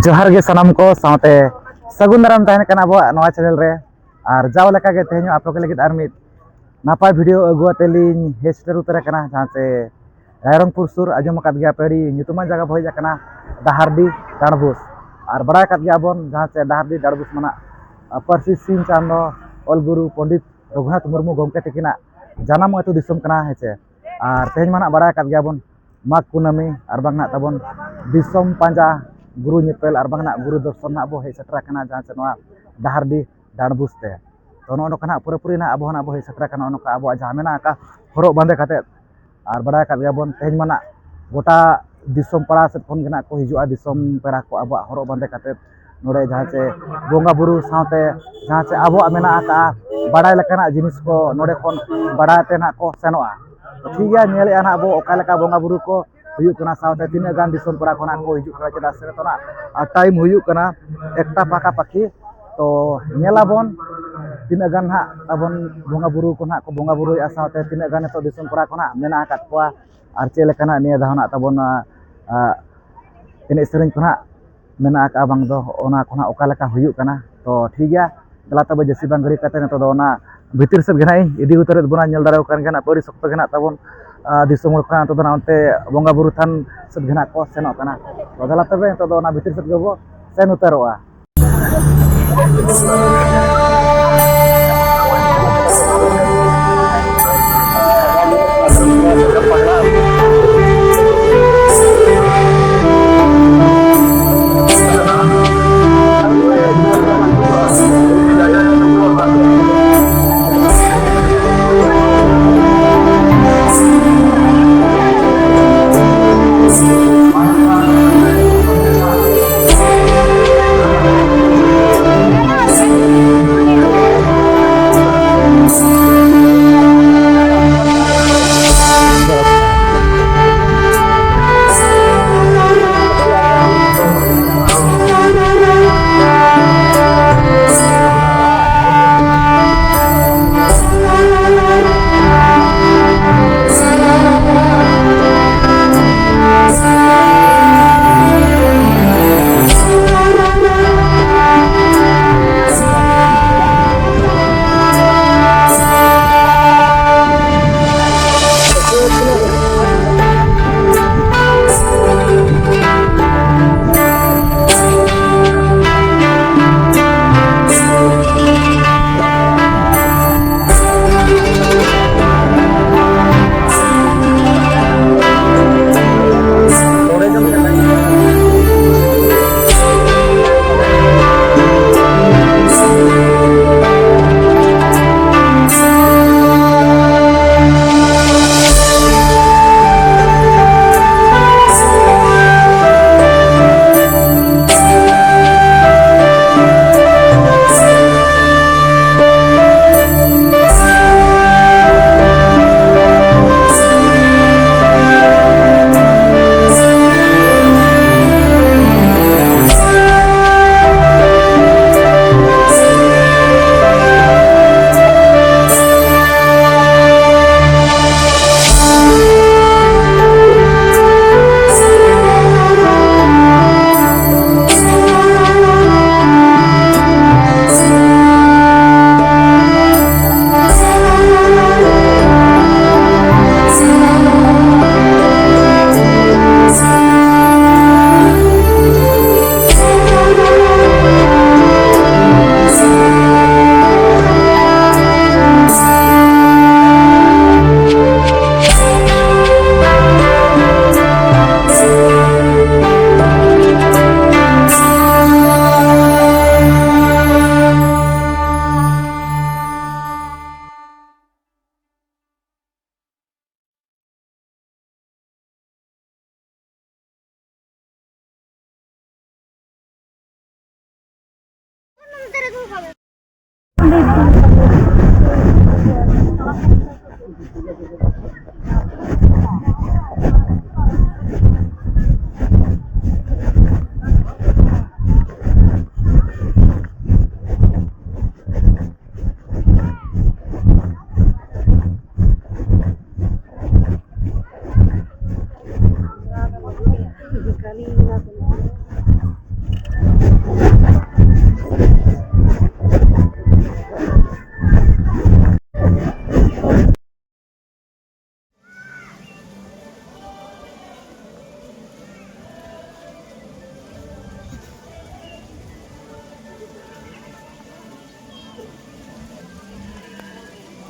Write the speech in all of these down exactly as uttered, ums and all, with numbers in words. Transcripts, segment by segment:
ᱡᱚᱦᱟᱨ ᱜᱮ ᱥᱟᱱᱟᱢ ᱠᱚ ᱥᱟᱶᱛᱮ ᱥᱟᱹᱜᱩᱱ ᱫᱟᱨᱟᱢ ᱛᱟᱦᱮᱱ ᱠᱟᱱᱟ ᱟᱵᱚᱣᱟᱜ ᱱᱚᱣᱟ ᱪᱮᱱᱮᱞ ᱨᱮ᱾ ᱟᱨ ᱡᱟᱣ ᱞᱮᱠᱟ ᱜᱮ ᱛᱮᱦᱮᱧ ᱦᱚᱸ ᱟᱯᱮ ᱠᱚ ᱞᱟᱹᱜᱤᱫ ᱟᱨ ᱢᱤᱫ ᱱᱟᱯᱟᱭ ᱵᱷᱤᱰᱤᱭᱳ ᱟᱹᱜᱩ ᱟᱛᱮ ᱞᱤᱧ ᱦᱮᱡ ᱥᱮᱴᱮᱨ ᱩᱛᱟᱹᱨ ᱟᱠᱟᱱᱟ, ᱡᱟᱦᱟᱸ ᱪᱮ ᱨᱟᱭᱨᱚᱝᱯᱩᱨ ᱥᱩᱨ, ᱟᱸᱡᱚᱢ ᱟᱠᱟᱫ ᱜᱮᱭᱟ ᱯᱮ, ᱟᱹᱰᱤ ᱧᱩᱛᱩᱢᱟᱱ ᱡᱟᱭᱜᱟ ᱵᱚ ᱦᱮᱡ ᱟᱠᱟᱱᱟ, ᱰᱟᱦᱟᱨᱰᱤ ᱰᱟᱸᱰᱵᱩᱥ᱾ ᱟᱨ ᱵᱟᱲᱟᱭ ᱟᱠᱟᱫ ᱜᱮᱭᱟ ᱵᱚᱱ, ᱡᱟᱦᱟᱸ ᱪᱮ ᱰᱟᱦᱟᱨᱰᱤ ᱰᱟᱸᱰᱵᱩᱥ ᱢᱟᱱᱟᱜ ᱯᱟᱹᱨᱥᱤ ᱥᱤᱧ ᱪᱟᱸᱫᱚ, ᱚᱞ ᱜᱩᱨᱩ ᱯᱚᱱᱰᱤᱛ ᱨᱚᱜᱷᱩᱱᱟᱛᱷ ᱢᱩᱨᱢᱩ ᱜᱚᱢᱠᱮ ᱛᱤᱠᱤᱱᱟᱜ ᱡᱟᱱᱟᱢ ᱟᱹᱛᱩ ᱫᱤᱥᱚᱢ ᱠᱟᱱᱟ, ᱦᱮᱸ ᱪᱮ᱾ ᱟᱨ ᱛᱮᱦᱮᱧ ᱢᱟ ᱱᱟᱜ ᱵᱟᱲᱟᱭ ᱟᱠᱟᱫ ᱜᱮᱭᱟ ᱵᱚᱱ, ᱢᱟᱜᱽ ᱠᱩᱱᱟᱹᱢᱤ ᱟᱨ ᱵᱟᱝ ᱱᱟᱜ ᱛᱟᱵᱚᱱ ᱫᱤᱥᱚᱢ ᱯᱟᱸᱡᱟ, ᱜᱩᱨᱩ ᱧᱮᱯᱮᱞ ᱟᱨ ᱵᱟᱝ ᱱᱟᱜ ᱜᱩᱨᱩ ᱫᱚᱨᱥᱚᱱ ᱱᱟᱜ ᱵᱚ ᱦᱮᱡ ᱥᱮᱴᱮᱨ ᱟᱠᱟᱱᱟ, ᱡᱟᱦᱟᱸ ᱪᱮ ᱱᱚᱣᱟ ᱰᱟᱦᱟᱨᱰᱤ ᱰᱟᱸᱰᱵᱩᱥ ᱛᱮ᱾ ᱛᱚ, ᱱᱚᱜᱼᱚ ᱱᱚᱝᱠᱟ ᱱᱟᱜ ᱯᱩᱨᱟᱹᱯᱩᱨᱤ ᱱᱟᱜ ᱟᱵᱚ ᱦᱚᱸ ᱱᱟᱜ ᱵᱚ ᱦᱮᱡ ᱥᱮᱴᱮᱨ ᱟᱠᱟᱱᱟ, ᱱᱚᱜᱼᱚ ᱱᱚᱝᱠᱟ ᱟᱵᱚᱣᱟᱜ ᱡᱟᱦᱟᱸ ᱢᱮᱱᱟᱜ ᱟᱠᱟᱫ ᱦᱚᱨᱚᱜ ᱵᱟᱸᱫᱮ ᱠᱟᱛᱮᱫ᱾ ᱟᱨ ᱵᱟᱲᱟᱭ ᱟᱠᱟᱫ ᱜᱮᱭᱟ ᱵᱚᱱ, ᱛᱮᱦᱮᱧ ᱢᱟ ᱱᱟᱜ ᱜᱚᱴᱟ ᱫᱤᱥᱚᱢ ᱯᱟᱲᱟ ᱥᱮᱫ ᱠᱷᱚᱱ ᱜᱮ ᱱᱟᱜ ᱠᱚ ᱦᱤᱡᱩᱜᱼᱟ, ᱫᱤᱥᱚᱢ ᱯᱮᱲᱟ ᱠᱚ ᱟᱵᱚᱣᱟᱜ ᱦᱚᱨᱚᱜ ᱵᱟᱸᱫᱮ ᱠᱟᱛᱮᱫ ᱱᱚᱰᱮ, ᱡᱟᱦᱟᱸ ᱪᱮ ᱵᱚᱸᱜᱟ ᱵᱩᱨᱩ ᱥᱟᱶᱛᱮ ᱡᱟᱦᱟᱸ ᱪᱮ ᱟᱵᱚᱣᱟᱜ ᱢᱮᱱᱟᱜ ᱟᱠᱟᱫᱼᱟ ᱵᱟᱲᱟᱭ ᱞᱮᱠᱟᱱᱟᱜ ᱡᱤᱱᱤᱥ ᱠᱚ ᱱᱚᱰᱮ ᱠᱷᱚᱱ ᱵᱟᱲᱟᱭ ᱛᱮ ᱱᱟᱜ ᱠᱚ ᱥᱮᱱᱚᱜᱼᱟ᱾ ᱴᱷᱤᱠ ᱜᱮᱭᱟ, ᱧᱮᱞᱮᱫᱼᱟ ᱱᱟᱜ ᱵᱚ ᱚᱠᱟ ᱞᱮᱠᱟ ᱵᱚᱸᱜᱟ ᱵᱩᱨᱩ ᱠᱚ ᱦᱩᱭᱩᱜ ᱠᱟᱱᱟ, ᱥᱟᱶᱛᱮ ᱛᱤᱱᱟᱹᱜ ᱜᱟᱱ ᱫᱤᱥᱚᱢ ᱯᱟᱲᱟ ᱠᱷᱚᱱᱟᱜ ᱠᱚ ᱦᱤᱡᱩᱜ ᱠᱟᱱᱟ, ᱪᱮᱫᱟᱜ ᱥᱮ ᱱᱤᱛᱚᱜ ᱱᱟᱜ ᱴᱟᱭᱤᱢ ᱦᱩᱭᱩᱜ ᱠᱟᱱᱟ ᱮᱠᱴᱟ ᱯᱟᱠᱟ ᱯᱟᱠᱤ᱾ ᱛᱚ, ᱧᱮᱞᱟᱵᱚᱱ ᱛᱤᱱᱟᱹᱜ ᱜᱟᱱ ᱦᱟᱸᱜ ᱛᱟᱵᱚᱱ ᱵᱚᱸᱜᱟ ᱵᱩᱨᱩ ᱠᱚ ᱱᱟᱜ ᱠᱚ ᱵᱚᱸᱜᱟ ᱵᱩᱨᱩᱭᱮᱫᱼᱟ, ᱥᱟᱶᱛᱮ ᱛᱤᱱᱟᱹᱜ ᱜᱟᱱ ᱱᱤᱛᱚᱜ ᱫᱤᱥᱚᱢ ᱯᱟᱲᱟ ᱠᱷᱚᱱᱟᱜ ᱢᱮᱱᱟᱜ ᱟᱠᱟᱫ ᱠᱚᱣᱟ ᱟᱨ ᱪᱮᱫ ᱞᱮᱠᱟᱱᱟᱜ ᱱᱤᱭᱟᱹ ᱫᱷᱟᱣ ᱱᱟᱜ ᱛᱟᱵᱚᱱ, ᱟ, ᱟ, ᱮᱱᱮᱡ ᱥᱮᱨᱮᱧ ᱠᱚ ᱱᱟᱜ ᱢᱮᱱᱟᱜ ᱟᱠᱟᱫᱼᱟ ᱵᱟᱝ ᱫᱚ, ᱚᱱᱟ ᱠᱚ ᱱᱟᱜ ᱚᱠᱟ ᱞᱮᱠᱟ ᱦᱩᱭᱩᱜ ᱠᱟᱱᱟ᱾ ᱛᱚ, ᱴᱷᱤᱠ ᱜᱮᱭᱟ, ᱫᱮᱞᱟ ᱛᱚᱵᱮ ᱡᱟᱹᱥᱛᱤ ᱵᱟᱝ ᱜᱷᱟᱹᱲᱤ ᱠᱟᱛᱮ ᱱᱤᱛᱚᱜ ᱫᱚ ᱚᱱᱟ ᱵᱷᱤᱛᱤᱨ ᱥᱮᱫ ᱜᱮ ᱱᱟᱜ ᱤᱧ ᱤᱫᱤ ᱩᱛᱟᱹᱨᱮᱫ ᱵᱚᱱᱟ᱾ ᱧᱮᱞ ᱫᱟᱲᱮᱭᱟᱜ ᱠᱟᱱ ᱜᱮ ᱱᱟᱜ ᱯᱮ, ᱟᱹᱰᱤ ᱥᱚᱠᱛᱚ ᱜᱮ ᱱᱟᱜ ᱛᱟᱵᱚᱱ, ᱟ, ᱫᱤᱥᱚᱢ ᱦᱚᱲ ᱠᱚ ᱱᱟᱜ ᱱᱤᱛᱚᱜ ᱫᱚ ᱱᱟᱜ ᱚᱱᱛᱮ ᱵᱚᱸᱜᱟ ᱵᱩᱨᱩ ᱛᱷᱟᱱ ᱥᱮᱫ ᱜᱮ ᱱᱟᱜ ᱠᱚ ᱥᱮᱱᱚᱜ ᱠᱟᱱᱟ᱾ ᱛᱚ, ᱫᱮᱞᱟ ᱛᱚᱵᱮ ᱱᱤᱛᱚᱜ ᱫᱚ ᱚᱱᱟ ᱵᱷᱤᱛᱤᱨ ᱥᱮᱫ ᱜᱮᱵᱚ ᱥᱮᱱ ᱩᱛᱟᱹᱨᱚᱜᱼᱟ᱾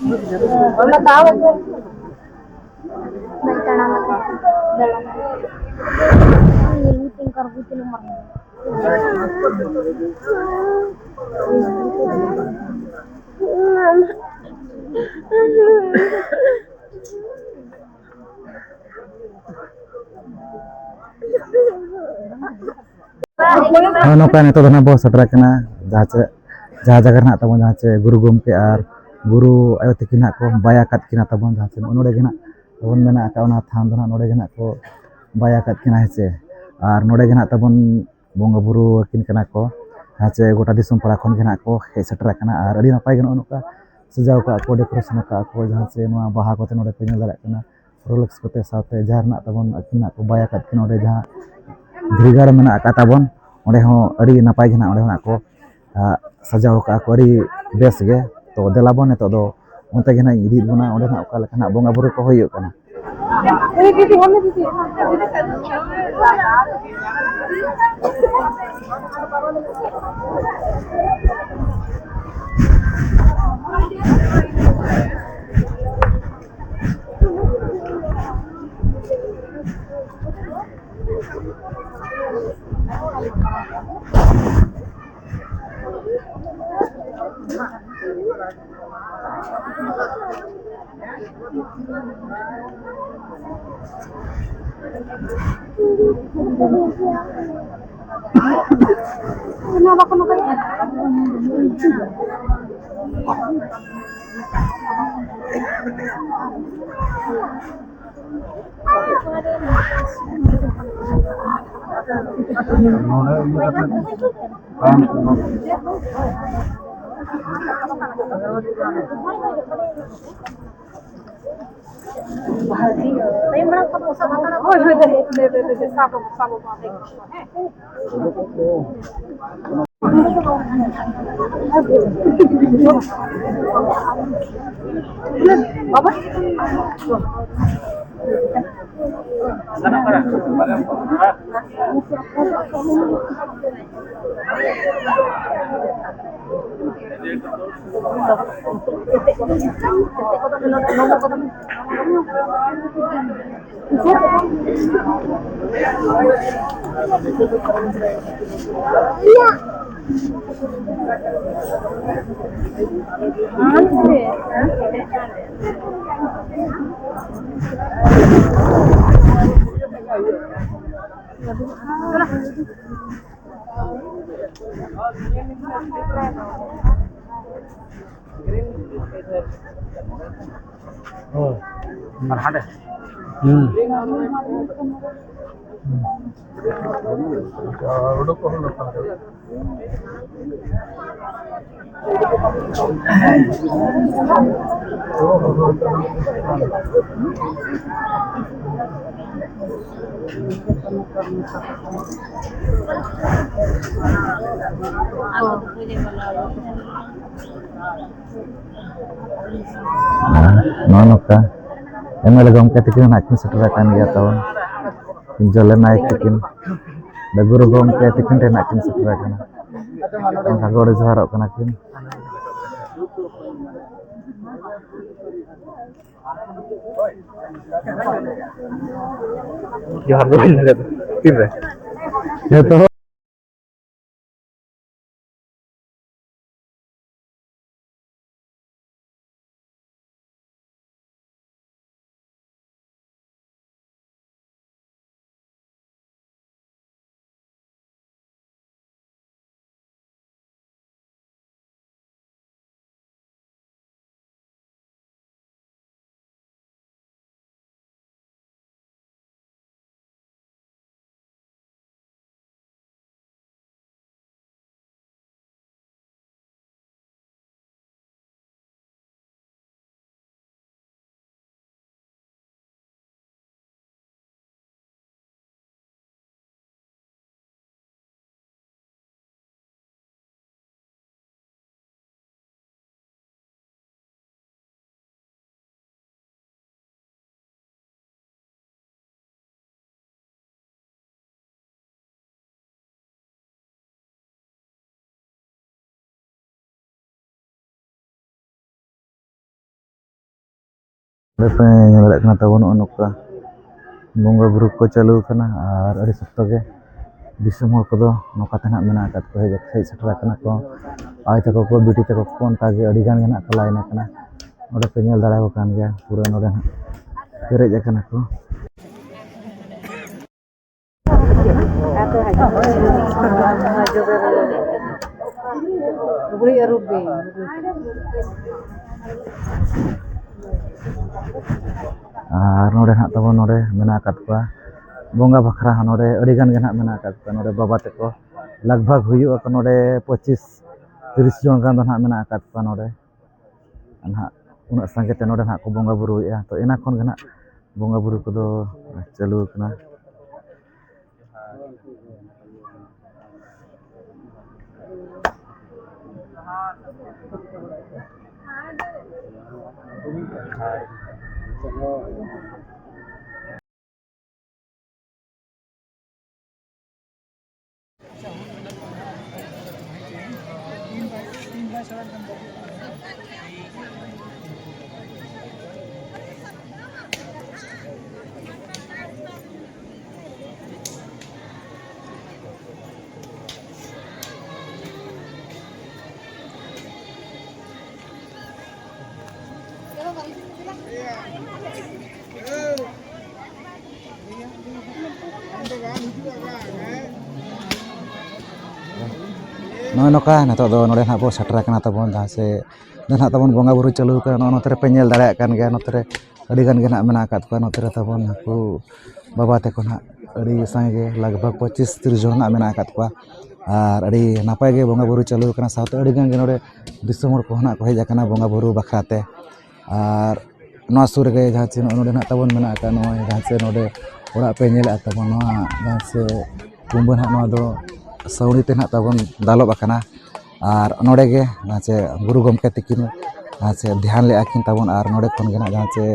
ᱚᱱᱟ ᱫᱟᱜ ᱵᱟᱭ ᱛᱟᱲᱟᱢ ᱟᱠᱟᱫ᱾ ᱫᱟᱲᱟᱱ᱾ ᱧᱮᱞ ᱢᱤᱫᱴᱮᱱ ᱠᱟᱨ ᱠᱚ ᱪᱟᱞᱩ ᱢᱟᱨ᱾ ᱱᱚᱜᱼᱚ ᱱᱚᱝᱠᱟ ᱱᱤᱛᱚᱜ ᱫᱚ ᱱᱟᱜ ᱵᱚ ᱥᱮᱴᱮᱨ ᱟᱠᱟᱱᱟ ᱡᱟᱦᱟᱸ ᱪᱮ, ᱡᱟᱦᱟᱸ ᱡᱟᱭᱜᱟ ᱨᱮ ᱱᱟᱜ ᱛᱟᱵᱚᱱ ᱡᱟᱦᱟᱸ ᱪᱮ ᱜᱩᱨᱩ ᱜᱚᱢᱠᱮ ᱟᱨ ᱜᱩᱨᱩ ᱟᱭᱳ ᱛᱟᱹᱠᱤᱱ ᱱᱟᱜ ᱠᱚ ᱵᱟᱭ ᱟᱠᱟᱫ ᱠᱤᱱᱟ ᱛᱟᱵᱚᱱ, ᱡᱟᱦᱟᱸ ᱪᱮ ᱱᱚᱜᱼᱚ ᱱᱚᱰᱮ ᱜᱮ ᱱᱟᱜ ᱛᱟᱵᱚᱱ ᱢᱮᱱᱟᱜ ᱟᱠᱟᱫ ᱚᱱᱟ ᱛᱷᱟᱱ ᱫᱚ ᱱᱟᱜ ᱱᱚᱰᱮ ᱜᱮ ᱱᱟᱜ ᱠᱚ ᱵᱟᱭ ᱟᱠᱟᱫ ᱠᱤᱱᱟ, ᱦᱮᱸ ᱪᱮ᱾ ᱟᱨ ᱱᱚᱰᱮ ᱜᱮ ᱱᱟᱜ ᱛᱟᱵᱚᱱ ᱵᱚᱸᱜᱟ ᱵᱩᱨᱩ ᱟᱹᱠᱤᱱ ᱠᱟᱱᱟ ᱠᱚ, ᱦᱮᱸ ᱪᱮ᱾ ᱜᱚᱴᱟ ᱫᱤᱥᱚᱢ ᱯᱟᱲᱟ ᱠᱷᱚᱱ ᱜᱮ ᱱᱟᱜ ᱠᱚ ᱦᱮᱡ ᱥᱮᱴᱮᱨ ᱟᱠᱟᱱᱟ ᱟᱨ ᱟᱹᱰᱤ ᱱᱟᱯᱟᱭ ᱜᱮ ᱱᱚᱜᱼᱚ ᱱᱚᱝᱠᱟ ᱥᱟᱡᱟᱣ ᱠᱟᱜᱼᱟ ᱠᱚ, decoration ᱟᱠᱟᱫᱼᱟ ᱠᱚ, ᱡᱟᱦᱟᱸ ᱪᱮ ᱱᱚᱣᱟ ᱵᱟᱦᱟ ᱠᱚᱛᱮ ᱱᱚᱰᱮ ᱯᱮ ᱧᱮᱞ ᱫᱟᱲᱮᱭᱟᱜ ᱠᱟᱱᱟ᱾ Rolex ᱠᱚᱛᱮ ᱥᱟᱶᱛᱮ ᱡᱟᱦᱟᱸ ᱨᱮᱱᱟᱜ ᱛᱟᱵᱚᱱ ᱟᱹᱠᱤᱱᱟᱜ ᱠᱚ ᱵᱟᱭ ᱟᱠᱟᱫ ᱠᱤᱱᱟ, ᱚᱸᱰᱮ ᱡᱟᱦᱟᱸ ᱫᱷᱤᱨᱤ ᱜᱟᱲ ᱢᱮᱱᱟᱜ ᱟᱠᱟᱫ ᱛᱟᱵᱚᱱ, ᱚᱸᱰᱮ ᱦᱚᱸ ᱟᱹᱰᱤ ᱱᱟᱯᱟᱭ ᱜᱮ ᱱᱟᱜ ᱚᱸᱰᱮ ᱦᱚᱸ ᱱᱟᱜ ᱠᱚ, ᱟ, ᱥᱟᱡᱟᱣ ᱟᱠᱟᱫᱼᱟ ᱠᱚ ᱟᱹᱰᱤ ᱵᱮᱥ ᱜᱮ᱾ ᱛᱚ ᱫᱮᱞᱟ ᱵᱚᱱ ᱱᱤᱛᱚᱜ ᱫᱚ ᱚᱱᱛᱮ ᱜᱮ ᱱᱟᱜ ᱤᱧ ᱤᱫᱤᱭᱮᱫ ᱵᱚᱱᱟ, ᱚᱸᱰᱮ ᱱᱟᱜ ᱚᱠᱟ ᱞᱮᱠᱟ ᱱᱟᱜ ᱵᱚᱸᱜᱟ ᱵᱩᱨᱩ ᱠᱚ ᱦᱩᱭᱩᱜ ᱠᱟᱱᱟ᱾ ᱱᱚᱰᱮ ᱤᱭᱟᱹ ᱠᱟᱛᱮ ᱵᱟᱝ ᱦᱳᱭ, ᱦᱳᱭ, ᱫᱮ, ᱫᱮ, ᱫᱮ, ᱫᱮ, ᱥᱟᱵ ᱟᱵᱚ, ᱥᱟᱵ ᱟᱵᱚ, ᱦᱮᱸ᱾ ᱵᱟᱵᱟ᱾ ᱦᱩᱸ᱾ ᱟᱨ ᱦᱟᱸᱰᱮ? ᱦᱩᱸ᱾ ᱩᱰᱩᱠ ᱠᱚ ᱦᱩᱭᱩᱜ ᱠᱟᱱᱟ᱾ ᱱᱚᱜᱼᱚ ᱱᱚᱝᱠᱟ ᱮᱢ ᱮᱞ ᱮ ᱜᱚᱢᱠᱮ ᱛᱟᱹᱠᱤᱱ ᱱᱟᱜ ᱠᱤᱱ ᱥᱮᱴᱮᱨ ᱟᱠᱟᱱ ᱜᱮᱭᱟ ᱛᱟᱵᱚᱱ᱾ ᱡᱚᱞᱮ ᱱᱟᱭᱮᱠ ᱛᱟᱹᱠᱤᱱ, ᱰᱟᱹᱜᱩᱨ ᱜᱚᱢᱠᱮ ᱛᱟᱹᱠᱤᱱ ᱴᱷᱮᱱ ᱱᱟᱜ ᱠᱤᱱ ᱥᱮᱴᱮᱨ ᱟᱠᱟᱱᱟ᱾ ᱚᱱᱠᱟ ᱜᱚᱰ ᱡᱚᱦᱟᱨᱚᱜ ᱠᱟᱱᱟ ᱠᱤᱱ᱾ ᱡᱚᱦᱟᱨ ᱫᱚ ᱵᱟᱹᱧ ᱫᱟᱲᱮᱭᱟᱫᱟ᱾ ᱛᱤᱱᱨᱮ? ᱡᱚᱛᱚ ᱦᱚᱲ ᱯᱮ ᱧᱮᱞ ᱫᱟᱲᱮᱭᱟᱜ ᱠᱟᱱᱟ ᱛᱟᱵᱚᱱ, ᱱᱚᱜᱼᱚ ᱱᱚᱝᱠᱟ ᱵᱚᱸᱜᱟ ᱵᱩᱨᱩ ᱠᱚ ᱪᱟᱹᱞᱩ ᱟᱠᱟᱱᱟ ᱟᱨ ᱟᱹᱰᱤ ᱥᱚᱠᱛᱚ ᱜᱮ ᱫᱤᱥᱚᱢ ᱦᱚᱲ ᱠᱚᱫᱚ ᱱᱚᱝᱠᱟ ᱛᱮ ᱱᱟᱦᱟᱜ ᱢᱮᱱᱟᱜ ᱟᱠᱟᱫ ᱠᱚᱣᱟ, ᱦᱮᱡ ᱦᱮᱡ ᱥᱮᱴᱮᱨ ᱟᱠᱟᱱᱟ ᱠᱚ᱾ ᱟᱭᱳ ᱛᱟᱠᱚ ᱠᱚ, ᱵᱤᱴᱤ ᱛᱟᱠᱚ ᱠᱚ, ᱚᱱᱠᱟ ᱜᱮ ᱟᱹᱰᱤ ᱜᱟᱱ ᱜᱮ ᱱᱟᱦᱟᱜ ᱠᱚ ᱞᱟᱭᱤᱱ ᱟᱠᱟᱱᱟ᱾ ᱱᱚᱰᱮ ᱯᱮ ᱧᱮᱞ ᱫᱟᱲᱮᱭᱟᱠᱚ ᱠᱟᱱ ᱜᱮᱭᱟ, ᱯᱩᱨᱟᱹ ᱱᱚᱰᱮ ᱱᱟᱦᱟᱜ ᱯᱮᱨᱮᱡ ᱟᱠᱟᱱᱟ ᱠᱚ᱾ ᱟᱨ ᱱᱚᱰᱮ ᱱᱟᱦᱟᱜ ᱛᱟᱵᱚᱱ ᱱᱚᱰᱮ ᱢᱮᱱᱟᱜ ᱟᱠᱟᱫ ᱠᱚᱣᱟ ᱵᱚᱸᱜᱟ ᱵᱟᱠᱷᱨᱟ ᱦᱚᱸ, ᱱᱚᱰᱮ ᱟᱹᱰᱤ ᱜᱟᱱ ᱜᱮ ᱱᱟᱦᱟᱜ ᱢᱮᱱᱟᱜ ᱟᱠᱟᱫ ᱠᱚᱣᱟ᱾ ᱱᱚᱰᱮ ᱵᱟᱵᱟ ᱛᱟᱠᱚ ᱞᱟᱜᱽ ᱵᱷᱟᱜᱽ ᱦᱩᱭᱩᱜ ᱟᱠᱚ ᱱᱚᱰᱮ ᱯᱚᱸᱪᱤᱥ ᱛᱤᱨᱤᱥ ᱡᱚᱱ ᱜᱟᱱ ᱫᱚ ᱱᱟᱦᱟᱜ ᱢᱮᱱᱟᱜ ᱟᱠᱟᱫ ᱠᱚᱣᱟ ᱱᱚᱰᱮ᱾ ᱱᱟᱦᱟᱜ ᱩᱱᱟᱹᱜ ᱥᱟᱸᱜᱮ ᱛᱮ ᱱᱚᱰᱮ ᱱᱟᱦᱟᱜ ᱠᱚ ᱵᱚᱸᱜᱟ ᱵᱩᱨᱩᱭᱮᱫᱼᱟ᱾ ᱛᱚ, ᱮᱱᱟ ᱠᱷᱚᱱ ᱜᱮ ᱱᱟᱦᱟᱜ ᱵᱚᱸᱜᱟ ᱵᱩᱨᱩ ᱠᱚᱫᱚ ᱪᱟᱹᱞᱩ ᱟᱠᱟᱱᱟ᱾ ᱱᱚᱜᱼᱚᱭ ᱱᱚᱝᱠᱟ ᱱᱤᱛᱚᱜ ᱫᱚ ᱱᱚᱰᱮ ᱱᱟᱦᱟᱜ ᱵᱚ ᱥᱮᱴᱮᱨ ᱟᱠᱟᱱᱟ ᱛᱟᱵᱚᱱ, ᱡᱟᱦᱟᱸ ᱥᱮ ᱱᱚᱰᱮ ᱱᱟᱦᱟᱜ ᱛᱟᱵᱚᱱ ᱵᱚᱸᱜᱟ ᱵᱩᱨᱩ ᱪᱟᱹᱞᱩ ᱟᱠᱟᱱᱟ᱾ ᱱᱚᱜᱼᱚ ᱱᱚᱛᱮ ᱨᱮᱯᱮ ᱧᱮᱞ ᱫᱟᱲᱮᱭᱟᱜ ᱠᱟᱱ ᱜᱮᱭᱟ, ᱱᱚᱛᱮ ᱨᱮ ᱟᱹᱰᱤ ᱜᱟᱱ ᱜᱮ ᱱᱟᱦᱟᱜ ᱢᱮᱱᱟᱜ ᱟᱠᱟᱫ ᱠᱚᱣᱟ᱾ ᱱᱚᱛᱮ ᱨᱮ ᱛᱟᱵᱚᱱ ᱱᱩᱠᱩ ᱵᱟᱵᱟ ᱛᱟᱠᱚ ᱱᱟᱦᱟᱜ ᱟᱹᱰᱤ ᱥᱟᱸᱜᱮ ᱜᱮ, ᱞᱟᱜᱽ ᱵᱷᱟᱜᱽ ᱯᱚᱸᱪᱤᱥ ᱛᱤᱨᱤᱥ ᱡᱚᱱ ᱱᱟᱦᱟᱜ ᱢᱮᱱᱟᱜ ᱟᱠᱟᱫ ᱠᱚᱣᱟ᱾ ᱟᱨ ᱟᱹᱰᱤ ᱱᱟᱯᱟᱭ ᱜᱮ ᱵᱚᱸᱜᱟ ᱵᱩᱨᱩ ᱪᱟᱹᱞᱩ ᱟᱠᱟᱱᱟ, ᱥᱟᱶᱛᱮ ᱟᱹᱰᱤ ᱜᱟᱱ ᱜᱮ ᱱᱚᱰᱮ ᱫᱤᱥᱚᱢ ᱦᱚᱲ ᱠᱚᱦᱚᱸ ᱱᱟᱦᱟᱜ ᱠᱚ ᱦᱮᱡ ᱟᱠᱟᱱᱟ ᱵᱚᱸᱜᱟ ᱵᱩᱨᱩ ᱵᱟᱠᱷᱨᱟ ᱛᱮ᱾ ᱟᱨ ᱱᱚᱣᱟ ᱥᱩᱨ ᱨᱮᱜᱮ ᱡᱟᱦᱟᱸ ᱪᱮ ᱱᱚᱜᱼᱚᱭ ᱱᱚᱰᱮ ᱱᱟᱦᱟᱜ ᱛᱟᱵᱚᱱ ᱢᱮᱱᱟᱜ ᱟᱠᱟᱫ, ᱱᱚᱜᱼᱚᱭ ᱡᱟᱦᱟᱸ ᱪᱮ ᱱᱚᱰᱮ ᱚᱲᱟᱜ ᱯᱮ ᱧᱮᱞᱮᱫᱼᱟ ᱛᱟᱵᱚᱱ, ᱱᱚᱣᱟ ᱡᱟᱦᱟᱸ ᱪᱮ ᱠᱩᱢᱵᱟᱹ ᱱᱟᱦᱟᱜ ᱱᱚᱣᱟ ᱫᱚ ᱥᱟᱹᱣᱲᱤ ᱛᱮ ᱱᱟᱦᱟᱜ ᱛᱟᱵᱚᱱ ᱫᱟᱞᱚᱵ ᱟᱠᱟᱱᱟ᱾ ᱟᱨ ᱱᱚᱰᱮ ᱜᱮ ᱡᱟᱦᱟᱸ ᱪᱮ ᱜᱩᱨᱩ ᱜᱚᱢᱠᱮ ᱛᱤᱠᱤᱱ ᱡᱟᱦᱟᱸ ᱪᱮ ᱫᱷᱮᱭᱟᱱ ᱞᱮᱫᱼᱟ ᱠᱤᱱ ᱛᱟᱵᱚᱱ, ᱟᱨ ᱱᱚᱰᱮ ᱠᱷᱚᱱ ᱜᱮ ᱱᱟᱦᱟᱜ ᱡᱟᱦᱟᱸ ᱪᱮ,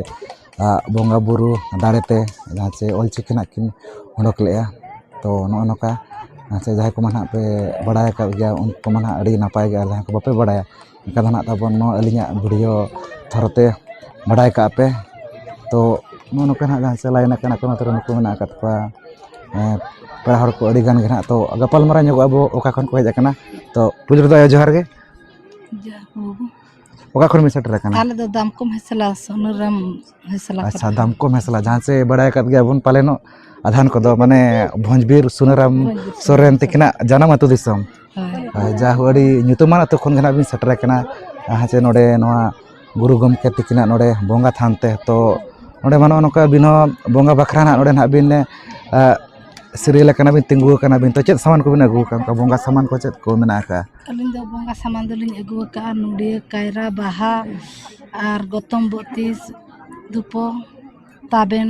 ᱟ, ᱵᱚᱸᱜᱟ ᱵᱩᱨᱩ ᱫᱟᱲᱮ ᱛᱮ ᱡᱟᱦᱟᱸ ᱪᱮ ᱚᱞᱪᱤᱠᱤ ᱱᱟᱦᱟᱜ ᱠᱤᱱ ᱚᱰᱚᱠ ᱞᱮᱫᱼᱟ᱾ ᱛᱚ, ᱱᱚᱜᱼᱚ ᱱᱚᱝᱠᱟ ᱡᱟᱦᱟᱸ ᱪᱮ ᱡᱟᱦᱟᱸᱭ ᱠᱚᱢᱟ ᱱᱟᱦᱟᱜ ᱯᱮ ᱵᱟᱲᱟᱭ ᱟᱠᱟᱫ ᱜᱮᱭᱟ, ᱩᱱᱠᱩ ᱢᱟ ᱱᱟᱦᱟᱜ ᱟᱹᱰᱤ ᱱᱟᱯᱟᱭ ᱜᱮ, ᱟᱨ ᱡᱟᱦᱟᱸᱭ ᱠᱚ ᱵᱟᱯᱮ ᱵᱟᱲᱟᱭᱟ, ᱮᱱᱠᱷᱟᱱ ᱫᱚ ᱱᱟᱦᱟᱜ ᱛᱟᱵᱚᱱ ᱱᱚᱣᱟ ᱟᱹᱞᱤᱧᱟᱜ video ᱛᱷᱚᱨᱚ ᱛᱮ ᱵᱟᱰᱟᱭ ᱠᱟᱜ ᱯᱮ᱾ ᱛᱚ ᱱᱚᱜᱼᱚ ᱱᱚᱝᱠᱟ ᱱᱟᱦᱟᱜ ᱡᱟᱦᱟᱸ ᱥᱮ ᱞᱟᱭᱤᱱ ᱟᱠᱟᱱᱟ ᱠᱚ, ᱱᱚᱛᱮ ᱨᱮ ᱱᱩᱠᱩ ᱢᱮᱱᱟᱜ ᱟᱠᱟᱫ ᱠᱚᱣᱟ, ᱮᱸ, ᱯᱮᱲᱟ ᱦᱚᱲ ᱠᱚ ᱟᱹᱰᱤ ᱜᱟᱱ ᱜᱮ ᱱᱟᱦᱟᱜ᱾ ᱛᱚ ᱜᱟᱯᱟᱞ ᱢᱟᱨᱟᱣ ᱧᱚᱜᱚᱜ ᱟᱵᱚ ᱚᱠᱟ ᱠᱷᱚᱱ ᱠᱚ ᱦᱮᱡ ᱟᱠᱟᱱᱟ᱾ ᱛᱚ ᱯᱩᱭᱞᱩ ᱨᱮᱫᱚ ᱟᱭᱳ ᱡᱚᱦᱟᱨ ᱜᱮ᱾ ᱡᱚᱦᱟᱨ ᱜᱮ ᱵᱟᱹᱵᱩ᱾ ᱚᱠᱟ ᱠᱷᱚᱱ ᱵᱤᱱ ᱥᱮᱴᱮᱨ ᱟᱠᱟᱱᱟ? ᱟᱞᱮ ᱫᱚ ᱫᱟᱢᱠᱚᱢ ᱦᱮᱥᱞᱟ, ᱥᱩᱱᱟᱹᱨᱟᱢ ᱦᱮᱥᱞᱟ ᱟᱪᱪᱷᱟ, ᱠᱚᱨᱮ᱾ ᱫᱟᱢᱠᱚᱢ ᱦᱮᱥᱞᱟ, ᱡᱟᱦᱟᱸ ᱪᱮ ᱵᱟᱲᱟᱭ ᱟᱠᱟᱫ ᱜᱮᱭᱟᱵᱚᱱ ᱯᱟᱞᱮᱱᱚᱜ ᱟᱫᱷᱟᱱ ᱠᱚᱫᱚ, ᱢᱟᱱᱮ ᱵᱷᱚᱸᱡᱽᱵᱤᱨ ᱥᱩᱱᱟᱹᱨᱟᱢ ᱵᱷᱚᱸᱡᱽᱵᱤᱨ ᱥᱚᱨᱮᱱ ᱥᱩᱱᱟᱹᱨᱟᱢ ᱛᱤᱠᱤᱱᱟᱜ ᱡᱟᱱᱟᱢ ᱟᱹᱛᱩ ᱫᱤᱥᱚᱢ᱾ ᱦᱳᱭ᱾ ᱦᱳᱭ, ᱡᱟᱦᱳ, ᱟᱹᱰᱤ ᱧᱩᱛᱩᱢᱟᱱ ᱟᱹᱛᱩ ᱠᱷᱚᱱ ᱜᱮ ᱱᱟᱜ ᱵᱤᱱ ᱥᱮᱴᱮᱨ ᱟᱠᱟᱱᱟ᱾ ᱟᱨ ᱦᱮᱸ ᱪᱮ ᱱᱚᱰᱮ ᱱᱚᱣᱟ ᱜᱩᱨᱩ ᱜᱚᱢᱠᱮ ᱛᱤᱠᱤᱱᱟᱜ ᱱᱚᱰᱮ ᱵᱚᱸᱜᱟ ᱛᱷᱟᱱ ᱛᱮ᱾ ᱛᱚ ᱱᱚᱰᱮ ᱢᱟ ᱱᱚᱜᱼᱚ ᱱᱚᱝᱠᱟ ᱵᱤᱱ ᱦᱚᱸ ᱵᱚᱸᱜᱟ ᱵᱟᱠᱷᱨᱟ ᱱᱟᱜ ᱱᱚᱰᱮ ᱱᱟᱜ ᱵᱤᱱ, ᱮ, ᱥᱤᱨᱤᱭᱟᱞ ᱟᱠᱟᱱᱟ ᱵᱤᱱ, ᱛᱤᱸᱜᱩ ᱟᱠᱟᱱᱟ ᱵᱤᱱ᱾ ᱛᱚ ᱪᱮᱫ ᱥᱟᱢᱟᱱ ᱠᱚᱵᱤᱱ ᱟᱹᱜᱩ ᱟᱠᱟᱫ? ᱚᱱᱠᱟ ᱵᱚᱸᱜᱟ ᱥᱟᱢᱟᱱ ᱠᱚ ᱪᱮᱫ ᱠᱚ ᱢᱮᱱᱟᱜ ᱟᱠᱟᱫᱼᱟ? ᱟᱹᱞᱤᱧ ᱫᱚ ᱵᱚᱸᱜᱟ ᱥᱟᱢᱟᱱ ᱫᱚᱞᱤᱧ ᱟᱹᱜᱩ ᱟᱠᱟᱫᱼᱟ ᱱᱚᱰᱤᱭᱟᱹ, ᱠᱟᱭᱨᱟ, ᱵᱟᱦᱟ ᱟᱨ ᱜᱚᱛᱚᱢ ᱵᱚᱛᱤᱥ, ᱫᱷᱩᱯᱚ, ᱛᱟᱵᱮᱱ,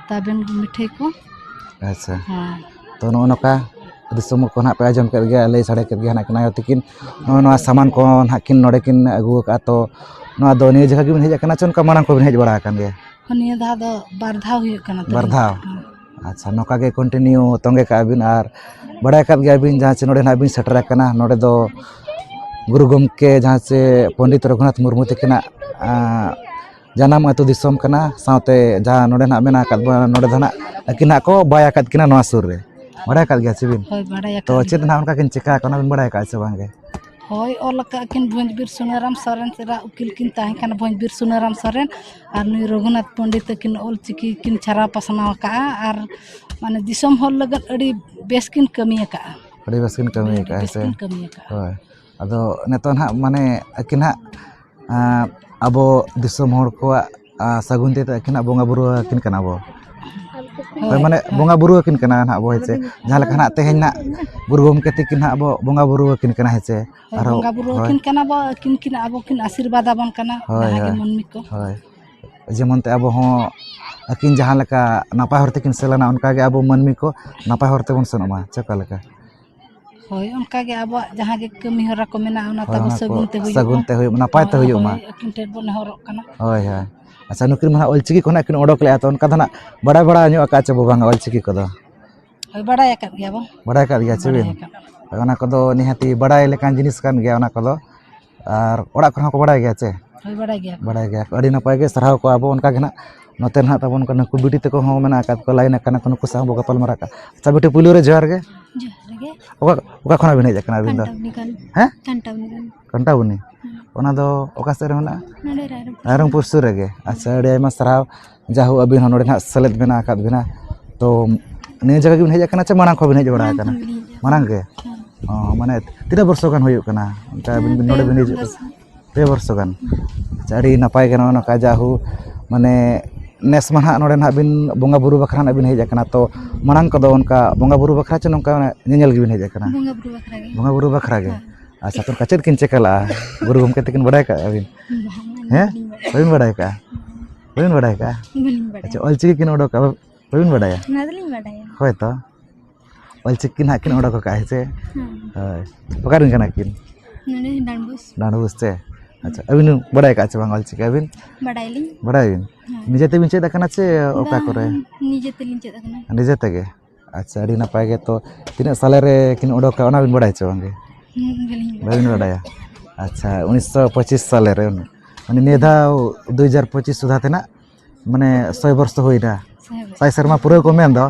ᱛᱟᱵᱮᱱ ᱢᱤᱴᱷᱟᱹᱭ ᱠᱚ᱾ ᱟᱪᱪᱷᱟ᱾ ᱦᱮᱸ᱾ ᱛᱚ ᱱᱚᱜᱼᱚ ᱱᱚᱝᱠᱟ ᱫᱤᱥᱚᱢ ᱠᱚ ᱱᱟᱦᱟᱜ ᱯᱮ ᱟᱸᱡᱚᱢ ᱠᱮᱫ ᱜᱮᱭᱟ, ᱞᱟᱹᱭ ᱥᱟᱰᱮ ᱠᱮᱫ ᱜᱮᱭᱟ ᱱᱟᱦᱟᱜ ᱠᱤᱱ ᱟᱭᱳ ᱛᱤᱠᱤᱱ᱾ ᱱᱚᱜᱼᱚ ᱱᱚᱣᱟ ᱥᱟᱢᱟᱱ ᱠᱚ ᱱᱟᱦᱟᱜ ᱠᱤᱱ ᱱᱚᱰᱮ ᱠᱤᱱ ᱟᱹᱜᱩ ᱟᱠᱟᱫᱼᱟ᱾ ᱛᱚ ᱱᱚᱣᱟ ᱫᱚ ᱱᱤᱭᱟᱹ ᱡᱟᱭᱜᱟ ᱜᱮᱵᱤᱱ ᱦᱮᱡ ᱟᱠᱟᱱᱟ ᱪᱮ ᱚᱱᱠᱟ ᱢᱟᱲᱟᱝ ᱠᱚᱵᱤᱱ ᱦᱮᱡ ᱵᱟᱲᱟ ᱟᱠᱟᱱ ᱜᱮᱭᱟ? ᱱᱤᱭᱟᱹ ᱫᱷᱟᱣ ᱫᱚ ᱵᱟᱨ ᱫᱷᱟᱣ ᱦᱩᱭᱩᱜ ᱠᱟᱱᱟ ᱛᱟᱹᱞᱤᱧ᱾ ᱵᱟᱨ ᱫᱷᱟᱣ? ᱦᱮᱸ᱾ ᱟᱪᱪᱷᱟ, ᱱᱚᱝᱠᱟ ᱜᱮ ᱠᱚᱱᱴᱤᱱᱤᱭᱩ ᱛᱚᱸᱜᱮ ᱠᱟᱜᱼᱟ ᱵᱤᱱ᱾ ᱟᱨ ᱵᱟᱲᱟᱭ ᱟᱠᱟᱫ ᱜᱮᱭᱟ ᱵᱤᱱ ᱡᱟᱦᱟᱸ ᱪᱮ ᱱᱚᱰᱮ ᱱᱟᱦᱟᱜ ᱵᱤᱱ ᱥᱮᱴᱮᱨ ᱟᱠᱟᱱᱟ, ᱱᱚᱰᱮ ᱫᱚ ᱜᱩᱨᱩ ᱜᱚᱢᱠᱮ ᱡᱟᱦᱟᱸ ᱪᱮ ᱯᱚᱱᱰᱤᱛ ᱨᱚᱜᱷᱩᱱᱟᱛᱷ ᱢᱩᱨᱢᱩ ᱛᱟᱹᱠᱤᱱᱟᱜ, ᱟᱸ, ᱡᱟᱱᱟᱢ ᱟᱹᱛᱩ ᱫᱤᱥᱚᱢ ᱠᱟᱱᱟ᱾ ᱥᱟᱶᱛᱮ ᱡᱟᱦᱟᱸ ᱱᱚᱰᱮ ᱱᱟᱦᱟᱜ ᱢᱮᱱᱟᱜ ᱟᱠᱟᱫ ᱵᱚᱱᱟ, ᱱᱚᱰᱮ ᱫᱚ ᱱᱟᱦᱟᱜ ᱟᱹᱠᱤᱱ ᱱᱟᱦᱟᱜ ᱠᱚ ᱵᱟᱭ ᱟᱠᱟᱫ ᱠᱤᱱᱟ ᱱᱚᱣᱟ ᱥᱩᱨ ᱨᱮ᱾ ᱵᱟᱲᱟᱭ ᱟᱠᱟᱫ ᱜᱮᱭᱟ ᱪᱮ ᱵᱤᱱ? ᱦᱳᱭ, ᱵᱟᱲᱟᱭ ᱛᱚ ᱟᱠᱟᱫ ᱪᱮᱫ ᱜᱮᱭᱟ᱾ ᱱᱟᱦᱟᱜ ᱚᱱᱠᱟ ᱠᱤᱱ ᱪᱤᱠᱟ ᱟᱠᱟᱱᱟ, ᱵᱤᱱ ᱵᱟᱲᱟᱭ ᱟᱠᱟᱫ ᱪᱮ ᱵᱟᱝ ᱜᱮ? ᱦᱳᱭ, ᱚᱞ ᱟᱠᱟᱫ ᱠᱤᱱ ᱵᱷᱚᱸᱡᱽᱵᱤᱨ ᱥᱩᱱᱟᱹᱨᱟᱢ ᱥᱚᱨᱮᱱ, ᱥᱮᱨᱟ ᱩᱠᱤᱞ ᱠᱤᱱ ᱛᱟᱦᱮᱸ ᱠᱟᱱᱟ ᱵᱷᱚᱸᱡᱽᱵᱤᱨ ᱥᱩᱱᱟᱹᱨᱟᱢ ᱥᱚᱨᱮᱱ, ᱟᱨ ᱱᱩᱭ ᱨᱚᱜᱷᱩᱱᱟᱛᱷ ᱯᱚᱱᱰᱤᱛ ᱛᱟᱹᱠᱤᱱ ᱚᱞ ᱪᱤᱠᱤ ᱠᱤᱱ ᱪᱷᱟᱨᱟᱣ ᱯᱟᱥᱱᱟᱣ ᱟᱠᱟᱫᱼᱟ᱾ ᱟᱨ ᱢᱟᱱᱮ ᱫᱤᱥᱚᱢ ᱦᱚᱲ ᱞᱟᱹᱜᱤᱫ ᱟᱹᱰᱤ ᱵᱮᱥ ᱠᱤᱱ ᱠᱟᱹᱢᱤ ᱟᱠᱟᱫᱼᱟ᱾ ᱟᱹᱰᱤ ᱵᱮᱥ ᱠᱤᱱ ᱠᱟᱹᱢᱤ ᱟᱹᱰᱤ ᱟᱠᱟᱫᱼᱟ, ᱵᱮᱥ ᱦᱮᱸ ᱥᱮ? ᱠᱤᱱ ᱠᱟᱹᱢᱤ ᱟᱠᱟᱫᱼᱟ᱾ ᱦᱳᱭ᱾ ᱟᱫᱚ ᱱᱤᱛᱚᱜ ᱱᱟᱦᱟᱜ ᱢᱟᱱᱮ ᱟᱹᱠᱤᱱ ᱦᱟᱸᱜ, ᱟᱸ, ᱟᱵᱚ ᱫᱤᱥᱚᱢ ᱦᱚᱲ ᱠᱚᱣᱟᱜ, ᱟᱸ, ᱥᱟᱹᱜᱩᱱ ᱛᱮ ᱟᱹᱠᱤᱱ ᱦᱟᱸᱜ ᱵᱚᱸᱜᱟ ᱵᱩᱨᱩ ᱟᱹᱠᱤᱱ ᱠᱟᱱᱟ ᱵᱚ᱾ ᱦᱳᱭ, ᱦᱳᱭ, ᱢᱟᱱᱮ ᱦᱳᱭ᱾ ᱵᱚᱸᱜᱟ ᱵᱩᱨᱩ ᱟᱹᱠᱤᱱ ᱠᱟᱱᱟ ᱱᱟᱦᱟᱜ ᱵᱚ, ᱦᱮᱸ ᱪᱮ? ᱡᱟᱦᱟᱸ ᱞᱮᱠᱟ ᱱᱟᱦᱟᱜ ᱛᱮᱦᱮᱧ ᱱᱟᱦᱟᱜ ᱜᱩᱨᱩ ᱜᱚᱢᱠᱮ ᱛᱤᱠᱤᱱ ᱱᱟᱦᱟᱜ ᱟᱵᱚ ᱵᱚᱸᱜᱟ ᱵᱩᱨᱩ ᱟᱹᱠᱤᱱ ᱠᱟᱱᱟ, ᱦᱮᱸ ᱪᱮ? ᱦᱳᱭ, ᱟᱨᱦᱚᱸ, ᱵᱚᱸᱜᱟ ᱵᱩᱨᱩ ᱦᱳᱭ᱾ ᱟᱹᱠᱤᱱ ᱠᱟᱱᱟ ᱵᱚ, ᱟᱹᱠᱤᱱ ᱠᱤᱱ ᱟᱵᱚ ᱠᱤᱱ ᱟᱥᱤᱨᱵᱟᱫ ᱟᱵᱚᱱ ᱠᱟᱱᱟ, ᱦᱳᱭ, ᱡᱟᱦᱟᱸ ᱜᱮ ᱦᱳᱭ᱾ ᱢᱟᱹᱱᱢᱤ ᱠᱚ᱾ ᱦᱳᱭ᱾ ᱡᱮᱢᱚᱱ ᱛᱮ ᱟᱵᱚ ᱦᱚᱸ ᱟᱹᱠᱤᱱ ᱡᱟᱦᱟᱸ ᱞᱮᱠᱟ ᱱᱟᱯᱟᱭ ᱦᱚᱨ ᱛᱮᱠᱤᱱ ᱥᱮᱱ ᱞᱮᱱᱟ, ᱚᱱᱠᱟ ᱜᱮ ᱟᱵᱚ ᱢᱟᱹᱱᱢᱤ ᱠᱚ ᱱᱟᱯᱟᱭ ᱦᱚᱨ ᱛᱮᱵᱚᱱ ᱥᱮᱱᱚᱜ ᱢᱟ, ᱪᱮ ᱚᱠᱟ ᱞᱮᱠᱟ? ᱦᱳᱭ, ᱚᱱᱠᱟ ᱜᱮ ᱟᱵᱚᱣᱟᱜ ᱡᱟᱦᱟᱸ ᱜᱮ ᱠᱟᱹᱢᱤ ᱦᱚᱨᱟ ᱠᱚ ᱢᱮᱱᱟᱜᱼᱟ, ᱚᱱᱟ ᱦᱳᱭ, ᱛᱟᱵᱚ ᱚᱱᱟ ᱠᱚ ᱥᱟᱹᱜᱩᱱ ᱛᱮ ᱦᱩᱭᱩᱜ ᱥᱟᱹᱜᱩᱱ ᱢᱟ᱾ ᱛᱮ ᱦᱩᱭᱩᱜ ᱢᱟ, ᱱᱟᱯᱟᱭ ᱛᱮ ᱦᱳᱭ, ᱦᱩᱭᱩᱜ ᱢᱟ᱾ ᱦᱳᱭ, ᱟᱹᱠᱤᱱ ᱴᱷᱮᱱ ᱵᱚᱱ ᱱᱮᱦᱚᱨᱚᱜ ᱠᱟᱱᱟ᱾ ᱦᱳᱭ, ᱦᱳᱭ᱾ ᱟᱪᱪᱷᱟ, ᱱᱩᱠᱤᱱ ᱢᱟ ᱦᱟᱸᱜ ᱚᱞᱪᱤᱠᱤ ᱠᱷᱚᱱᱟᱜ ᱠᱤᱱ ᱚᱰᱚᱠ ᱞᱮᱜᱼᱟ, ᱛᱚ ᱚᱱᱠᱟ ᱫᱚ ᱱᱟᱜ ᱵᱟᱲᱟᱭ ᱵᱟᱲᱟ ᱧᱚᱜ ᱟᱠᱟᱫ ᱪᱮ ᱵᱚ ᱵᱟᱝᱟ ᱚᱞᱪᱤᱠᱤ ᱠᱚᱫᱚ? ᱦᱳᱭ, ᱵᱟᱲᱟᱭ ᱟᱠᱟᱫ ᱜᱮᱭᱟ ᱵᱚᱱ᱾ ᱵᱟᱲᱟᱭ ᱟᱠᱟᱫ ᱜᱮᱭᱟ ᱪᱮ ᱵᱟᱲᱟᱭ ᱵᱤᱱ? ᱟᱠᱟᱫ᱾ ᱦᱳᱭ, ᱚᱱᱟ ᱠᱚᱫᱚ ᱱᱤᱦᱟᱹᱛᱤ ᱵᱟᱲᱟᱭ ᱞᱮᱠᱟᱱ ᱡᱤᱱᱤᱥ ᱠᱟᱱ ᱜᱮᱭᱟ ᱚᱱᱟ ᱠᱚᱫᱚ᱾ ᱟᱨ ᱚᱲᱟᱜ ᱠᱚᱨᱮ ᱦᱚᱸᱠᱚ ᱵᱟᱲᱟᱭ ᱜᱮᱭᱟ ᱪᱮ? ᱦᱳᱭ, ᱵᱟᱲᱟᱭ ᱜᱮᱭᱟ ᱠᱚ᱾ ᱵᱟᱲᱟᱭ ᱜᱮᱭᱟ ᱠᱚ, ᱟᱹᱰᱤ ᱱᱟᱯᱟᱭ ᱜᱮ, ᱥᱟᱨᱦᱟᱣ ᱠᱚᱣᱟ ᱵᱚ᱾ ᱚᱱᱠᱟ ᱜᱮ ᱱᱟᱦᱟᱜ ᱱᱚᱛᱮ ᱱᱟᱦᱟᱜ ᱛᱟᱵᱚᱱ ᱠᱚ ᱱᱩᱠᱩ ᱵᱤᱴᱤ ᱛᱟᱠᱚ ᱦᱚᱸ ᱢᱮᱱᱟᱜ ᱟᱠᱟᱫ ᱠᱚᱣᱟ, ᱞᱟᱭᱤᱱ ᱟᱠᱟᱱᱟ ᱠᱚ, ᱱᱩᱠᱩ ᱥᱟᱶ ᱵᱚ ᱜᱟᱯᱟᱞ ᱢᱟᱨᱟᱣ ᱠᱟᱜᱼᱟ᱾ ᱟᱪᱪᱷᱟ ᱵᱤᱴᱤ, ᱯᱩᱭᱞᱩ ᱨᱮ ᱡᱚᱦᱟᱨ ᱜᱮ᱾ ᱡᱚᱦᱟᱨ ᱜᱮ᱾ ᱚᱠᱟ, ᱚᱠᱟ ᱠᱷᱚᱱᱟᱜ ᱵᱤᱱ ᱦᱮᱡ ᱟᱠᱟᱱᱟ ᱟᱹᱵᱤᱱ ᱫᱚ? ᱠᱟᱱᱴᱟᱵᱱᱤ ᱠᱷᱚᱱ᱾ ᱦᱮᱸ? ᱠᱟᱱᱴᱟᱵᱱᱤ ᱠᱷᱚᱱ᱾ ᱠᱟᱱᱴᱟᱵᱱᱤ? ᱦᱮᱸ᱾ ᱚᱱᱟ ᱫᱚ ᱚᱠᱟ ᱥᱮᱫ ᱨᱮ ᱢᱮᱱᱟᱜᱼᱟ? ᱱᱚᱰᱮ ᱨᱟᱭᱨᱚᱝᱯᱩᱨ᱾ ᱨᱟᱭᱨᱚᱝᱯᱩᱨ ᱥᱩᱨ ᱨᱮᱜᱮ᱾ ᱟᱪᱪᱷᱟ, ᱟᱹᱰᱤ ᱟᱭᱢᱟ ᱥᱟᱨᱦᱟᱣ, ᱡᱟᱦᱳ ᱟᱹᱵᱤᱱ ᱦᱚᱸ ᱱᱚᱰᱮ ᱱᱟᱦᱟᱜ ᱥᱮᱞᱮᱫ ᱢᱮᱱᱟᱜ ᱟᱠᱟᱫ ᱵᱤᱱᱟ᱾ ᱛᱚ, ᱱᱤᱭᱟᱹ ᱡᱟᱭᱜᱟ ᱜᱮᱵᱤᱱ ᱦᱮᱡ ᱟᱠᱟᱱᱟ ᱪᱮ ᱢᱟᱲᱟᱝ ᱠᱷᱚᱱ ᱵᱤᱱ ᱦᱮᱡ ᱵᱟᱲᱟ ᱢᱟᱲᱟᱝ ᱟᱠᱟᱱᱟ? ᱠᱷᱚᱱ ᱜᱮᱞᱤᱧ ᱦᱮᱡ ᱟᱠᱟᱱᱟ᱾ ᱢᱟᱲᱟᱝ ᱜᱮ? ᱦᱮᱸ᱾ ᱚ, ᱢᱟᱱᱮ ᱛᱤᱱᱟᱹᱜ ᱵᱚᱨᱥᱚ ᱜᱟᱱ ᱦᱩᱭᱩᱜ ᱠᱟᱱᱟ ᱚᱱᱠᱟ ᱟᱹᱵᱤᱱ ᱦᱮᱸ, ᱵᱤᱱ ᱱᱚᱰᱮ ᱯᱮ ᱵᱤᱱ ᱦᱤᱡᱩᱜ ᱵᱚᱨᱥᱚ᱾ ᱠᱟᱱᱟ? ᱯᱮ ᱵᱚᱨᱥᱚ ᱜᱟᱱ᱾ ᱟᱪᱪᱷᱟ, ᱟᱹᱰᱤ ᱱᱟᱯᱟᱭ ᱜᱮ ᱱᱚᱜᱼᱚ ᱱᱚᱝᱠᱟ ᱡᱟᱦᱳ, ᱢᱟᱱᱮ ᱱᱮᱥ ᱢᱟ ᱱᱟᱦᱟᱜ ᱱᱚᱰᱮ ᱱᱟᱦᱟᱜ ᱵᱤᱱ ᱵᱚᱸᱜᱟ ᱵᱩᱨᱩ ᱵᱟᱠᱷᱨᱟ ᱱᱟᱦᱟᱜ ᱵᱤᱱ ᱦᱮᱡ ᱟᱠᱟᱱᱟ, ᱛᱚ ᱢᱟᱲᱟᱝ ᱠᱚᱫᱚ ᱚᱱᱠᱟ ᱵᱚᱸᱜᱟ ᱵᱩᱨᱩ ᱵᱟᱠᱷᱨᱟ ᱪᱮ ᱱᱚᱝᱠᱟ ᱧᱮᱧᱮᱞ ᱜᱮᱵᱤᱱ ᱦᱮᱡ ᱟᱠᱟᱱᱟ? ᱵᱚᱸᱜᱟ ᱵᱩᱨᱩ ᱵᱟᱠᱷᱨᱟ ᱜᱮ᱾ ᱵᱚᱸᱜᱟ ᱵᱩᱨᱩ ᱵᱟᱠᱷᱨᱟ ᱜᱮ? ᱦᱳᱭ᱾ ᱟᱪᱪᱷᱟ, ᱛᱚ ᱚᱱᱠᱟ ᱪᱮᱫ ᱠᱤᱱ ᱪᱤᱠᱟ ᱞᱟᱜᱼᱟ? ᱜᱩᱨᱩ ᱜᱚᱢᱠᱮ ᱛᱟᱹᱠᱤᱱ ᱵᱟᱰᱟᱭ ᱠᱟᱜᱼᱟ ᱵᱤᱱ? ᱵᱟᱝ, ᱦᱮᱸ? ᱵᱟᱹᱞᱤᱧ ᱵᱟᱰᱟᱭᱟ᱾ ᱵᱟᱹᱵᱤᱱ ᱵᱟᱰᱟᱭ ᱠᱟᱜᱼᱟ? ᱵᱟᱹᱞᱤᱧ ᱵᱟᱰᱟᱭ ᱠᱟᱜᱼᱟ? ᱵᱟᱹᱞᱤᱧ ᱵᱟᱰᱟᱭ ᱠᱟᱜᱼᱟ? ᱵᱟᱹᱞᱤᱧ ᱵᱟᱰᱟᱭᱟ᱾ ᱟᱪᱪᱷᱟ, ᱚᱞᱪᱤᱠᱤ ᱠᱤᱱ ᱚᱰᱚᱠᱟ, ᱵᱟᱹᱵᱤᱱ ᱵᱟᱰᱟᱭᱟ? ᱚᱱᱟ ᱫᱚᱞᱤᱧ ᱵᱟᱰᱟᱭᱟ᱾ ᱦᱳᱭ ᱛᱚ᱾ ᱚᱞᱪᱤᱠᱤ ᱱᱟᱦᱟᱜ ᱠᱤᱱ ᱚᱰᱚᱠ ᱟᱠᱟᱫᱼᱟ, ᱦᱮᱸ ᱥᱮ? ᱦᱮᱸ᱾ ᱦᱳᱭ᱾ ᱚᱠᱟ ᱨᱮᱱ ᱠᱟᱱᱟ ᱠᱤᱱ? ᱱᱚᱰᱮ ᱰᱟᱸᱰᱵᱳᱥ᱾ ᱰᱟᱸᱰᱵᱳᱥ ᱪᱮ? ᱟᱪᱪᱷᱟ, ᱟᱹᱵᱤᱱ ᱵᱤᱱ ᱵᱟᱰᱟᱭ ᱟᱠᱟᱫᱼᱟ ᱪᱮ ᱵᱟᱝ ᱚᱞᱪᱤᱠᱤ ᱟᱹᱵᱤᱱ? ᱵᱟᱰᱟᱭᱟᱞᱤᱧ᱾ ᱵᱟᱰᱟᱭᱟᱵᱤᱱ? ᱦᱮᱸ᱾ ᱱᱤᱡᱮ ᱛᱮᱵᱤᱱ ᱪᱮᱫ ᱟᱠᱟᱱᱟ ᱪᱮ ᱚᱠᱟ ᱵᱟᱝ, ᱠᱚᱨᱮ? ᱱᱤᱡᱮ ᱛᱮᱞᱤᱧ ᱪᱮᱫ ᱟᱠᱟᱱᱟ᱾ ᱱᱤᱡᱮ ᱛᱮᱜᱮ? ᱟᱪᱪᱷᱟ, ᱟᱹᱰᱤ ᱱᱟᱯᱟᱭ ᱜᱮ᱾ ᱛᱚ, ᱛᱤᱱᱟᱹᱜ ᱥᱟᱞᱮ ᱨᱮ ᱠᱤᱱ ᱚᱰᱚᱠᱟ, ᱚᱱᱟ ᱵᱤᱱ ᱵᱟᱰᱟᱭᱟ ᱪᱮ ᱵᱟᱝᱜᱮ? ᱦᱩᱸ, ᱵᱟᱹᱞᱤᱧ ᱵᱟᱰᱟᱭᱟ᱾ ᱵᱟᱹᱵᱤᱱ ᱵᱟᱰᱟᱭᱟ? ᱟᱪᱪᱷᱟ, ᱩᱱᱤᱥᱥᱚ ᱯᱚᱸᱪᱤᱥ ᱥᱟᱞᱮ ᱨᱮ, ᱢᱟᱱᱮ ᱱᱤᱭᱟᱹ ᱫᱷᱟᱣ ᱫᱩ ᱦᱟᱡᱟᱨ ᱯᱚᱸᱪᱤᱥ ᱥᱩᱫᱷᱟ ᱛᱮᱱᱟᱜ ᱢᱟᱱᱮ ᱥᱚᱭ ᱵᱚᱨᱥᱚ ᱦᱩᱭᱱᱟ᱾ ᱥᱚᱭ ᱵᱚᱨᱥᱚ᱾ ᱥᱟᱭ ᱥᱮᱨᱢᱟ ᱯᱩᱨᱟᱹᱣ ᱠᱚ ᱢᱮᱱ ᱫᱚ,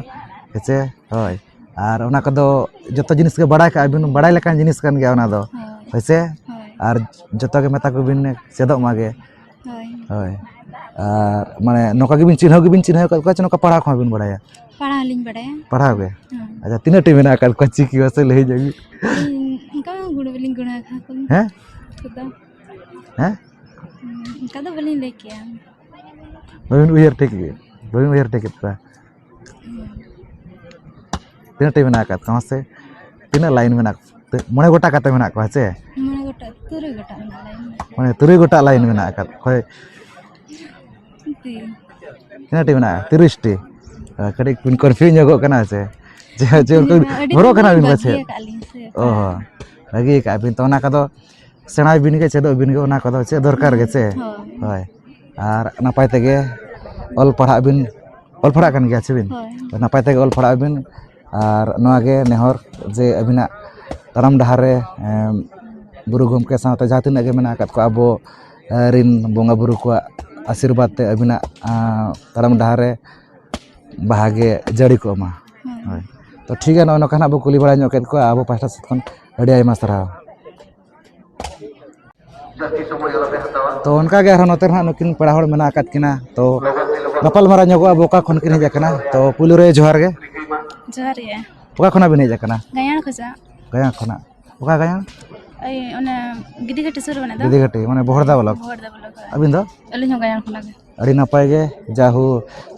ᱦᱮᱸ ᱪᱮ? ᱦᱳᱭ᱾ ᱟᱨ ᱚᱱᱟ ᱠᱚᱫᱚ ᱡᱚᱛᱚ ᱡᱤᱱᱤᱥ ᱜᱮ ᱵᱟᱲᱟᱭ ᱠᱟᱜᱼᱟ ᱵᱤᱱ, ᱵᱟᱲᱟᱭ ᱞᱮᱠᱟᱱ ᱡᱤᱱᱤᱥ ᱠᱟᱱ ᱜᱮᱭᱟ ᱚᱱᱟ ᱫᱚ, ᱦᱳᱭ᱾ ᱦᱳᱭ ᱥᱮ? ᱦᱳᱭ᱾ ᱟᱨ ᱡᱚᱛᱚ ᱜᱮ ᱢᱮᱛᱟ ᱠᱚᱵᱤᱱ ᱪᱮᱫᱚᱜ ᱢᱟᱜᱮ᱾ ᱦᱳᱭ᱾ ᱦᱳᱭ᱾ ᱟᱨ ᱢᱟᱱᱮ ᱱᱚᱝᱠᱟ ᱜᱮᱵᱤᱱ ᱪᱤᱱᱦᱟᱹᱣ ᱜᱮᱵᱤᱱ ᱪᱤᱱᱦᱟᱹᱣ ᱟᱠᱟᱫ ᱠᱚᱣᱟ ᱪᱮ ᱱᱚᱝᱠᱟ ᱯᱟᱲᱦᱟᱣ ᱠᱚᱦᱚᱸ ᱵᱤᱱ ᱵᱟᱲᱟᱭᱟ? ᱯᱟᱲᱦᱟᱣ ᱞᱤᱧ ᱵᱟᱲᱟᱭᱟ᱾ ᱯᱟᱲᱦᱟᱣ ᱜᱮ? ᱦᱮᱸ᱾ ᱟᱪᱪᱷᱟ, ᱛᱤᱱᱟᱹᱜ ᱴᱤ ᱢᱮᱱᱟᱜ ᱟᱠᱟᱫ ᱠᱚᱣᱟ ᱪᱤᱠᱤ ᱢᱟᱥᱮ ᱞᱟᱹᱭ ᱧᱚᱜ ᱵᱤᱱ? ᱤᱧ ᱚᱱᱠᱟ ᱢᱟ ᱜᱩᱬ ᱵᱟᱹᱞᱤᱧ ᱜᱩᱬ ᱟᱠᱟᱫ ᱠᱚᱣᱟ᱾ ᱦᱮᱸ? ᱩᱱᱠᱩ ᱫᱚ᱾ ᱦᱮᱸ? ᱦᱩᱸ, ᱚᱱᱠᱟ ᱫᱚ ᱵᱟᱹᱞᱤᱧ ᱞᱟᱹᱭ ᱠᱮᱭᱟ᱾ ᱵᱟᱹᱵᱤᱱ ᱩᱭᱦᱟᱹᱨ ᱴᱷᱤᱠ ᱜᱮ, ᱵᱟᱹᱵᱤᱱ ᱩᱭᱦᱟᱹᱨ ᱴᱷᱤᱠᱮᱫ ᱠᱚᱣᱟ᱾ ᱦᱩᱸ᱾ ᱛᱤᱱᱟᱹᱜ ᱴᱤ ᱢᱮᱱᱟᱜ ᱟᱠᱟᱫ ᱠᱚᱣᱟ ᱢᱟᱥᱮ? ᱛᱤᱱᱟᱹᱜ ᱞᱟᱭᱤᱱ ᱢᱮᱱᱟᱜ ᱠᱚᱣᱟ? ᱢᱚᱬᱮ ᱜᱚᱴᱟ ᱠᱟᱛᱮ ᱢᱮᱱᱟᱜ ᱠᱚᱣᱟ ᱪᱮ? ᱢᱚᱬᱮ ᱜᱚᱴᱟᱝ, ᱛᱩᱨᱩᱭ ᱜᱚᱴᱟᱝ ᱢᱮᱱᱟᱜ ᱞᱟᱭᱤᱱ᱾ ᱢᱟᱱᱮ ᱛᱩᱨᱩᱭ ᱜᱚᱴᱟᱝ ᱞᱟᱭᱤᱱ ᱢᱮᱱᱟᱜ ᱟᱠᱟᱫ᱾ ᱦᱳᱭ᱾ ᱛᱤᱱᱟᱹᱜ ᱴᱤ ᱢᱮᱱᱟᱜᱼᱟ? ᱛᱤᱨᱤᱥ ᱴᱤ᱾ ᱠᱟᱹᱴᱤᱡ ᱵᱤᱱ ᱠᱚᱱᱯᱷᱤᱭᱩᱡᱽ ᱧᱚᱜᱚᱜ ᱠᱟᱱᱟ ᱪᱮ? ᱡᱮ, ᱡᱮ ᱩᱱᱠᱩ ᱟᱹᱰᱤ ᱦᱚᱨᱚᱜ ᱫᱤᱱ ᱠᱟᱱᱟ ᱵᱤᱱ ᱵᱟᱹᱜᱤ ᱯᱟᱪᱮᱫ? ᱟᱠᱟᱫ ᱞᱤᱧ ᱥᱮ᱾ ᱚ ᱦᱚᱸ᱾ ᱵᱟᱹᱜᱤ ᱟᱠᱟᱫ ᱵᱤᱱ ᱛᱚ, ᱚᱱᱟ ᱠᱚᱫᱚ ᱥᱮᱬᱟᱭ ᱵᱤᱱ ᱜᱮ, ᱪᱮᱫᱚᱜ ᱵᱤᱱ ᱜᱮ, ᱚᱱᱟ ᱠᱚᱫᱚ ᱪᱮᱫ ᱫᱚᱨᱠᱟᱨ ᱜᱮ ᱪᱮ? ᱦᱳᱭ᱾ ᱦᱳᱭ᱾ ᱟᱨ ᱱᱟᱯᱟᱭ ᱛᱮᱜᱮ ᱚᱞ ᱯᱟᱲᱦᱟᱜ ᱵᱤᱱ, ᱚᱞ ᱯᱟᱲᱦᱟᱜ ᱠᱟᱱ ᱜᱮᱭᱟ ᱪᱮ ᱵᱤᱱ? ᱦᱳᱭ᱾ ᱱᱟᱯᱟᱭ ᱛᱮᱜᱮ ᱚᱞ ᱯᱟᱲᱦᱟᱜ ᱵᱤᱱ᱾ ᱟᱨ ᱱᱚᱣᱟ ᱜᱮ ᱱᱮᱦᱚᱨ ᱡᱮ ᱟᱹᱵᱤᱱᱟᱜ ᱛᱟᱲᱟᱢ ᱰᱟᱦᱟᱨ ᱨᱮ, ᱮᱢ, ᱜᱩᱨᱩ ᱜᱚᱢᱠᱮ ᱥᱟᱶᱛᱮ ᱡᱟᱦᱟᱸ ᱛᱤᱱᱟᱹᱜ ᱜᱮ ᱢᱮᱱᱟᱜ ᱟᱠᱟᱫ ᱠᱚᱣᱟ ᱟᱵᱚ ᱨᱤᱱ ᱵᱚᱸᱜᱟ ᱵᱩᱨᱩ ᱠᱚᱣᱟᱜ ᱟᱥᱤᱨᱵᱟᱫᱽ ᱛᱮ ᱟᱹᱵᱤᱱᱟᱜ ᱛᱟᱲᱟᱢ ᱰᱟᱦᱟᱨ ᱨᱮ ᱵᱟᱦᱟ ᱜᱮ ᱡᱟᱹᱲᱤ ᱠᱚᱜ ᱢᱟ᱾ ᱦᱳᱭ᱾ ᱛᱚ ᱴᱷᱤᱠ ᱜᱮᱭᱟ, ᱱᱚᱜᱼᱚᱭ ᱱᱚᱝᱠᱟ ᱱᱟᱜ ᱵᱚ ᱠᱩᱞᱤ ᱵᱟᱲᱟ ᱧᱚᱜ ᱠᱮᱫ ᱠᱚᱣᱟ ᱟᱵᱚ ᱯᱟᱦᱴᱟ ᱥᱮᱫ ᱠᱷᱚᱱ᱾ ᱟᱹᱰᱤ ᱟᱭᱢᱟ ᱥᱟᱨᱦᱟᱣ᱾ ᱛᱚ ᱚᱱᱠᱟ ᱜᱮ ᱟᱨᱦᱚᱸ ᱱᱚᱛᱮ ᱨᱮ ᱦᱟᱸᱜ ᱱᱩᱠᱤᱱ ᱯᱮᱲᱟ ᱦᱚᱲ ᱢᱮᱱᱟᱜ ᱟᱠᱟᱫ ᱠᱤᱱᱟ, ᱛᱚ ᱜᱟᱯᱟᱞ ᱢᱟᱨᱟᱣ ᱧᱚᱜᱚᱜ ᱟᱵᱚ ᱚᱠᱟ ᱠᱷᱚᱱ ᱠᱤᱱ ᱦᱮᱡ ᱟᱠᱟᱱᱟ᱾ ᱛᱚ ᱯᱩᱭᱞᱩ ᱨᱮ ᱡᱚᱦᱟᱨ ᱜᱮ᱾ ᱡᱚᱦᱟᱨ ᱜᱮ᱾ ᱚᱠᱟ ᱠᱷᱚᱱᱟᱜ ᱵᱤᱱ ᱦᱮᱡ ᱟᱠᱟᱱᱟ? ᱜᱟᱭᱟᱲ ᱠᱷᱚᱱᱟᱜ᱾ ᱜᱟᱭᱟᱲ ᱠᱷᱚᱱᱟᱜ᱾ ᱚᱠᱟ ᱜᱟᱭᱟᱲ? ᱳᱭ ᱚᱱᱟ ᱜᱤᱫᱤᱜᱷᱟᱹᱴᱤ ᱥᱩᱨ ᱨᱮ ᱢᱮᱱᱟᱜ ᱫᱚ᱾ ᱜᱤᱫᱤᱜᱷᱟᱹᱴᱤ, ᱢᱟᱱᱮ ᱵᱚᱦᱚᱲᱫᱟ ᱵᱞᱚᱠ᱾ ᱵᱚᱦᱚᱲᱫᱟ ᱵᱞᱚᱠ, ᱦᱳᱭ᱾ ᱟᱹᱵᱤᱱ ᱫᱚ? ᱟᱹᱞᱤᱧ ᱦᱚᱸ ᱜᱟᱭᱟᱲ ᱠᱷᱚᱱᱟᱜ ᱜᱮ᱾ ᱟᱹᱰᱤ ᱱᱟᱯᱟᱭ ᱜᱮ, ᱡᱟᱦᱳ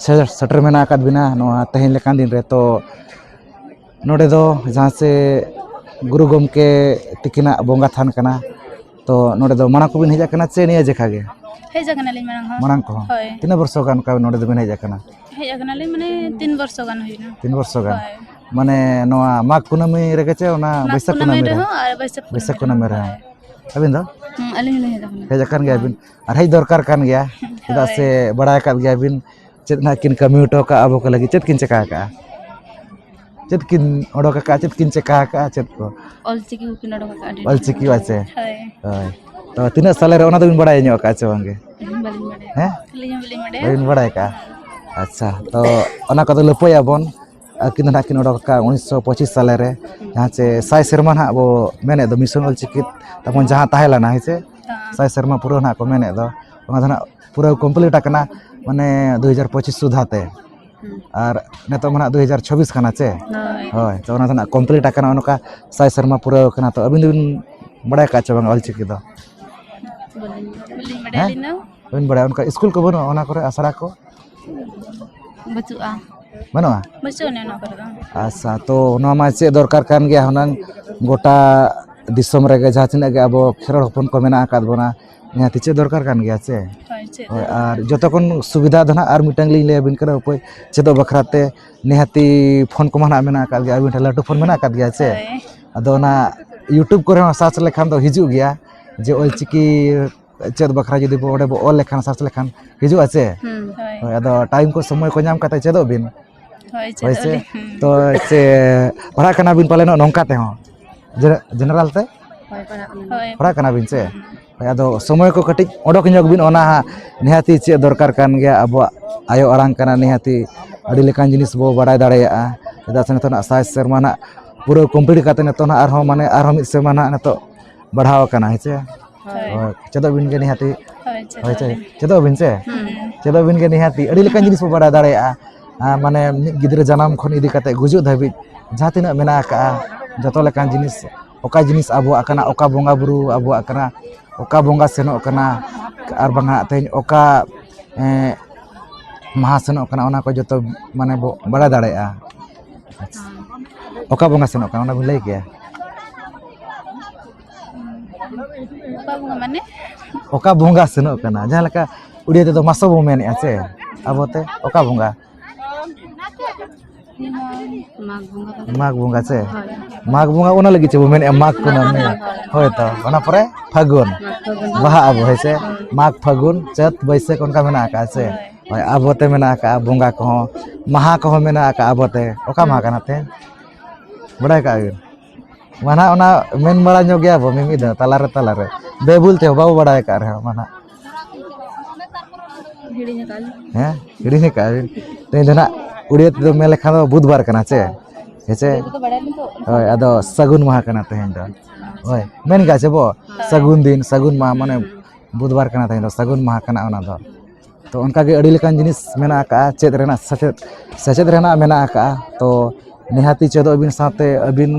ᱥᱮ-, ᱥᱮᱴᱮᱨ ᱢᱮᱱᱟᱜ ᱟᱠᱟᱫ ᱵᱤᱱᱟ ᱱᱚᱣᱟ ᱛᱮᱦᱮᱧ ᱞᱮᱠᱟᱱ ᱫᱤᱱ ᱨᱮ᱾ ᱛᱚ ᱱᱚᱰᱮ ᱫᱚ ᱡᱟᱦᱟᱸ ᱥᱮ ᱜᱩᱨᱩ ᱜᱚᱢᱠᱮ ᱛᱤᱠᱤᱱᱟᱜ ᱵᱚᱸᱜᱟ ᱛᱷᱟᱱ ᱠᱟᱱᱟ, ᱛᱚ ᱱᱚᱰᱮ ᱫᱚ ᱢᱟᱲᱟᱝ ᱠᱚᱵᱤᱱ ᱦᱮᱡ ᱟᱠᱟᱱᱟ ᱪᱮ ᱱᱤᱭᱟᱹ ᱡᱮᱠᱷᱟ ᱜᱮ? ᱦᱮᱡ ᱟᱠᱟᱱᱟᱞᱤᱧ ᱢᱟᱲᱟᱝ ᱦᱚᱸ᱾ ᱢᱟᱲᱟᱝ ᱠᱚᱦᱚᱸ? ᱦᱳᱭ᱾ ᱛᱤᱱᱟᱹᱜ ᱵᱚᱨᱥᱚ ᱜᱟᱱ ᱚᱱᱠᱟ ᱱᱚᱰᱮ ᱫᱚᱵᱤᱱ ᱦᱮᱡ ᱟᱠᱟᱱᱟ? ᱦᱮᱡ ᱟᱠᱟᱱᱟᱞᱤᱧ ᱢᱟᱱᱮ ᱛᱤᱱ ᱵᱚᱨᱥᱚ ᱜᱟᱱ ᱦᱩᱭᱱᱟ᱾ ᱛᱤᱱ ᱵᱚᱨᱥᱚ ᱜᱟᱱ? ᱦᱳᱭ᱾ ᱢᱟᱱᱮ ᱱᱚᱣᱟ ᱢᱟᱜᱽ ᱠᱩᱱᱟᱹᱢᱤ ᱨᱮᱜᱮ ᱪᱮ ᱚᱱᱟ ᱢᱟᱜᱽ ᱵᱟᱹᱭᱥᱟᱹᱠᱷ ᱠᱩᱱᱟᱹᱢᱤ ᱠᱩᱱᱟᱹᱢᱤ ᱨᱮ? ᱨᱮᱦᱚᱸ ᱟᱨ ᱵᱟᱹᱭᱥᱟᱹᱠᱷ ᱵᱟᱹᱭᱥᱟᱹᱠᱷ ᱠᱩᱱᱟᱹᱢᱤ ᱠᱩᱱᱟᱹᱢᱤ ᱨᱮᱦᱚᱸ᱾ ᱨᱮᱦᱚᱸ᱾ ᱟᱹᱵᱤᱱ ᱫᱚ? ᱦᱩᱸ, ᱟᱹᱞᱤᱧ ᱦᱚᱸᱞᱤᱧ ᱦᱮᱡ ᱟᱠᱟᱱᱟ᱾ ᱦᱮᱡ ᱟᱠᱟᱱ ᱜᱮᱭᱟ ᱵᱤᱱ᱾ ᱟᱨ ᱦᱮᱡ ᱫᱚᱨᱠᱟᱨ ᱠᱟᱱ ᱜᱮᱭᱟ᱾ ᱪᱮᱫᱟᱜ ᱦᱳᱭ᱾ ᱥᱮ ᱵᱟᱲᱟᱭ ᱟᱠᱟᱫ ᱜᱮᱭᱟ ᱵᱤᱱ ᱪᱮᱫ ᱱᱟᱦᱟᱜ ᱠᱤᱱ ᱠᱟᱹᱢᱤ ᱦᱚᱴᱚ ᱠᱟᱜᱼᱟ ᱟᱵᱚ ᱠᱚ ᱞᱟᱹᱜᱤᱫ᱾ ᱪᱮᱫ ᱠᱤᱱ ᱪᱮᱠᱟ ᱟᱠᱟᱜᱼᱟ? ᱪᱮᱫ ᱠᱤᱱ ᱚᱰᱚᱠ ᱟᱠᱟᱫᱼᱟ, ᱪᱮᱫ ᱠᱤᱱ ᱪᱮᱠᱟ ᱟᱠᱟᱫᱼᱟ, ᱪᱮᱫ ᱠᱚ? ᱚᱞ ᱪᱤᱠᱤ ᱠᱚᱠᱤᱱ ᱚᱰᱚᱠ ᱟᱠᱟᱫᱼᱟ, ᱟᱹᱰᱤ ᱚᱞ ᱪᱤᱠᱤ ᱟᱪᱮ? ᱦᱳᱭ᱾ ᱦᱳᱭ᱾ ᱛᱚ, ᱛᱤᱱᱟᱹᱜ ᱥᱟᱞᱮ ᱨᱮ ᱚᱱᱟ ᱫᱚᱵᱤᱱ ᱵᱟᱲᱟᱭ ᱧᱚᱜ ᱟᱠᱟᱫᱼᱟ ᱪᱮ ᱵᱟᱝᱜᱮ? ᱦᱮᱸ, ᱵᱟᱹᱞᱤᱧ ᱵᱟᱲᱟᱭᱟ᱾ ᱦᱮᱸ? ᱟᱹᱞᱤᱧ ᱦᱚᱸ ᱵᱟᱹᱞᱤᱧ ᱵᱟᱲᱟᱭᱟ᱾ ᱵᱟᱹᱵᱤᱱ ᱵᱟᱲᱟᱭ ᱟᱠᱟᱫᱼᱟ? ᱟᱪᱪᱷᱟ, ᱛᱚ, ᱚᱱᱟ ᱠᱚᱫᱚ ᱞᱟᱹᱯᱟᱹᱭᱟᱵᱚᱱ᱾ ᱟᱹᱠᱤᱱ ᱫᱚ ᱱᱟᱦᱟᱜ ᱠᱤᱱ ᱚᱰᱚᱠ ᱟᱠᱟᱫᱼᱟ ᱩᱱᱤᱥᱥᱚ ᱯᱚᱸᱪᱤᱥ ᱥᱟᱞᱮ ᱨᱮ, ᱡᱟᱦᱟᱸ ᱪᱮ ᱥᱟᱭ ᱥᱮᱨᱢᱟ ᱱᱟᱦᱟᱜ ᱵᱚ ᱢᱮᱱᱮᱫ ᱫᱚ ᱢᱤᱥᱚᱱ ᱚᱞ ᱪᱤᱠᱤ ᱛᱟᱵᱚᱱ ᱡᱟᱦᱟᱸ ᱛᱟᱦᱮᱸ ᱞᱮᱱᱟ, ᱦᱮᱸ ᱥᱮ? ᱦᱮᱸ᱾ ᱥᱟᱭ ᱥᱮᱨᱢᱟ ᱯᱩᱨᱟᱹᱣ ᱱᱟᱦᱟᱜ ᱠᱚ ᱢᱮᱱᱮᱫ ᱫᱚ, ᱚᱱᱟ ᱫᱚ ᱱᱟᱦᱟᱜ ᱯᱩᱨᱟᱹᱣ complete ᱟᱠᱟᱱᱟ, ᱢᱟᱱᱮ, ᱫᱩ ᱦᱟᱡᱟᱨ ᱯᱚᱸᱪᱤᱥ ᱥᱩᱫᱷᱟ ᱛᱮ᱾ ᱦᱩᱸ᱾ ᱟᱨ ᱱᱤᱛᱚᱜ ᱢᱟ ᱱᱟᱦᱟᱜ ᱫᱩ ᱦᱟᱡᱟᱨ ᱪᱷᱚᱵᱵᱤᱥ ᱠᱟᱱᱟ ᱪᱮ? ᱦᱳᱭ᱾ ᱦᱳᱭ, ᱛᱚ ᱚᱱᱟ ᱫᱚ ᱱᱟᱦᱟᱜ complete ᱟᱠᱟᱱᱟ, ᱚᱱᱠᱟ ᱥᱟᱭ ᱥᱮᱨᱢᱟ ᱯᱩᱨᱟᱹᱣ ᱠᱟᱱᱟ᱾ ᱛᱚ ᱟᱹᱵᱤᱱ ᱫᱚᱵᱤᱱ ᱵᱟᱲᱟᱭ ᱟᱠᱟᱫ ᱪᱮ ᱵᱟᱝ ᱚᱞ ᱪᱤᱠᱤ ᱫᱚ? ᱵᱟᱹᱞᱤᱧ, ᱵᱟᱹᱞᱤᱧ ᱵᱟᱲᱟᱭᱟ ᱦᱮᱸ? ᱟᱹᱞᱤᱧ ᱫᱚ᱾ ᱵᱟᱹᱵᱤᱱ ᱵᱟᱲᱟᱭᱟ? ᱚᱱᱠᱟ ᱥᱠᱩᱞ ᱠᱚ ᱵᱟᱹᱱᱩᱜᱼᱟ ᱚᱱᱟ ᱠᱚᱨᱮ, ᱟᱥᱲᱟ ᱠᱚ? ᱵᱟᱹᱪᱩᱜᱼᱟ᱾ ᱵᱟᱹᱱᱩᱜᱼᱟ? ᱵᱟᱹᱪᱩᱜ ᱟᱹᱱᱤᱡ ᱚᱱᱟ ᱠᱚᱨᱮ ᱫᱚ᱾ ᱟᱪᱪᱷᱟ, ᱛᱚ ᱱᱚᱣᱟ ᱢᱟ ᱪᱮᱫ ᱫᱚᱨᱠᱟᱨ ᱠᱟᱱ ᱜᱮᱭᱟ ᱦᱩᱱᱟᱹᱝ, ᱜᱚᱴᱟ ᱫᱤᱥᱚᱢ ᱨᱮᱜᱮ ᱡᱟᱦᱟᱸ ᱛᱤᱱᱟᱹᱜ ᱜᱮ ᱟᱵᱚ ᱠᱷᱮᱨᱣᱟᱲ ᱦᱚᱯᱚᱱ ᱠᱚ ᱢᱮᱱᱟᱜ ᱟᱠᱟᱫ ᱵᱚᱱᱟ, ᱱᱤᱦᱟᱹᱛᱤ ᱪᱮᱫ ᱫᱚᱨᱠᱟᱨ ᱠᱟᱱ ᱜᱮᱭᱟ ᱪᱮ? ᱦᱳᱭ, ᱪᱮᱫ ᱦᱳᱭ, ᱫᱚᱨᱠᱟᱨ᱾ ᱟᱨ ᱡᱚᱛᱚ ᱠᱷᱚᱱ ᱥᱩᱵᱤᱫᱷᱟ ᱫᱚ ᱱᱟᱦᱟᱜ ᱟᱨ ᱢᱤᱫᱴᱟᱝ ᱞᱤᱧ ᱞᱟᱹᱭ ᱟᱹᱵᱤᱱ ᱠᱟᱱᱟ ᱩᱯᱟᱹᱭ, ᱪᱮᱫᱚᱜ ᱵᱟᱠᱷᱨᱟ ᱛᱮ ᱱᱤᱦᱟᱹᱛᱤ ᱯᱷᱳᱱ ᱠᱚᱢᱟ ᱱᱟᱦᱟᱜ ᱢᱮᱱᱟᱜ ᱟᱠᱟᱫ ᱜᱮᱭᱟ, ᱟᱹᱵᱤᱱ ᱴᱷᱮᱱ ᱞᱟᱹᱴᱩ ᱯᱷᱳᱱ ᱢᱮᱱᱟᱜ ᱟᱠᱟᱫ ᱜᱮᱭᱟ ᱪᱮ? ᱦᱳᱭ᱾ ᱟᱫᱚ ᱚᱱᱟ YouTube ᱠᱚᱨᱮ ᱦᱚᱸ search ᱞᱮᱠᱷᱟᱱ ᱫᱚ ᱦᱤᱡᱩᱜ ᱜᱮᱭᱟ, ᱡᱮ ᱚᱞᱪᱤᱠᱤ ᱪᱮᱫ ᱵᱟᱠᱷᱨᱟ ᱡᱩᱫᱤ ᱵᱚ, ᱚᱸᱰᱮ ᱵᱚ ᱚᱞ ᱞᱮᱠᱷᱟᱱ, search ᱞᱮᱠᱷᱟᱱ ᱦᱤᱡᱩᱜᱼᱟ ᱪᱮ? ᱦᱩᱸ᱾ ᱦᱳᱭ᱾ ᱦᱳᱭ, ᱟᱫᱚ time ᱠᱚ ᱥᱚᱢᱚᱭ ᱠᱚ ᱧᱟᱢ ᱠᱟᱛᱮ ᱪᱮᱫᱚᱜ ᱵᱤᱱ᱾ ᱦᱳᱭ, ᱦᱳᱭ ᱪᱮᱫᱚᱜ ᱥᱮ? ᱟᱹᱞᱤᱧ᱾ ᱦᱩᱸ᱾ ᱛᱚ ᱪᱮ ᱯᱟᱲᱦᱟᱜ ᱠᱟᱱᱟ ᱵᱤᱱ ᱯᱟᱞᱮᱱᱚᱜ ᱱᱚᱝᱠᱟ ᱛᱮᱦᱚᱸ? ᱡᱮ-, general ᱛᱮ? ᱦᱳᱭ, ᱯᱟᱲᱦᱟᱜ ᱠᱟᱱᱟ᱾ ᱦᱳᱭ᱾ ᱯᱟᱲᱦᱟᱜ ᱠᱟᱱᱟ ᱵᱤᱱ ᱪᱮ? ᱦᱩᱸ᱾ ᱦᱳᱭ, ᱟᱫᱚ ᱥᱚᱢᱚᱭ ᱠᱚ ᱠᱟᱹᱴᱤᱡ ᱚᱰᱚᱠ ᱧᱚᱜ ᱵᱤᱱ, ᱚᱱᱟ ᱦᱟᱸᱜ ᱱᱤᱦᱟᱹᱛᱤ ᱪᱮᱫ ᱫᱚᱨᱠᱟᱨ ᱠᱟᱱ ᱜᱮᱭᱟ, ᱟᱵᱚᱣᱟᱜ ᱟᱭᱳ ᱟᱲᱟᱝ ᱠᱟᱱᱟ, ᱱᱤᱦᱟᱹᱛᱤ ᱟᱹᱰᱤ ᱞᱮᱠᱟᱱ ᱡᱤᱱᱤᱥ ᱵᱚ ᱵᱟᱲᱟᱭ ᱫᱟᱲᱮᱭᱟᱜᱼᱟ᱾ ᱪᱮᱫᱟᱜ ᱥᱮ ᱱᱤᱛᱚᱜ ᱱᱟᱜ ᱥᱟᱭ ᱥᱮᱨᱢᱟ ᱱᱟᱜ ᱯᱩᱨᱟᱹ ᱠᱚᱢᱯᱞᱤᱴ ᱠᱟᱛᱮ ᱱᱤᱛᱚᱜ ᱱᱟᱜ ᱟᱨᱦᱚᱸ, ᱢᱟᱱᱮ, ᱟᱨᱦᱚᱸ ᱢᱤᱫ ᱥᱮᱨᱢᱟ ᱱᱟᱜ ᱱᱤᱛᱚᱜ ᱵᱟᱲᱦᱟᱣ ᱟᱠᱟᱱᱟ, ᱦᱮᱸ ᱥᱮ? ᱦᱳᱭ᱾ ᱦᱳᱭ, ᱪᱮᱫᱚᱜ ᱵᱤᱱ ᱜᱮ ᱱᱤᱦᱟᱹᱛᱤ᱾ ᱦᱳᱭ, ᱦᱳᱭ, ᱪᱮᱫᱚᱜ ᱪᱮᱫ? ᱟᱹᱞᱤᱧ᱾ ᱪᱮᱫᱚᱜ ᱵᱤᱱ ᱥᱮ? ᱦᱩᱸ᱾ ᱪᱮᱫᱚᱜ ᱵᱤᱱ ᱜᱮ ᱱᱤᱦᱟᱹᱛᱤ᱾ ᱟᱹᱰᱤ ᱞᱮᱠᱟᱱ ᱡᱤᱱᱤᱥ ᱵᱚ ᱵᱟᱲᱟᱭ ᱫᱟᱲᱮᱭᱟᱜᱼᱟ᱾ ᱟᱨ, ᱢᱟᱱᱮ, ᱢᱤᱫ ᱜᱤᱫᱽᱨᱟᱹ ᱡᱟᱱᱟᱢ ᱠᱷᱚᱱ ᱤᱫᱤ ᱠᱟᱛᱮ ᱜᱩᱡᱩᱜ ᱫᱷᱟᱹᱵᱤᱡ ᱡᱟᱦᱟᱸ ᱛᱤᱱᱟᱹᱜ ᱢᱮᱱᱟᱜ ᱟᱠᱟᱜᱼᱟ, ᱡᱚᱛᱚ ᱞᱮᱠᱟᱱ ᱡᱤᱱᱤᱥ, ᱚᱠᱟ ᱡᱤᱱᱤᱥ ᱟᱵᱚᱣᱟᱜ ᱠᱟᱱᱟ, ᱚᱠᱟ ᱵᱚᱸᱜᱟ ᱵᱩᱨᱩ ᱟᱵᱚᱣᱟᱜ ᱠᱟᱱᱟ, ᱚᱠᱟ ᱵᱚᱸᱜᱟ ᱥᱮᱱᱚᱜ ᱠᱟᱱᱟ, ᱟᱨ ᱵᱟᱝ ᱦᱟᱸᱜ ᱛᱮᱦᱮᱧ ᱚᱠᱟ, ᱮᱸ, ᱢᱟᱦᱟ ᱥᱮᱱᱚᱜ ᱠᱟᱱᱟ, ᱚᱱᱟ ᱠᱚ ᱡᱚᱛᱚ, ᱢᱟᱱᱮ, ᱵᱚ ᱵᱟᱲᱟᱭ ᱫᱟᱲᱮᱭᱟᱜᱼᱟ᱾ ᱚᱠᱟ ᱵᱚᱸᱜᱟ ᱥᱮᱱᱚᱜ ᱠᱟᱱᱟ, ᱚᱱᱟ ᱵᱤᱱ ᱞᱟᱹᱭ ᱠᱮᱭᱟ? ᱚᱠᱟ ᱵᱚᱸᱜᱟ ᱢᱟᱱᱮ? ᱚᱠᱟ ᱵᱚᱸᱜᱟ ᱥᱮᱱᱚᱜ ᱠᱟᱱᱟ? ᱡᱟᱦᱟᱸ ᱞᱮᱠᱟ ᱩᱲᱤᱭᱟ ᱛᱮᱫᱚ ᱢᱟᱥᱚ ᱵᱚ ᱢᱮᱱᱮᱫᱼᱟ ᱥᱮ, ᱟᱵᱚᱛᱮ ᱚᱠᱟ ᱵᱚᱸᱜᱟ? ᱢᱟᱜᱽ ᱵᱚᱸᱜᱟ ᱯᱟᱞᱮ᱾ ᱢᱟᱜᱽ ᱵᱚᱸᱜᱟ ᱥᱮ? ᱦᱳᱭ᱾ ᱢᱟᱜᱽ ᱵᱚᱸᱜᱟ, ᱚᱱᱟ ᱞᱟᱹᱜᱤᱫ ᱪᱮ ᱵᱚ ᱢᱮᱱᱮᱫᱼᱟ ᱢᱟᱜᱽ ᱠᱩᱱᱟᱹᱢᱤ? ᱦᱳᱭ᱾ ᱦᱳᱭ ᱛᱚ, ᱚᱱᱟ ᱯᱚᱨᱮ ᱯᱷᱟᱹᱜᱩᱱ᱾ ᱢᱟᱜᱽ ᱯᱷᱟᱹᱜᱩᱱ᱾ ᱵᱟᱦᱟᱜ ᱟᱵᱚ, ᱦᱳᱭ ᱥᱮ? ᱦᱳᱭ᱾ ᱢᱟᱜᱽ, ᱯᱷᱟᱹᱜᱩᱱ, ᱪᱟᱹᱛ, ᱵᱟᱹᱭᱥᱟᱹᱠᱷ, ᱚᱱᱠᱟ ᱢᱮᱱᱟᱜ ᱟᱠᱟᱫᱼᱟ ᱥᱮ? ᱦᱳᱭ᱾ ᱦᱳᱭ, ᱟᱵᱚᱛᱮ ᱢᱮᱱᱟᱜ ᱟᱠᱟᱫᱼᱟ ᱵᱚᱸᱜᱟ ᱠᱚᱦᱚᱸ, ᱢᱟᱦᱟ ᱠᱚᱦᱚᱸ ᱢᱮᱱᱟᱜ ᱟᱠᱟᱫᱼᱟ ᱟᱵᱚᱛᱮ᱾ ᱚᱠᱟ ᱢᱟᱦᱟ ᱠᱟᱱᱟ ᱛᱮ? ᱵᱟᱰᱟᱭ ᱠᱟᱜᱼᱟ ᱵᱤᱱ? ᱢᱟ ᱱᱟᱦᱟᱜ ᱚᱱᱟ ᱢᱮᱱ ᱵᱟᱲᱟ ᱧᱚᱜ ᱜᱮᱭᱟ ᱵᱚ ᱢᱤᱢᱤᱫ ᱫᱷᱟᱣ ᱛᱟᱞᱟᱨᱮ, ᱛᱟᱞᱟᱨᱮ᱾ ᱵᱮᱵᱩᱞ ᱛᱮᱦᱚᱸ ᱵᱟᱵᱚ ᱵᱟᱲᱟᱭ ᱟᱠᱟᱫ ᱨᱮᱦᱚᱸ, ᱢᱟ ᱱᱟᱦᱟᱜ᱾ ᱦᱤᱲᱤᱧ ᱟᱠᱟᱫ ᱞᱤᱧ᱾ ᱦᱮᱸ? ᱦᱤᱲᱤᱧ ᱟᱠᱟᱫ ᱵᱤᱱ? ᱛᱮᱦᱮᱧ ᱫᱚ ᱱᱟᱦᱟᱜ ᱩᱲᱤᱭᱟ ᱛᱮᱫᱚ ᱢᱮᱱ ᱞᱮᱠᱷᱟᱱ ᱫᱚ ᱵᱩᱫᱷᱵᱟᱨ ᱠᱟᱱᱟ, ᱪᱮ? ᱦᱮᱸ, ᱪᱮ? ᱵᱮᱵᱩᱞ ᱫᱚ ᱵᱟᱲᱟᱭ ᱟᱹᱞᱤᱧ ᱛᱚ᱾ ᱦᱳᱭ, ᱟᱫᱚ ᱥᱟᱹᱜᱩᱱ ᱢᱟᱦᱟ ᱠᱟᱱᱟ ᱛᱮᱦᱮᱧ ᱫᱚ᱾ ᱦᱳᱭ, ᱢᱮᱱ ᱜᱮᱭᱟ ᱪᱮ ᱵᱚ? ᱦᱳᱭ᱾ ᱥᱟᱹᱜᱩᱱ ᱫᱤᱱ, ᱥᱟᱹᱜᱩᱱ ᱢᱟᱦᱟ, ᱢᱟᱱᱮ, ᱦᱩᱸ᱾ ᱵᱩᱫᱷᱵᱟᱨ ᱠᱟᱱᱟ ᱛᱮᱦᱮᱧ ᱫᱚ, ᱥᱟᱹᱜᱩᱱ ᱢᱟᱦᱟ ᱠᱟᱱᱟ ᱚᱱᱟ ᱫᱚ᱾ ᱛᱚ, ᱚᱱᱠᱟᱜᱮ ᱟᱹᱰᱤ ᱞᱮᱠᱟᱱ ᱡᱤᱱᱤᱥ ᱢᱮᱱᱟᱜ ᱟᱠᱟᱫᱼᱟ, ᱪᱮᱫ ᱨᱮᱱᱟᱜ ᱥᱮᱪᱮᱫ, ᱥᱮᱪᱮᱫ ᱨᱮᱱᱟᱜ ᱢᱮᱱᱟᱜ ᱟᱠᱟᱫᱼᱟ᱾ ᱛᱚ, ᱱᱤᱦᱟᱹᱛᱤ ᱪᱮᱫᱚᱜ ᱵᱤᱱ, ᱥᱟᱶᱛᱮ ᱟᱹᱵᱤᱱ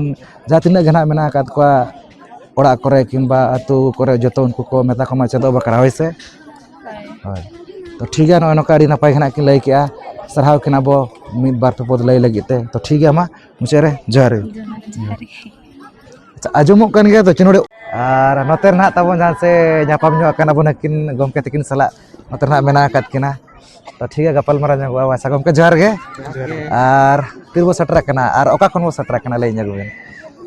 ᱡᱟᱦᱟᱸ ᱛᱤᱱᱟᱹᱜ ᱜᱮ ᱱᱟᱦᱟᱜ ᱢᱮᱱᱟᱜ ᱟᱠᱟᱫ ᱠᱚᱣᱟ ᱚᱲᱟᱜ ᱠᱚᱨᱮ ᱠᱤᱝᱵᱟ ᱟᱹᱛᱩ ᱠᱚᱨᱮ, ᱡᱚᱛᱚ ᱩᱱᱠᱩ ᱠᱚ ᱢᱮᱛᱟ ᱠᱚᱢᱟ ᱪᱮᱫᱚᱜ ᱵᱟᱠᱷᱨᱟ, ᱦᱳᱭ ᱥᱮ? ᱦᱳᱭ᱾ ᱦᱳᱭ᱾ ᱛᱚ, ᱴᱷᱤᱠ ᱜᱮᱭᱟ, ᱱᱚᱜᱼᱚᱭ ᱱᱚᱝᱠᱟ ᱟᱹᱰᱤ ᱱᱟᱯᱟᱭ ᱜᱮ ᱱᱟᱦᱟᱜ ᱠᱤᱱ ᱞᱟᱹᱭ ᱠᱮᱜᱼᱟ, ᱥᱟᱨᱦᱟᱣ ᱠᱤᱱ ᱟᱵᱚ ᱢᱤᱫ ᱵᱟᱨ ᱯᱮ ᱯᱚᱫ ᱞᱟᱹᱭ ᱞᱟᱹᱜᱤᱫ ᱛᱮ᱾ ᱛᱚ, ᱴᱷᱤᱠ ᱜᱮᱭᱟ, ᱢᱟ ᱢᱩᱪᱟᱹᱫ ᱨᱮ ᱡᱚᱦᱟᱨ ᱜᱮ᱾ ᱡᱚᱦᱟᱨ, ᱡᱚᱦᱟᱨ ᱜᱮ᱾ ᱟᱪᱪᱷᱟ, ᱟᱸᱡᱚᱢᱚᱜ ᱠᱟᱱ ᱜᱮᱭᱟ ᱛᱚ ᱪᱮ ᱱᱚᱰᱮ? ᱟᱨ ᱱᱚᱛᱮ ᱨᱮ ᱱᱟᱦᱟᱜ ᱛᱟᱵᱚᱱ ᱡᱟᱦᱟᱸ ᱥᱮ ᱧᱟᱯᱟᱢ ᱧᱚᱜ ᱟᱠᱟᱱᱟ ᱵᱚᱱ ᱟᱹᱠᱤᱱ ᱜᱚᱢᱠᱮ ᱛᱟᱹᱠᱤᱱ ᱥᱟᱞᱟᱜ, ᱱᱚᱛᱮ ᱨᱮ ᱱᱟᱦᱟᱜ ᱢᱮᱱᱟᱜ ᱟᱠᱟᱫ ᱠᱤᱱᱟ᱾ ᱛᱚ ᱴᱷᱤᱠ ᱜᱮᱭᱟ, ᱜᱟᱯᱟᱞᱢᱟᱨᱟᱣ ᱧᱚᱜᱚᱜᱼᱟ᱾ ᱟᱪᱪᱷᱟ ᱜᱚᱢᱠᱮ, ᱡᱚᱦᱟᱨ ᱜᱮ᱾ ᱡᱚᱦᱟᱨ ᱜᱮ᱾ ᱟᱨ ᱛᱤ ᱨᱮᱵᱚ ᱥᱮᱴᱮᱨ ᱟᱠᱟᱱᱟ ᱟᱨ ᱚᱠᱟ ᱠᱷᱚᱱ ᱵᱚ ᱥᱮᱴᱮᱨ ᱟᱠᱟᱱᱟ, ᱞᱟᱹᱭ ᱧᱚᱜ ᱵᱤᱱ᱾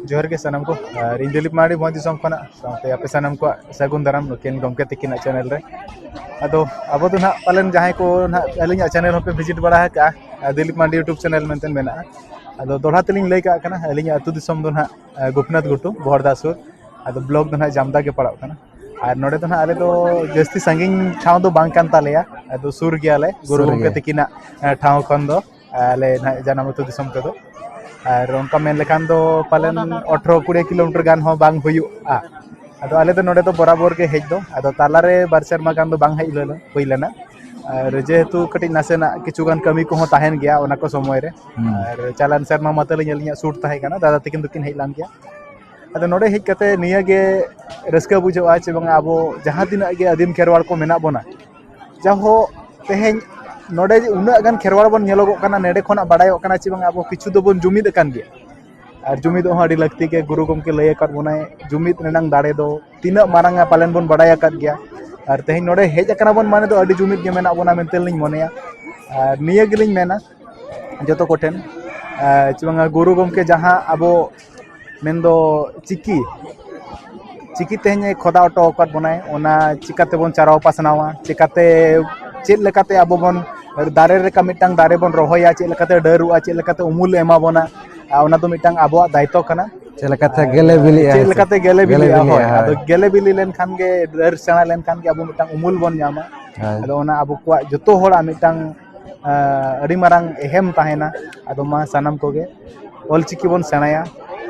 ᱡᱚᱦᱟᱨ ᱜᱮ ᱥᱟᱱᱟᱢ ᱠᱚ, ᱟᱨ ᱤᱧ ᱫᱤᱞᱤᱯ ᱢᱟᱨᱰᱤ ᱵᱷᱚᱸᱡᱽ ᱫᱤᱥᱚᱢ ᱠᱷᱚᱱᱟᱜ, ᱥᱟᱶᱛᱮ ᱟᱯᱮ ᱥᱟᱱᱟᱢ ᱠᱚᱣᱟᱜ ᱥᱟᱹᱜᱩᱱ ᱫᱟᱨᱟᱢ ᱱᱩᱠᱤᱱ ᱜᱚᱢᱠᱮ ᱛᱟᱹᱠᱤᱱᱟᱜ ᱪᱮᱱᱮᱞ ᱨᱮ᱾ ᱟᱫᱚ ᱟᱵᱚ ᱫᱚ ᱱᱟᱦᱟᱜ ᱯᱟᱞᱮᱱ ᱡᱟᱦᱟᱸᱭ ᱠᱚ ᱱᱟᱦᱟᱜ ᱟᱹᱞᱤᱧᱟᱜ ᱪᱮᱱᱮᱞ ᱦᱚᱸᱯᱮ ᱵᱷᱤᱡᱤᱴ ᱵᱟᱲᱟ ᱟᱠᱟᱜᱼᱟ, ᱟᱨ ᱫᱤᱞᱤᱯ ᱢᱟᱨᱰᱤ ᱭᱩᱴᱩᱵᱽ ᱪᱮᱱᱮᱞ ᱢᱮᱱᱛᱮ ᱢᱮᱱᱟᱜᱼᱟ᱾ ᱟᱫᱚ ᱫᱚᱦᱲᱟ ᱛᱮᱞᱤᱧ ᱞᱟᱹᱭ ᱠᱟᱜ ᱠᱟᱱᱟ, ᱟᱹᱞᱤᱧᱟᱜ ᱟᱹᱛᱩ ᱫᱤᱥᱚᱢ ᱫᱚ ᱱᱟᱦᱟᱜ, ᱟᱨ, ᱜᱳᱯᱤᱱᱟᱛᱷ ᱜᱷᱩᱴᱩ, ᱵᱚᱦᱚᱲᱫᱟ ᱥᱩᱨ᱾ ᱟᱫᱚ ᱵᱞᱚᱠ ᱫᱚ ᱱᱟᱦᱟᱜ ᱡᱟᱢᱫᱟ ᱜᱮ ᱯᱟᱲᱟᱜ ᱠᱟᱱᱟ᱾ ᱟᱨ ᱱᱚᱰᱮ ᱫᱚ ᱱᱟᱦᱟᱜ ᱟᱞᱮ ᱫᱚ ᱡᱟᱹᱥᱛᱤ ᱥᱟᱺᱜᱤᱧ ᱴᱷᱟᱶ ᱫᱚ ᱵᱟᱝ ᱠᱟᱱ ᱛᱟᱞᱮᱭᱟ, ᱟᱫᱚ ᱥᱩᱨ ᱜᱮᱭᱟᱞᱮ ᱜᱩᱨᱩ ᱥᱩᱨ ᱜᱚᱢᱠᱮ ᱜᱮ᱾ ᱛᱟᱹᱠᱤᱱᱟᱜ ᱴᱷᱟᱶ ᱠᱷᱚᱱ ᱫᱚ, ᱟᱞᱮ ᱱᱟᱦᱟᱜ ᱡᱟᱱᱟᱢ ᱟᱹᱛᱩ ᱫᱤᱥᱚᱢ ᱛᱮᱫᱚ᱾ ᱟᱨ ᱚᱱᱠᱟ ᱢᱮᱱ ᱞᱮᱠᱷᱟᱱ ᱫᱚ ᱯᱟᱞᱮᱱ ᱟᱴᱷᱨᱚ ᱠᱩᱲᱤ ᱠᱤᱞᱳᱢᱤᱴᱟᱨ ᱜᱟᱱ ᱦᱚᱸ ᱵᱟᱝ ᱦᱩᱭᱩᱜᱼᱟ᱾ ᱟᱫᱚ ᱟᱞᱮ ᱫᱚ ᱱᱚᱰᱮ ᱫᱚ ᱵᱚᱨᱟᱵᱚᱨ ᱜᱮ ᱦᱮᱡ ᱫᱚ, ᱟᱫᱚ ᱛᱟᱞᱟᱨᱮ ᱵᱟᱨ ᱥᱮᱨᱢᱟ ᱜᱟᱱ ᱫᱚ ᱵᱟᱝ ᱦᱮᱡ ᱞᱮᱱᱟ, ᱦᱩᱭ ᱞᱮᱱᱟ᱾ ᱟᱨ ᱡᱮᱦᱮᱛᱩ ᱠᱟᱹᱴᱤᱡ ᱱᱟᱥᱮᱱᱟᱜ ᱠᱤᱪᱷᱩ ᱜᱟᱱ ᱠᱟᱹᱢᱤ ᱠᱚᱦᱚᱸ ᱛᱟᱦᱮᱱ ᱜᱮᱭᱟ ᱚᱱᱟ ᱠᱚ ᱥᱚᱢᱚᱭ ᱨᱮ᱾ ᱦᱩᱸ᱾ ᱟᱨ ᱪᱟᱞᱟᱱ ᱥᱮᱨᱢᱟ ᱢᱟᱛᱟᱞᱤᱧ ᱟᱹᱞᱤᱧᱟᱜ ᱥᱩᱴ ᱛᱟᱦᱮᱸ ᱠᱟᱱᱟ, ᱫᱟᱫᱟ ᱛᱟᱹᱠᱤᱱ ᱫᱚᱠᱤᱱ ᱦᱮᱡ ᱞᱮᱱ ᱜᱮᱭᱟ᱾ ᱟᱫᱚ ᱱᱚᱰᱮ ᱦᱮᱡ ᱠᱟᱛᱮ ᱱᱤᱭᱟᱹ ᱜᱮ ᱨᱟᱹᱥᱠᱟᱹ ᱵᱩᱡᱷᱟᱹᱜᱼᱟ ᱪᱮ ᱵᱟᱝ, ᱟᱵᱚ ᱡᱟᱦᱟᱸ ᱛᱤᱱᱟᱹᱜ ᱜᱮ ᱟᱹᱫᱤᱢ ᱠᱷᱮᱨᱣᱟᱲ ᱠᱚ ᱢᱮᱱᱟᱜ ᱵᱚᱱᱟ, ᱡᱟᱦᱳ ᱛᱮᱦᱮᱧ ᱱᱚᱰᱮ ᱡᱮ ᱩᱱᱟᱹᱜ ᱜᱟᱱ ᱠᱷᱮᱨᱣᱟᱲ ᱵᱚᱱ ᱧᱮᱞᱚᱜᱚᱜ ᱠᱟᱱᱟ, ᱱᱚᱰᱮ ᱠᱷᱚᱱᱟᱜ ᱵᱟᱰᱟᱭᱚᱜ ᱠᱟᱱᱟ ᱪᱮ ᱵᱟᱝ ᱟᱵᱚ ᱠᱤᱪᱷᱩ ᱫᱚᱵᱚᱱ ᱡᱩᱢᱤᱫ ᱟᱠᱟᱱ ᱜᱮᱭᱟ᱾ ᱟᱨ ᱡᱩᱢᱤᱫᱚᱜ ᱦᱚᱸ ᱟᱹᱰᱤ ᱞᱟᱹᱠᱛᱤ ᱜᱮ, ᱜᱩᱨᱩ ᱜᱚᱢᱠᱮ ᱞᱟᱹᱭ ᱟᱠᱟᱫ ᱵᱚᱱᱟᱭ, ᱡᱩᱢᱤᱫ ᱨᱮᱱᱟᱝ ᱫᱟᱲᱮ ᱫᱚ ᱛᱤᱱᱟᱹᱜ ᱢᱟᱨᱟᱝᱟ ᱯᱟᱞᱮᱱ ᱵᱚᱱ ᱵᱟᱰᱟᱭ ᱟᱠᱟᱫ ᱜᱮᱭᱟ᱾ ᱟᱨ ᱛᱮᱦᱮᱧ ᱱᱚᱰᱮ ᱦᱮᱡ ᱟᱠᱟᱱᱟ ᱵᱚᱱ ᱢᱟᱱᱮ ᱫᱚ ᱟᱹᱰᱤ ᱡᱩᱢᱤᱫ ᱜᱮ ᱢᱮᱱᱟᱜ ᱵᱚᱱᱟ ᱢᱮᱱᱛᱮ ᱞᱤᱧ ᱢᱚᱱᱮᱭᱟ᱾ ᱟᱨ ᱱᱤᱭᱟᱹ ᱜᱮᱞᱤᱧ ᱢᱮᱱᱟ ᱡᱚᱛᱚ ᱠᱚᱴᱷᱮᱱ, ᱟᱨ ᱪᱮ ᱵᱟᱝᱟ ᱜᱩᱨᱩ ᱜᱚᱢᱠᱮ ᱡᱟᱦᱟᱸ ᱟᱵᱚ ᱢᱮᱱᱫᱚ ᱪᱤᱠᱤ, ᱪᱤᱠᱤ ᱛᱮᱦᱮᱧ ᱮ ᱠᱷᱚᱫᱟ ᱦᱚᱴᱚ ᱟᱠᱟᱫ ᱵᱚᱱᱟᱭ, ᱚᱱᱟ ᱪᱤᱠᱟᱹ ᱛᱮᱵᱚᱱ ᱪᱟᱨᱟᱣ ᱯᱟᱥᱱᱟᱣᱟ, ᱪᱤᱠᱟᱹᱛᱮ, ᱪᱮᱫ ᱞᱮᱠᱟᱛᱮ ᱟᱵᱚ ᱵᱚᱱ ᱫᱟᱨᱮ ᱨᱮ ᱢᱤᱫᱴᱟᱝ ᱫᱟᱨᱮ ᱵᱚᱱ ᱨᱚᱦᱚᱭᱟ, ᱪᱮᱫ ᱞᱮᱠᱟᱛᱮ ᱰᱟᱹᱨᱚᱜᱼᱟ, ᱪᱮᱫ ᱞᱮᱠᱟᱛᱮ ᱩᱢᱩᱞ ᱮ ᱮᱢᱟ ᱵᱚᱱᱟ, ᱟᱨ ᱚᱱᱟ ᱫᱚ ᱢᱤᱫᱴᱟᱝ ᱟᱵᱚᱣᱟᱜ ᱫᱟᱭᱤᱛᱛᱚ ᱠᱟᱱᱟ᱾ ᱪᱮᱫ ᱞᱮᱠᱟᱛᱮ ᱟᱨ ᱜᱮᱞᱮ ᱵᱤᱞᱤᱜᱼᱟ, ᱪᱮᱫ ᱦᱮᱸ ᱥᱮ? ᱞᱮᱠᱟᱛᱮ ᱜᱮᱞᱮ ᱜᱮᱞᱮ ᱵᱤᱞᱤᱜᱼᱟ, ᱵᱤᱞᱤᱜᱼᱟ, ᱦᱳᱭ᱾ ᱦᱳᱭ᱾ ᱟᱫᱚ ᱜᱮᱞᱮ ᱵᱤᱞᱤ ᱞᱮᱱᱠᱷᱟᱱ ᱜᱮ, ᱰᱟᱹᱨ ᱥᱮᱬᱟ ᱞᱮᱱᱠᱷᱟᱱ ᱜᱮ ᱟᱵᱚ ᱢᱤᱫᱴᱟᱝ ᱩᱢᱩᱞ ᱵᱚᱱ ᱧᱟᱢᱟ᱾ ᱦᱳᱭ᱾ ᱟᱫᱚ ᱚᱱᱟ ᱟᱵᱚ ᱠᱚᱣᱟᱜ ᱡᱚᱛᱚ ᱦᱚᱲᱟᱜ ᱢᱤᱫᱴᱟᱝ, ᱟᱸ, ᱟᱹᱰᱤ ᱢᱟᱨᱟᱝ ᱮᱦᱮᱢ ᱛᱟᱦᱮᱱᱟ᱾ ᱟᱫᱚ ᱢᱟ ᱥᱟᱱᱟᱢ ᱠᱚᱜᱮ ᱚᱞ ᱪᱤᱠᱤ ᱵᱚᱱ ᱥᱮᱬᱟᱭᱟ,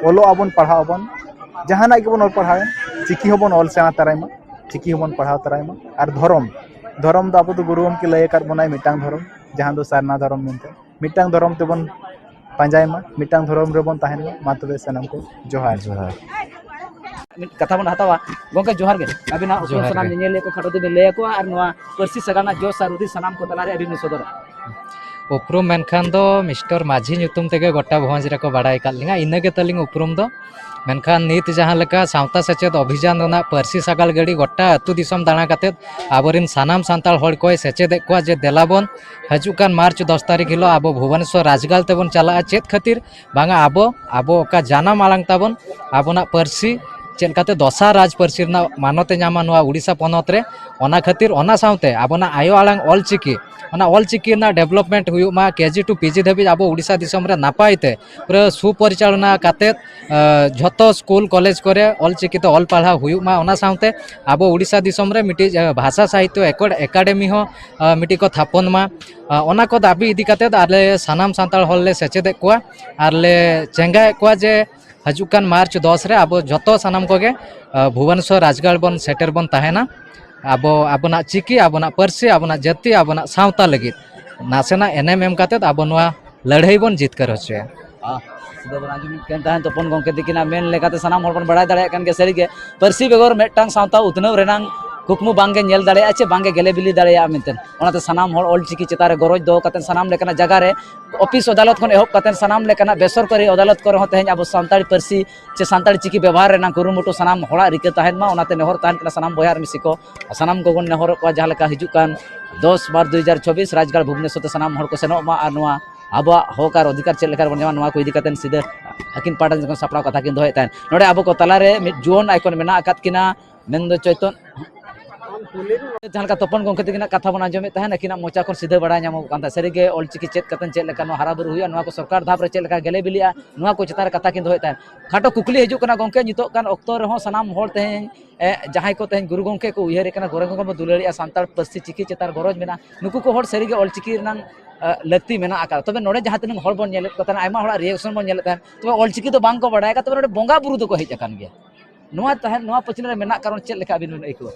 ᱚᱞᱚᱜ ᱟᱵᱚᱱ, ᱯᱟᱲᱦᱟᱜ ᱟᱵᱚᱱ, ᱡᱟᱦᱟᱱᱟᱜ ᱜᱮᱵᱚᱱ ᱚᱞ ᱯᱟᱲᱦᱟᱣ ᱮᱱ, ᱪᱤᱠᱤ ᱦᱚᱸᱵᱚᱱ ᱚᱞ ᱥᱮᱬᱟ ᱛᱟᱨᱟᱭ ᱢᱟ, ᱪᱤᱠᱤ ᱦᱚᱸᱵᱚᱱ ᱯᱟᱲᱦᱟᱣ ᱛᱟᱨᱟᱭ ᱢᱟ᱾ ᱟᱨ ᱫᱷᱚᱨᱚᱢ, ᱫᱷᱚᱨᱚᱢ ᱫᱚ ᱟᱵᱚ ᱫᱚ ᱜᱩᱨᱩ ᱜᱚᱢᱠᱮ ᱞᱟᱹᱭ ᱟᱠᱟᱫ ᱵᱚᱱᱟᱭ ᱢᱤᱫᱴᱟᱝ ᱫᱷᱚᱨᱚᱢ, ᱡᱟᱦᱟᱸ ᱫᱚ ᱥᱟᱨᱱᱟ ᱫᱷᱚᱨᱚᱢ ᱢᱮᱱᱛᱮ᱾ ᱢᱤᱫᱴᱟᱝ ᱫᱷᱚᱨᱚᱢ ᱛᱮᱵᱚᱱ ᱯᱟᱸᱡᱟᱭ ᱢᱟ, ᱢᱤᱫᱴᱟᱝ ᱫᱷᱚᱨᱚᱢ ᱨᱮᱵᱚᱱ ᱛᱟᱦᱮᱱ ᱢᱟ᱾ ᱢᱟ ᱛᱚᱵᱮ ᱥᱟᱱᱟᱢ ᱠᱚ ᱡᱚᱦᱟᱨ᱾ ᱡᱚᱦᱟᱨ᱾ ᱢᱤᱫ ᱠᱟᱛᱷᱟ ᱵᱚᱱ ᱦᱟᱛᱟᱣᱟ᱾ ᱜᱚᱢᱠᱮ, ᱡᱚᱦᱟᱨ ᱜᱮ᱾ ᱟᱹᱵᱤᱱᱟᱜ ᱩᱯᱨᱩᱢ ᱡᱚᱦᱟᱨ ᱥᱟᱱᱟᱢ ᱜᱮ᱾ ᱧᱮᱧᱮᱞᱤᱭᱟᱹ ᱠᱚ ᱠᱷᱟᱴᱚ ᱛᱮᱵᱤᱱ ᱞᱟᱹᱭ ᱟᱠᱚᱣᱟ ᱟᱨ ᱱᱚᱣᱟ ᱯᱟᱹᱨᱥᱤ ᱥᱟᱜᱟᱲ ᱨᱮᱱᱟᱜ ᱡᱚᱥ ᱟᱨ ᱦᱩᱫᱤᱥ ᱥᱟᱱᱟᱢ ᱠᱚ ᱛᱟᱞᱟᱨᱮ ᱟᱹᱵᱤᱱ ᱵᱤᱱ ᱥᱚᱫᱚᱨᱟ᱾ ᱩᱯᱨᱩᱢ ᱢᱮᱱᱠᱷᱟᱱ ᱫᱚ ᱢᱤᱥᱴᱟᱨ ᱢᱟᱹᱡᱷᱤ ᱧᱩᱛᱩᱢ ᱛᱮᱜᱮ ᱜᱚᱴᱟ ᱵᱷᱚᱸᱡᱽ ᱨᱮᱠᱚ ᱵᱟᱲᱟᱭ ᱟᱠᱟᱫ ᱞᱤᱧᱟ, ᱤᱱᱟᱹ ᱜᱮ ᱛᱟᱹᱞᱤᱧ ᱩᱯᱨᱩᱢ ᱫᱚ᱾ ᱢᱮᱱᱠᱷᱟᱱ ᱱᱤᱛ ᱡᱟᱦᱟᱸ ᱞᱮᱠᱟ ᱥᱟᱶᱛᱟ ᱥᱮᱪᱮᱫ ᱚᱵᱷᱤᱡᱟᱱ ᱨᱮᱱᱟᱜ ᱯᱟᱹᱨᱥᱤ ᱥᱟᱜᱟᱲ ᱜᱟᱹᱰᱤ ᱜᱚᱴᱟ ᱟᱹᱛᱩ ᱫᱤᱥᱚᱢ ᱫᱟᱬᱟ ᱠᱟᱛᱮᱫ ᱟᱵᱚᱨᱮᱱ ᱥᱟᱱᱟᱢ ᱥᱟᱱᱛᱟᱲ ᱦᱚᱲ ᱠᱚᱭ ᱥᱮᱪᱮᱫᱮᱫ ᱠᱚᱣᱟ ᱡᱮ ᱫᱮᱞᱟ ᱵᱚᱱ ᱦᱤᱡᱩᱜ ᱠᱟᱱ ᱢᱟᱨᱪ ᱫᱚᱥ ᱛᱟᱹᱨᱤᱠᱷ ᱦᱤᱞᱳᱜ ᱟᱵᱚ ᱵᱷᱩᱵᱚᱱᱮᱥᱣᱚᱨ ᱨᱟᱡᱽᱜᱟᱲ ᱛᱮᱵᱚᱱ ᱪᱟᱞᱟᱜᱼᱟ᱾ ᱪᱮᱫ ᱠᱷᱟᱹᱛᱤᱨ? ᱵᱟᱝᱟ, ᱟᱵᱚ, ᱟᱵᱚ ᱚᱠᱟ ᱡᱟᱱᱟᱢ ᱟᱲᱟᱝ ᱛᱟᱵᱚᱱ, ᱟᱵᱚᱱᱟᱜ ᱯᱟᱹᱨᱥᱤ ᱪᱮᱫ ᱞᱮᱠᱟᱛᱮ ᱫᱚᱥᱟᱨ ᱨᱟᱡᱽ ᱯᱟᱹᱨᱥᱤ ᱨᱮᱱᱟᱜ ᱢᱟᱱᱚᱛ ᱮ ᱧᱟᱢᱟ ᱱᱚᱣᱟ ᱩᱲᱤᱥᱥᱟ ᱯᱚᱱᱚᱛ ᱨᱮ᱾ ᱚᱱᱟ ᱠᱷᱟᱹᱛᱤᱨ ᱚᱱᱟ ᱥᱟᱶᱛᱮ ᱟᱵᱚᱱᱟᱜ ᱟᱭᱳ ᱟᱲᱟᱝ ᱚᱞ ᱪᱤᱠᱤ, ᱚᱱᱟ ᱚᱞ ᱪᱤᱠᱤ ᱨᱮᱱᱟᱜ development ᱦᱩᱭᱩᱜ ᱢᱟ, ᱠᱮ ᱡᱤ ᱴᱩ ᱯᱤ ᱡᱤ ᱫᱷᱟᱹᱵᱤᱡ ᱟᱵᱚ ᱩᱲᱤᱥᱥᱟ ᱫᱤᱥᱚᱢ ᱨᱮ ᱱᱟᱯᱟᱭ ᱛᱮ ᱯᱩᱨᱟᱹ ᱥᱩᱯᱚᱨᱤᱪᱟᱞᱚᱱᱟ ᱠᱟᱛᱮᱫ, ᱮ, ᱡᱷᱚᱛᱚ ᱥᱠᱩᱞ ᱠᱚᱞᱮᱡᱽ ᱠᱚᱨᱮ ᱚᱞ ᱪᱤᱠᱤ ᱛᱮ ᱚᱞ ᱯᱟᱲᱦᱟᱣ ᱦᱩᱭᱩᱜ ᱢᱟ᱾ ᱚᱱᱟ ᱥᱟᱶᱛᱮ ᱟᱵᱚ ᱩᱲᱤᱥᱥᱟ ᱫᱤᱥᱚᱢ ᱨᱮ ᱢᱤᱫᱴᱤᱡ, ᱮ, ᱵᱷᱟᱥᱟ ᱥᱟᱦᱤᱛᱛᱚ ᱮᱠᱚᱰ-, ᱮᱠᱟᱰᱮᱢᱤ ᱦᱚᱸ, ᱮ, ᱢᱤᱫᱴᱤᱡ ᱠᱚ ᱛᱷᱟᱯᱚᱱ ᱢᱟ᱾ ᱮ, ᱚᱱᱟ ᱠᱚ ᱫᱟᱹᱵᱤ ᱤᱫᱤ ᱠᱟᱛᱮᱫ ᱟᱞᱮ ᱥᱟᱱᱟᱢ ᱥᱟᱱᱛᱟᱲ ᱦᱚᱲ ᱞᱮ ᱥᱮᱪᱮᱫᱮᱫ ᱠᱚᱣᱟ ᱟᱨ ᱞᱮ ᱪᱮᱸᱜᱟᱭᱮᱫ ᱠᱚᱣᱟ ᱡᱮ ᱦᱤᱡᱩᱜ ᱠᱟᱱ ᱢᱟᱨᱪ ᱫᱚᱥ ᱨᱮ ᱟᱵᱚ ᱡᱷᱚᱛᱚ ᱥᱟᱱᱟᱢ ᱠᱚᱜᱮ, ᱮ, ᱵᱷᱩᱵᱚᱱᱮᱥᱚᱨ ᱨᱟᱡᱽᱜᱟᱲ ᱵᱚᱱ ᱥᱮᱴᱮᱨ ᱵᱚᱱ ᱛᱟᱦᱮᱱᱟ᱾ ᱟᱵᱚ ᱟᱵᱚᱱᱟᱜ ᱪᱤᱠᱤ, ᱟᱵᱚᱱᱟᱜ ᱯᱟᱹᱨᱥᱤ, ᱟᱵᱚᱱᱟᱜ ᱡᱟᱹᱛᱤ, ᱟᱵᱚᱱᱟᱜ ᱥᱟᱶᱛᱟ ᱞᱟᱹᱜᱤᱫ ᱱᱟᱥᱮᱱᱟᱜ ᱮᱱᱮᱢ ᱮᱢ ᱠᱟᱛᱮᱫ ᱟᱵᱚ ᱱᱚᱣᱟ ᱞᱟᱹᱲᱦᱟᱹᱭ ᱵᱚᱱ ᱡᱤᱛᱠᱟᱹᱨ ᱦᱚᱪᱚᱭᱟ᱾ ᱟᱦ, ᱥᱤᱫᱟᱹ ᱵᱚᱱ ᱟᱸᱡᱚᱢᱮᱫ ᱠᱟᱱ ᱛᱟᱦᱮᱸᱫ ᱛᱚᱯᱚᱱ ᱜᱚᱢᱠᱮ ᱛᱤᱠᱤᱱᱟᱜ ᱢᱮᱱ ᱞᱮᱠᱟᱛᱮ ᱥᱟᱱᱟᱢ ᱦᱚᱲ ᱵᱚᱱ ᱵᱟᱲᱟᱭ ᱫᱟᱲᱮᱭᱟᱜ ᱠᱟᱱ ᱜᱮᱭᱟ, ᱥᱟᱹᱨᱤᱜᱮ ᱯᱟᱹᱨᱥᱤ ᱵᱮᱜᱚᱨ ᱢᱤᱫᱴᱟᱝ ᱥᱟᱶᱛᱟ ᱩᱛᱱᱟᱹᱣ ᱨᱮᱱᱟᱝ ᱠᱩᱠᱢᱩ ᱵᱟᱝᱜᱮ ᱧᱮᱞ ᱫᱟᱲᱮᱭᱟᱜᱼᱟ ᱪᱮ ᱵᱟᱝᱜᱮ ᱜᱮᱞᱮ ᱵᱤᱞᱤ ᱫᱟᱲᱮᱭᱟᱜᱼᱟ ᱢᱮᱱᱛᱮ᱾ ᱚᱱᱟᱛᱮ ᱥᱟᱱᱟᱢ ᱦᱚᱲ ᱚᱞ ᱪᱤᱠᱤ ᱪᱮᱛᱟᱱ ᱨᱮ ᱜᱚᱨᱚᱡᱽ ᱫᱚᱦᱚ ᱠᱟᱛᱮᱫ ᱥᱟᱱᱟᱢ ᱞᱮᱠᱟᱱᱟᱜ ᱡᱟᱭᱜᱟ ᱨᱮ, ᱚᱯᱷᱤᱥ ᱟᱫᱟᱞᱚᱛ ᱠᱷᱚᱱ ᱮᱦᱚᱵ ᱠᱟᱛᱮᱫ ᱥᱟᱱᱟᱢ ᱞᱮᱠᱟᱱᱟᱜ ᱵᱮᱥᱚᱨᱠᱟᱨᱤ ᱟᱫᱟᱞᱚᱛ ᱠᱚᱨᱮ ᱦᱚᱸ ᱛᱮᱦᱮᱧ ᱟᱵᱚ ᱥᱟᱱᱛᱟᱲᱤ ᱯᱟᱹᱨᱥᱤ ᱪᱮ ᱥᱟᱱᱛᱟᱲᱤ ᱪᱤᱠᱤ ᱵᱮᱵᱚᱦᱟᱨ ᱨᱮᱱᱟᱜ ᱠᱩᱨᱩᱢᱩᱴᱩ ᱥᱟᱱᱟᱢ ᱦᱚᱲᱟᱜ ᱨᱤᱠᱟᱹ ᱛᱟᱦᱮᱱ ᱢᱟ᱾ ᱚᱱᱟᱛᱮ ᱱᱮᱦᱚᱨ ᱛᱟᱦᱮᱱ ᱠᱟᱱᱟ ᱥᱟᱱᱟᱢ ᱵᱚᱭᱦᱟ ᱟᱨ ᱢᱤᱥᱤ ᱠᱚ, ᱥᱟᱱᱟᱢ ᱠᱚᱵᱚᱱ ᱱᱮᱦᱚᱨᱚᱜ ᱠᱚᱣᱟ ᱡᱟᱦᱟᱸ ᱞᱮᱠᱟ ᱦᱤᱡᱩᱜ ᱠᱟᱱ ᱫᱚᱥ ᱵᱟᱨ ᱫᱩ ᱦᱟᱡᱟᱨ ᱪᱚᱵᱵᱤᱥ ᱨᱟᱡᱽᱜᱟᱲ ᱵᱷᱩᱵᱽᱱᱮᱥᱚᱨ ᱛᱮ ᱥᱟᱱᱟᱢ ᱦᱚᱲ ᱠᱚ ᱥᱮᱱᱚᱜ ᱢᱟ ᱟᱨ ᱱᱚᱣᱟ ᱟᱵᱚᱣᱟᱜ ᱦᱚᱠ ᱟᱨ ᱚᱫᱷᱤᱠᱟᱨ ᱪᱮᱫ ᱞᱮᱠᱟ ᱨᱮᱵᱚᱱ ᱧᱟᱢᱟ, ᱱᱚᱣᱟ ᱠᱚ ᱤᱫᱤ ᱠᱟᱛᱮᱫ ᱥᱤᱫᱷᱟᱹ ᱟᱹᱠᱤᱱ ᱯᱟᱦᱴᱟ ᱥᱮᱫ ᱠᱷᱚᱱ ᱥᱟᱯᱲᱟᱣ ᱠᱟᱛᱷᱟ ᱠᱤᱱ ᱫᱚᱦᱚᱭᱮᱫ ᱛᱟᱦᱮᱸᱫ᱾ ᱱᱚᱰᱮ ᱟᱵᱚ ᱠᱚ ᱛᱟᱞᱟᱨᱮ ᱢᱤᱫ ᱡᱩᱣᱟᱹᱱ ᱟᱭᱠᱚᱱ ᱢᱮᱱᱟᱜ ᱟᱠᱟᱫ ᱠᱤᱱᱟ, ᱢᱮᱱᱫᱚ ᱪᱳᱭᱛᱚᱱ-, ᱡᱟᱦᱟᱸ ᱞᱮᱠᱟ ᱛᱚᱯᱚᱱ ᱜᱚᱢᱠᱮ ᱛᱟᱹᱠᱤᱱᱟᱜ ᱠᱟᱛᱷᱟ ᱵᱚᱱ ᱟᱸᱡᱚᱢᱮᱫ ᱛᱟᱦᱮᱸᱫ, ᱟᱹᱠᱤᱱᱟᱜ ᱢᱚᱪᱟ ᱠᱷᱚᱱ ᱥᱤᱫᱷᱟᱹ ᱵᱟᱲᱟᱭ ᱧᱟᱢᱚᱜ ᱠᱟᱱ ᱛᱟᱦᱮᱸᱫ, ᱥᱟᱹᱨᱤᱜᱮ ᱚᱞᱪᱤᱠᱤ ᱪᱮᱫ ᱠᱟᱛᱮᱫ ᱪᱮᱫ ᱞᱮᱠᱟ ᱱᱚᱣᱟ ᱦᱟᱨᱟ ᱵᱩᱨᱩ ᱦᱩᱭᱩᱜᱼᱟ, ᱱᱚᱣᱟ ᱠᱚ ᱥᱚᱨᱠᱟᱨ ᱫᱷᱟᱯ ᱨᱮ ᱪᱮᱫ ᱞᱮᱠᱟ ᱜᱮᱞᱮ ᱵᱤᱞᱤᱜᱼᱟ, ᱱᱚᱣᱟ ᱠᱚ ᱪᱮᱛᱟᱱ ᱨᱮ ᱠᱟᱛᱷᱟ ᱠᱤᱱ ᱫᱚᱦᱚᱭᱮᱫ ᱛᱟᱦᱮᱸᱫ᱾ ᱠᱷᱟᱴᱚ ᱠᱩᱠᱞᱤ ᱦᱤᱡᱩᱜ ᱠᱟᱱᱟ ᱜᱚᱢᱠᱮ, ᱱᱤᱛᱚᱜ ᱜᱟᱱ ᱚᱠᱛᱚ ᱨᱮᱦᱚᱸ ᱥᱟᱱᱟᱢ ᱦᱚᱲ ᱛᱮᱦᱮᱧ, ᱮ, ᱡᱟᱦᱟᱸᱭ ᱠᱚ ᱛᱮᱦᱮᱧ ᱜᱩᱨᱩ ᱜᱚᱢᱠᱮ ᱠᱚ ᱩᱭᱦᱟᱹᱨᱮ ᱠᱟᱱᱟ, ᱜᱩᱨᱩ ᱜᱚᱢᱠᱮ ᱵᱚᱱ ᱫᱩᱞᱟᱹᱲᱮᱜᱼᱟ, ᱥᱟᱱᱛᱟᱲ ᱯᱟᱹᱨᱥᱤ ᱪᱤᱠᱤ ᱪᱮᱛᱟᱱ ᱜᱚᱨᱚᱡᱽ ᱢᱮᱱᱟᱜᱼᱟ, ᱱᱩᱠᱩ ᱠᱚ ᱦᱚᱲ ᱥᱟᱹᱨᱤᱜᱮ ᱚᱞᱪᱤᱠᱤ ᱨᱮᱱᱟᱜ, ᱮ, ᱞᱟᱹᱠᱛᱤ ᱢᱮᱱᱟᱜ ᱟᱠᱟᱫᱟ᱾ ᱛᱚᱵᱮ ᱱᱚᱰᱮ ᱡᱟᱦᱟᱸ ᱛᱤᱱᱟᱹᱜ ᱦᱚᱲ ᱵᱚᱱ ᱧᱮᱞᱮᱫ ᱠᱚ ᱛᱟᱦᱮᱱᱟ, ᱟᱭᱢᱟ ᱦᱚᱲᱟᱜ reaction ᱵᱚᱱ ᱧᱮᱞᱮᱫ ᱛᱟᱦᱮᱸᱫ, ᱛᱚᱵᱮ ᱚᱞᱪᱤᱠᱤ ᱫᱚ ᱵᱟᱝ ᱠᱚ ᱵᱟᱲᱟᱭ ᱟᱠᱟᱫ, ᱛᱚᱵᱮ ᱱᱚᱰᱮ ᱵᱚᱸᱜᱟ ᱵᱩᱨᱩ ᱫᱚᱠᱚ ᱦᱮᱡ ᱟᱠᱟᱱ ᱜᱮᱭᱟ᱾ ᱱᱚᱣᱟ ᱛᱟᱦᱮᱸ, ᱱᱚᱣᱟ ᱯᱟᱹᱪᱷᱞᱟᱹ ᱨᱮ ᱢᱮᱱᱟᱜ ᱠᱟᱨᱚᱱ ᱪᱮᱫ ᱞᱮᱠᱟ ᱟᱹᱵᱤᱱ ᱵᱤᱱ ᱟᱹᱭᱠᱟᱹᱣᱟ?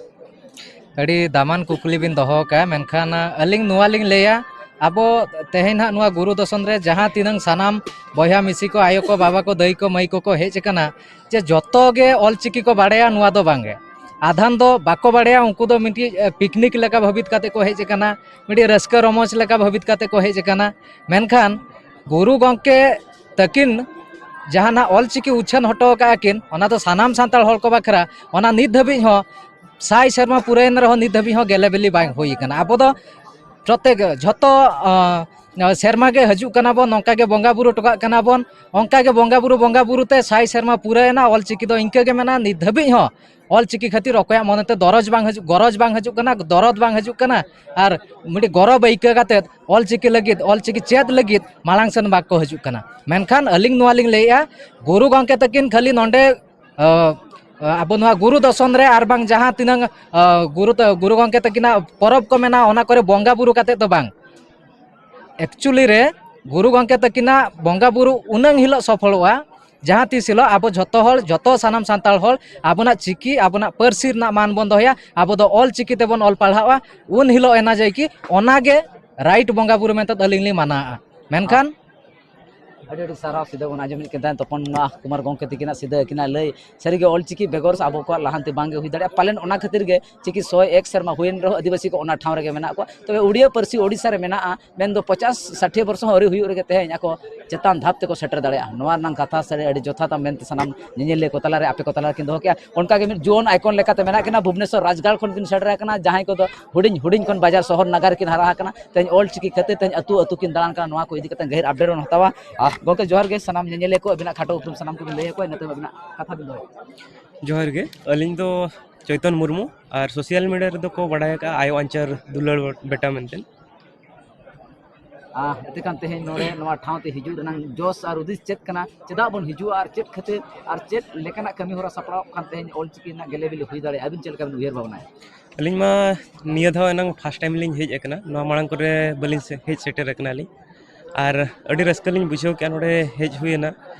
ᱟᱹᱰᱤ ᱫᱟᱢᱟᱱ ᱠᱩᱠᱞᱤ ᱵᱤᱱ ᱫᱚᱦᱚ ᱟᱠᱟᱫᱼᱟ, ᱢᱮᱱᱠᱷᱟᱱ, ᱟ, ᱟᱹᱞᱤᱧ ᱱᱚᱣᱟ ᱞᱤᱧ ᱞᱟᱹᱭᱟ, ᱟᱵᱚ ᱛᱮᱦᱮᱧ ᱱᱟᱦᱟᱜ ᱱᱚᱣᱟ ᱜᱩᱨᱩ ᱫᱚᱥᱚᱱ ᱨᱮ ᱡᱟᱦᱟᱸ ᱛᱤᱱᱟᱹᱝ ᱥᱟᱱᱟᱢ ᱵᱚᱭᱦᱟ ᱢᱤᱥᱤ ᱠᱚ, ᱟᱭᱳ ᱠᱚ, ᱵᱟᱵᱟ ᱠᱚ, ᱫᱟᱹᱭ ᱠᱚ, ᱢᱟᱹᱭ ᱠᱚᱠᱚ ᱦᱮᱡ ᱟᱠᱟᱱᱟ, ᱡᱮ ᱡᱚᱛᱚ ᱜᱮ ᱚᱞᱪᱤᱠᱤ ᱠᱚ ᱵᱟᱲᱟᱭᱟ, ᱱᱚᱣᱟ ᱫᱚ ᱵᱟᱝᱜᱮ᱾ ᱟᱫᱷᱟᱱ ᱫᱚ ᱵᱟᱠᱚ ᱵᱟᱲᱟᱭᱟ, ᱩᱱᱠᱩ ᱫᱚ ᱢᱤᱫᱴᱤᱡ, ᱮ, picnic ᱞᱮᱠᱟ ᱵᱷᱟᱹᱵᱤᱛ ᱠᱟᱛᱮ ᱠᱚ ᱦᱮᱡ ᱟᱠᱟᱱᱟ, ᱢᱤᱫᱴᱤᱡ ᱨᱟᱹᱥᱠᱟᱹ ᱨᱚᱢᱚᱡᱽ ᱞᱮᱠᱟ ᱵᱷᱟᱹᱵᱤᱛ ᱠᱟᱛᱮ ᱠᱚ ᱦᱮᱡ ᱟᱠᱟᱱᱟ᱾ ᱢᱮᱱᱠᱷᱟᱱ ᱜᱩᱨᱩ ᱜᱚᱢᱠᱮ ᱛᱟᱹᱠᱤᱱ ᱡᱟᱦᱟᱱᱟᱜ ᱚᱞᱪᱤᱠᱤ ᱩᱪᱷᱟᱹᱱ ᱦᱚᱴᱚ ᱟᱠᱟᱫᱼᱟ ᱠᱤᱱ, ᱚᱱᱟ ᱫᱚ ᱥᱟᱱᱟᱢ ᱥᱟᱱᱛᱟᱲ ᱦᱚᱲ ᱠᱚ ᱵᱟᱠᱷᱨᱟ, ᱚᱱᱟ ᱱᱤᱛ ᱫᱷᱟᱹᱵᱤᱡ ᱦᱚᱸ ᱥᱟᱭ ᱥᱮᱨᱢᱟ ᱯᱩᱨᱟᱹᱭᱮᱱ ᱨᱮᱦᱚᱸ ᱱᱤᱛ ᱫᱷᱟᱹᱵᱤᱡ ᱦᱚᱸ ᱜᱮᱞᱮ ᱵᱤᱞᱤ ᱵᱟᱝ ᱦᱩᱭ ᱟᱠᱟᱱᱟ᱾ ᱟᱵᱚ ᱫᱚ ᱯᱨᱚᱛᱮᱠ, ᱡᱷᱚᱛᱚ, ᱟᱸ, ᱥᱮᱨᱢᱟ ᱜᱮ ᱦᱤᱡᱩᱜ ᱠᱟᱱᱟ ᱵᱚᱱ, ᱱᱚᱝᱠᱟ ᱜᱮ ᱵᱚᱸᱜᱟ ᱵᱩᱨᱩ ᱦᱚᱴᱚ ᱠᱟᱜ ᱠᱟᱱᱟ ᱵᱚᱱ᱾ ᱚᱱᱠᱟ ᱜᱮ ᱵᱚᱸᱜᱟ ᱵᱩᱨᱩ, ᱵᱚᱸᱜᱟ ᱵᱩᱨᱩ ᱛᱮ ᱥᱟᱭ ᱥᱮᱨᱢᱟ ᱯᱩᱨᱟᱹᱣᱮᱱᱟ, ᱚᱞ ᱪᱤᱠᱤ ᱫᱚ ᱤᱱᱠᱟᱹ ᱜᱮ ᱢᱮᱱᱟᱜᱼᱟ᱾ ᱱᱤᱛ ᱫᱷᱟᱹᱵᱤᱡ ᱦᱚᱸ ᱚᱞ ᱪᱤᱠᱤ ᱠᱷᱟᱹᱛᱤᱨ ᱚᱠᱚᱭᱟᱜ ᱢᱚᱱᱮ ᱛᱮ ᱫᱚᱨᱚᱡᱽ ᱵᱟᱝ ᱦᱤᱡᱩᱜ, ᱜᱚᱨᱚᱡᱽ ᱵᱟᱝ ᱦᱤᱡᱩᱜ ᱠᱟᱱᱟ, ᱫᱚᱨᱚᱫ ᱵᱟᱝ ᱦᱤᱡᱩᱜ ᱠᱟᱱᱟ, ᱟᱨ ᱢᱤᱫᱴᱤᱡ ᱜᱚᱨᱚᱵᱽ ᱟᱹᱭᱠᱟᱹᱣ ᱠᱟᱛᱮᱫ ᱚᱞ ᱪᱤᱠᱤ ᱞᱟᱹᱜᱤᱫ, ᱚᱞ ᱪᱤᱠᱤ ᱪᱮᱫ ᱞᱟᱹᱜᱤᱫ ᱢᱟᱲᱟᱝ ᱥᱮᱱ ᱵᱟᱠᱚ ᱦᱤᱡᱩᱜ ᱠᱟᱱᱟ᱾ ᱢᱮᱱᱠᱷᱟᱱ ᱟᱹᱞᱤᱧ ᱱᱚᱣᱟ ᱞᱤᱧ ᱞᱟᱹᱭᱮᱫᱼᱟ, ᱜᱩᱨᱩ ᱜᱚᱢᱠᱮ ᱛᱟᱹᱠᱤᱱ ᱠᱷᱟᱹᱞᱤ ᱱᱚᱰᱮ, ᱟᱹ, ᱟᱵᱚ ᱱᱚᱣᱟ ᱜᱩᱨᱩ ᱫᱚᱥᱚᱱ ᱨᱮ ᱟᱨ ᱵᱟᱝ ᱡᱟᱦᱟᱸ ᱛᱤᱱᱟᱹᱝ, ᱟᱹ, ᱜᱩᱨᱩ ᱛᱟ-, ᱜᱩᱨᱩ ᱜᱚᱢᱠᱮ ᱛᱟᱹᱠᱤᱱᱟᱜ ᱯᱚᱨᱚᱵᱽ ᱠᱚ ᱢᱮᱱᱟᱜᱼᱟ, ᱚᱱᱟ ᱠᱚᱨᱮ ᱵᱚᱸᱜᱟ ᱵᱩᱨᱩ ᱠᱟᱛᱮᱫ ᱫᱚ ᱵᱟᱝ, actually ᱨᱮ ᱜᱩᱨᱩ ᱜᱚᱢᱠᱮ ᱛᱟᱹᱠᱤᱱᱟᱜ ᱵᱚᱸᱜᱟ ᱵᱩᱨᱩ ᱩᱱᱟᱹᱝ ᱦᱤᱞᱳᱜ ᱥᱚᱯᱷᱚᱞᱚᱜᱼᱟ, ᱡᱟᱦᱟᱸ ᱛᱤᱥ ᱦᱤᱞᱳᱜ ᱟᱵᱚ ᱡᱷᱚᱛᱚ ᱦᱚᱲ, ᱡᱷᱚᱛᱚ ᱥᱟᱱᱟᱢ ᱥᱟᱱᱛᱟᱲ ᱦᱚᱲ ᱟᱵᱚᱱᱟᱜ ᱪᱤᱠᱤ, ᱟᱵᱚᱱᱟᱜ ᱯᱟᱹᱨᱥᱤ ᱨᱮᱱᱟᱜ ᱢᱟᱱ ᱵᱚᱱ ᱫᱚᱦᱚᱭᱟ, ᱟᱵᱚ ᱫᱚ ᱚᱞ ᱪᱤᱠᱤ ᱛᱮᱵᱚᱱ ᱚᱞ ᱯᱟᱲᱦᱟᱜᱼᱟ, ᱩᱱ ᱦᱤᱞᱳᱜ ᱮᱱᱟ ᱡᱮ ᱠᱤ ᱚᱱᱟᱜᱮ ᱨᱟᱭᱤᱴ ᱵᱚᱸᱜᱟ ᱵᱩᱨᱩ ᱢᱮᱱᱛᱮ ᱟᱹᱞᱤᱧ ᱞᱤᱧ ᱢᱟᱱᱟᱣᱟ᱾ ᱢᱮᱱᱠᱷᱟᱱ ᱟᱹᱰᱤ ᱟᱹᱰᱤ ᱥᱟᱨᱦᱟᱣ᱾ ᱥᱤᱫᱷᱟᱹ ᱵᱚᱱ ᱟᱸᱡᱚᱢᱮᱫ ᱠᱟᱱ ᱛᱟᱦᱮᱸᱫ ᱛᱚᱯᱚᱱ ᱠᱩᱢᱟᱨ ᱜᱚᱢᱠᱮ ᱛᱤᱠᱤᱱᱟᱜ ᱥᱤᱫᱷᱟᱹ ᱟᱹᱠᱤᱱᱟᱜ ᱞᱟᱹᱭ᱾ ᱥᱟᱹᱨᱤᱜᱮ ᱚᱞ ᱪᱤᱠᱤ ᱵᱮᱜᱚᱨ ᱟᱵᱚ ᱠᱚᱣᱟᱜ ᱞᱟᱦᱟᱱᱛᱤ ᱵᱟᱝᱜᱮ ᱦᱩᱭ ᱫᱟᱲᱮᱭᱟᱜᱼᱟ᱾ ᱯᱟᱞᱮᱱ ᱚᱱᱟ ᱠᱷᱟᱹᱛᱤᱨ ᱜᱮ ᱪᱤᱠᱤ ᱥᱚᱭ ᱮᱠ ᱥᱮᱨᱢᱟ ᱦᱩᱭᱮᱱ ᱨᱮᱦᱚᱸ ᱟᱹᱫᱤᱵᱟᱹᱥᱤ ᱠᱚ ᱚᱱᱟ ᱴᱷᱟᱶ ᱨᱮᱜᱮ ᱢᱮᱱᱟᱜ ᱠᱚᱣᱟ᱾ ᱛᱚᱵᱮ ᱩᱲᱤᱭᱟ ᱯᱟᱹᱨᱥᱤ ᱳᱰᱤᱥᱟ ᱨᱮ ᱢᱮᱱᱟᱜᱼᱟ, ᱢᱮᱱᱫᱚ ᱯᱚᱪᱟᱥ ᱥᱟᱴᱷᱤᱭᱟᱹ ᱵᱚᱨᱥᱚ ᱦᱚᱸ ᱟᱹᱣᱨᱤ ᱦᱩᱭᱩᱜ ᱨᱮᱜᱮ ᱛᱮᱦᱮᱧ ᱟᱠᱚ ᱪᱮᱛᱟᱱ ᱫᱷᱟᱯ ᱛᱮᱠᱚ ᱥᱮᱴᱮᱨ ᱫᱟᱲᱮᱭᱟᱜᱼᱟ᱾ ᱱᱚᱣᱟ ᱨᱮᱱᱟᱝ ᱠᱟᱛᱷᱟ ᱥᱟᱹᱨᱤ ᱟᱹᱰᱤ ᱡᱚᱛᱷᱟᱛᱟ ᱢᱮᱱᱛᱮ ᱥᱟᱱᱟᱢ ᱧᱮᱧᱮᱞᱤᱭᱟᱹ ᱠᱚ ᱛᱟᱞᱟᱨᱮ, ᱟᱯᱮ ᱠᱚ ᱛᱟᱞᱟᱨᱮ ᱠᱤᱱ ᱫᱚᱦᱚ ᱠᱮᱜᱼᱟ᱾ ᱚᱱᱠᱟᱜᱮ ᱢᱤᱫ ᱡᱩᱣᱟᱹᱱ ᱟᱭᱠᱚᱱ ᱞᱮᱠᱟᱛᱮ ᱢᱮᱱᱟᱜ ᱠᱤᱱᱟ, ᱵᱷᱩᱵᱽᱱᱮᱥᱚᱨ ᱨᱟᱡᱽᱜᱟᱲ ᱠᱷᱚᱱ ᱠᱤᱱ ᱥᱮᱴᱮᱨ ᱟᱠᱟᱱᱟ, ᱡᱟᱦᱟᱸᱭ ᱠᱚᱫᱚ ᱦᱩᱰᱤᱧ ᱦᱩᱰᱤᱧ ᱠᱷᱚᱱ ᱵᱟᱡᱟᱨ ᱥᱚᱦᱚᱨ ᱱᱟᱜᱟᱨ ᱨᱮᱠᱤᱱ ᱦᱟᱨᱟ ᱟᱠᱟᱱᱟ᱾ ᱛᱮᱦᱮᱧ ᱚᱞ ᱪᱤᱠᱤ ᱠᱷᱟᱹᱛᱤᱨ ᱛᱮᱦᱮᱧ ᱟᱹᱛᱩ ᱟᱹᱛᱩ ᱠᱤᱱ ᱫᱟᱬᱟᱱ ᱠᱟᱱᱟ᱾ ᱱᱚᱣᱟ ᱠᱚ ᱤᱫᱤ ᱠᱟᱛᱮ ᱜᱟᱹᱦᱤᱨ ᱟᱯᱰᱮᱴ ᱵᱚᱱ ᱦᱟᱛᱟᱣᱟ᱾ ᱟᱨ ᱜᱚᱢᱠᱮ, ᱡᱚᱦᱟᱨ ᱜᱮ᱾ ᱥᱟᱱᱟᱢ ᱧᱮᱧᱮᱞᱤᱭᱟᱹ ᱠᱚ ᱟᱹᱵᱤᱱᱟᱜ ᱠᱷᱟᱴᱚ ᱩᱯᱨᱩᱢ ᱥᱟᱱᱟᱢ ᱠᱚᱵᱤᱱ ᱞᱟᱹᱭ ᱟᱠᱚᱣᱟ, ᱤᱱᱟᱹ ᱛᱟᱭᱚᱢ ᱟᱹᱵᱤᱱᱟᱜ ᱠᱟᱛᱷᱟ ᱵᱤᱱ ᱫᱚᱦᱚᱭᱟ᱾ ᱡᱚᱦᱟᱨ ᱜᱮ, ᱟᱹᱞᱤᱧ ᱫᱚ ᱪᱳᱭᱛᱚᱱ ᱢᱩᱨᱢᱩ, ᱟᱨ ᱥᱳᱥᱟᱞ ᱢᱤᱰᱤᱭᱟ ᱨᱮᱫᱚ ᱠᱚ ᱵᱟᱲᱟᱭ ᱟᱠᱟᱫᱼᱟ ᱟᱭᱳ ᱟᱧᱪᱟᱨ ᱫᱩᱞᱟᱹᱲ ᱵᱮᱴᱟ ᱢᱮᱱᱛᱮ᱾ ᱟᱨ ᱮᱱᱛᱮ ᱠᱷᱟᱱ ᱛᱮᱦᱮᱧ ᱱᱚᱰᱮ ᱱᱚᱣᱟ ᱴᱷᱟᱶ ᱛᱮ ᱦᱤᱡᱩᱜ ᱨᱮᱱᱟᱜ ᱡᱚᱥ ᱟᱨ ᱩᱫᱤᱥ ᱪᱮᱫ ᱠᱟᱱᱟ? ᱪᱮᱫᱟᱜ ᱵᱚᱱ ᱦᱤᱡᱩᱜᱼᱟ ᱟᱨ ᱪᱮᱫ ᱠᱷᱟᱹᱛᱤᱨ ᱟᱨ ᱪᱮᱫ ᱞᱮᱠᱟᱱᱟᱜ ᱠᱟᱹᱢᱤ ᱦᱚᱨᱟ ᱥᱟᱯᱲᱟᱣ ᱠᱷᱟᱱ ᱛᱮᱦᱮᱧ ᱚᱞ ᱪᱤᱠᱤ ᱨᱮᱱᱟᱜ ᱜᱮᱞᱮ ᱵᱤᱞᱤ ᱦᱩᱭ ᱫᱟᱲᱮᱭᱟᱜᱼᱟ? ᱟᱹᱵᱤᱱ ᱪᱮᱫ ᱞᱮᱠᱟ ᱵᱤᱱ ᱩᱭᱦᱟᱹᱨ ᱵᱷᱟᱵᱽᱱᱟᱭᱟ? ᱟᱹᱞᱤᱧ ᱢᱟ ᱱᱤᱭᱟᱹ ᱫᱷᱟᱣ ᱮᱱᱟᱝ ᱯᱷᱟᱥᱴ ᱴᱟᱭᱤᱢ ᱞᱤᱧ ᱦᱮᱡ ᱟᱠᱟᱱᱟ, ᱱᱚᱣᱟ ᱢᱟᱲᱟᱝ ᱠᱚᱨᱮ ᱵᱟᱹᱞᱤᱧ ᱥᱮ-, ᱦᱮᱡ ᱥᱮᱴᱮᱨ ᱟᱠᱟᱱᱟ ᱞᱤᱧ᱾ ᱟᱨ ᱟᱹᱰᱤ ᱨᱟᱹᱥᱠᱟᱹ ᱞᱤᱧ ᱵᱩᱡᱷᱟᱹᱣ ᱠᱮᱜᱼᱟ ᱱᱚᱰᱮ ᱦᱮᱡ ᱦᱩᱭᱮᱱᱟ᱾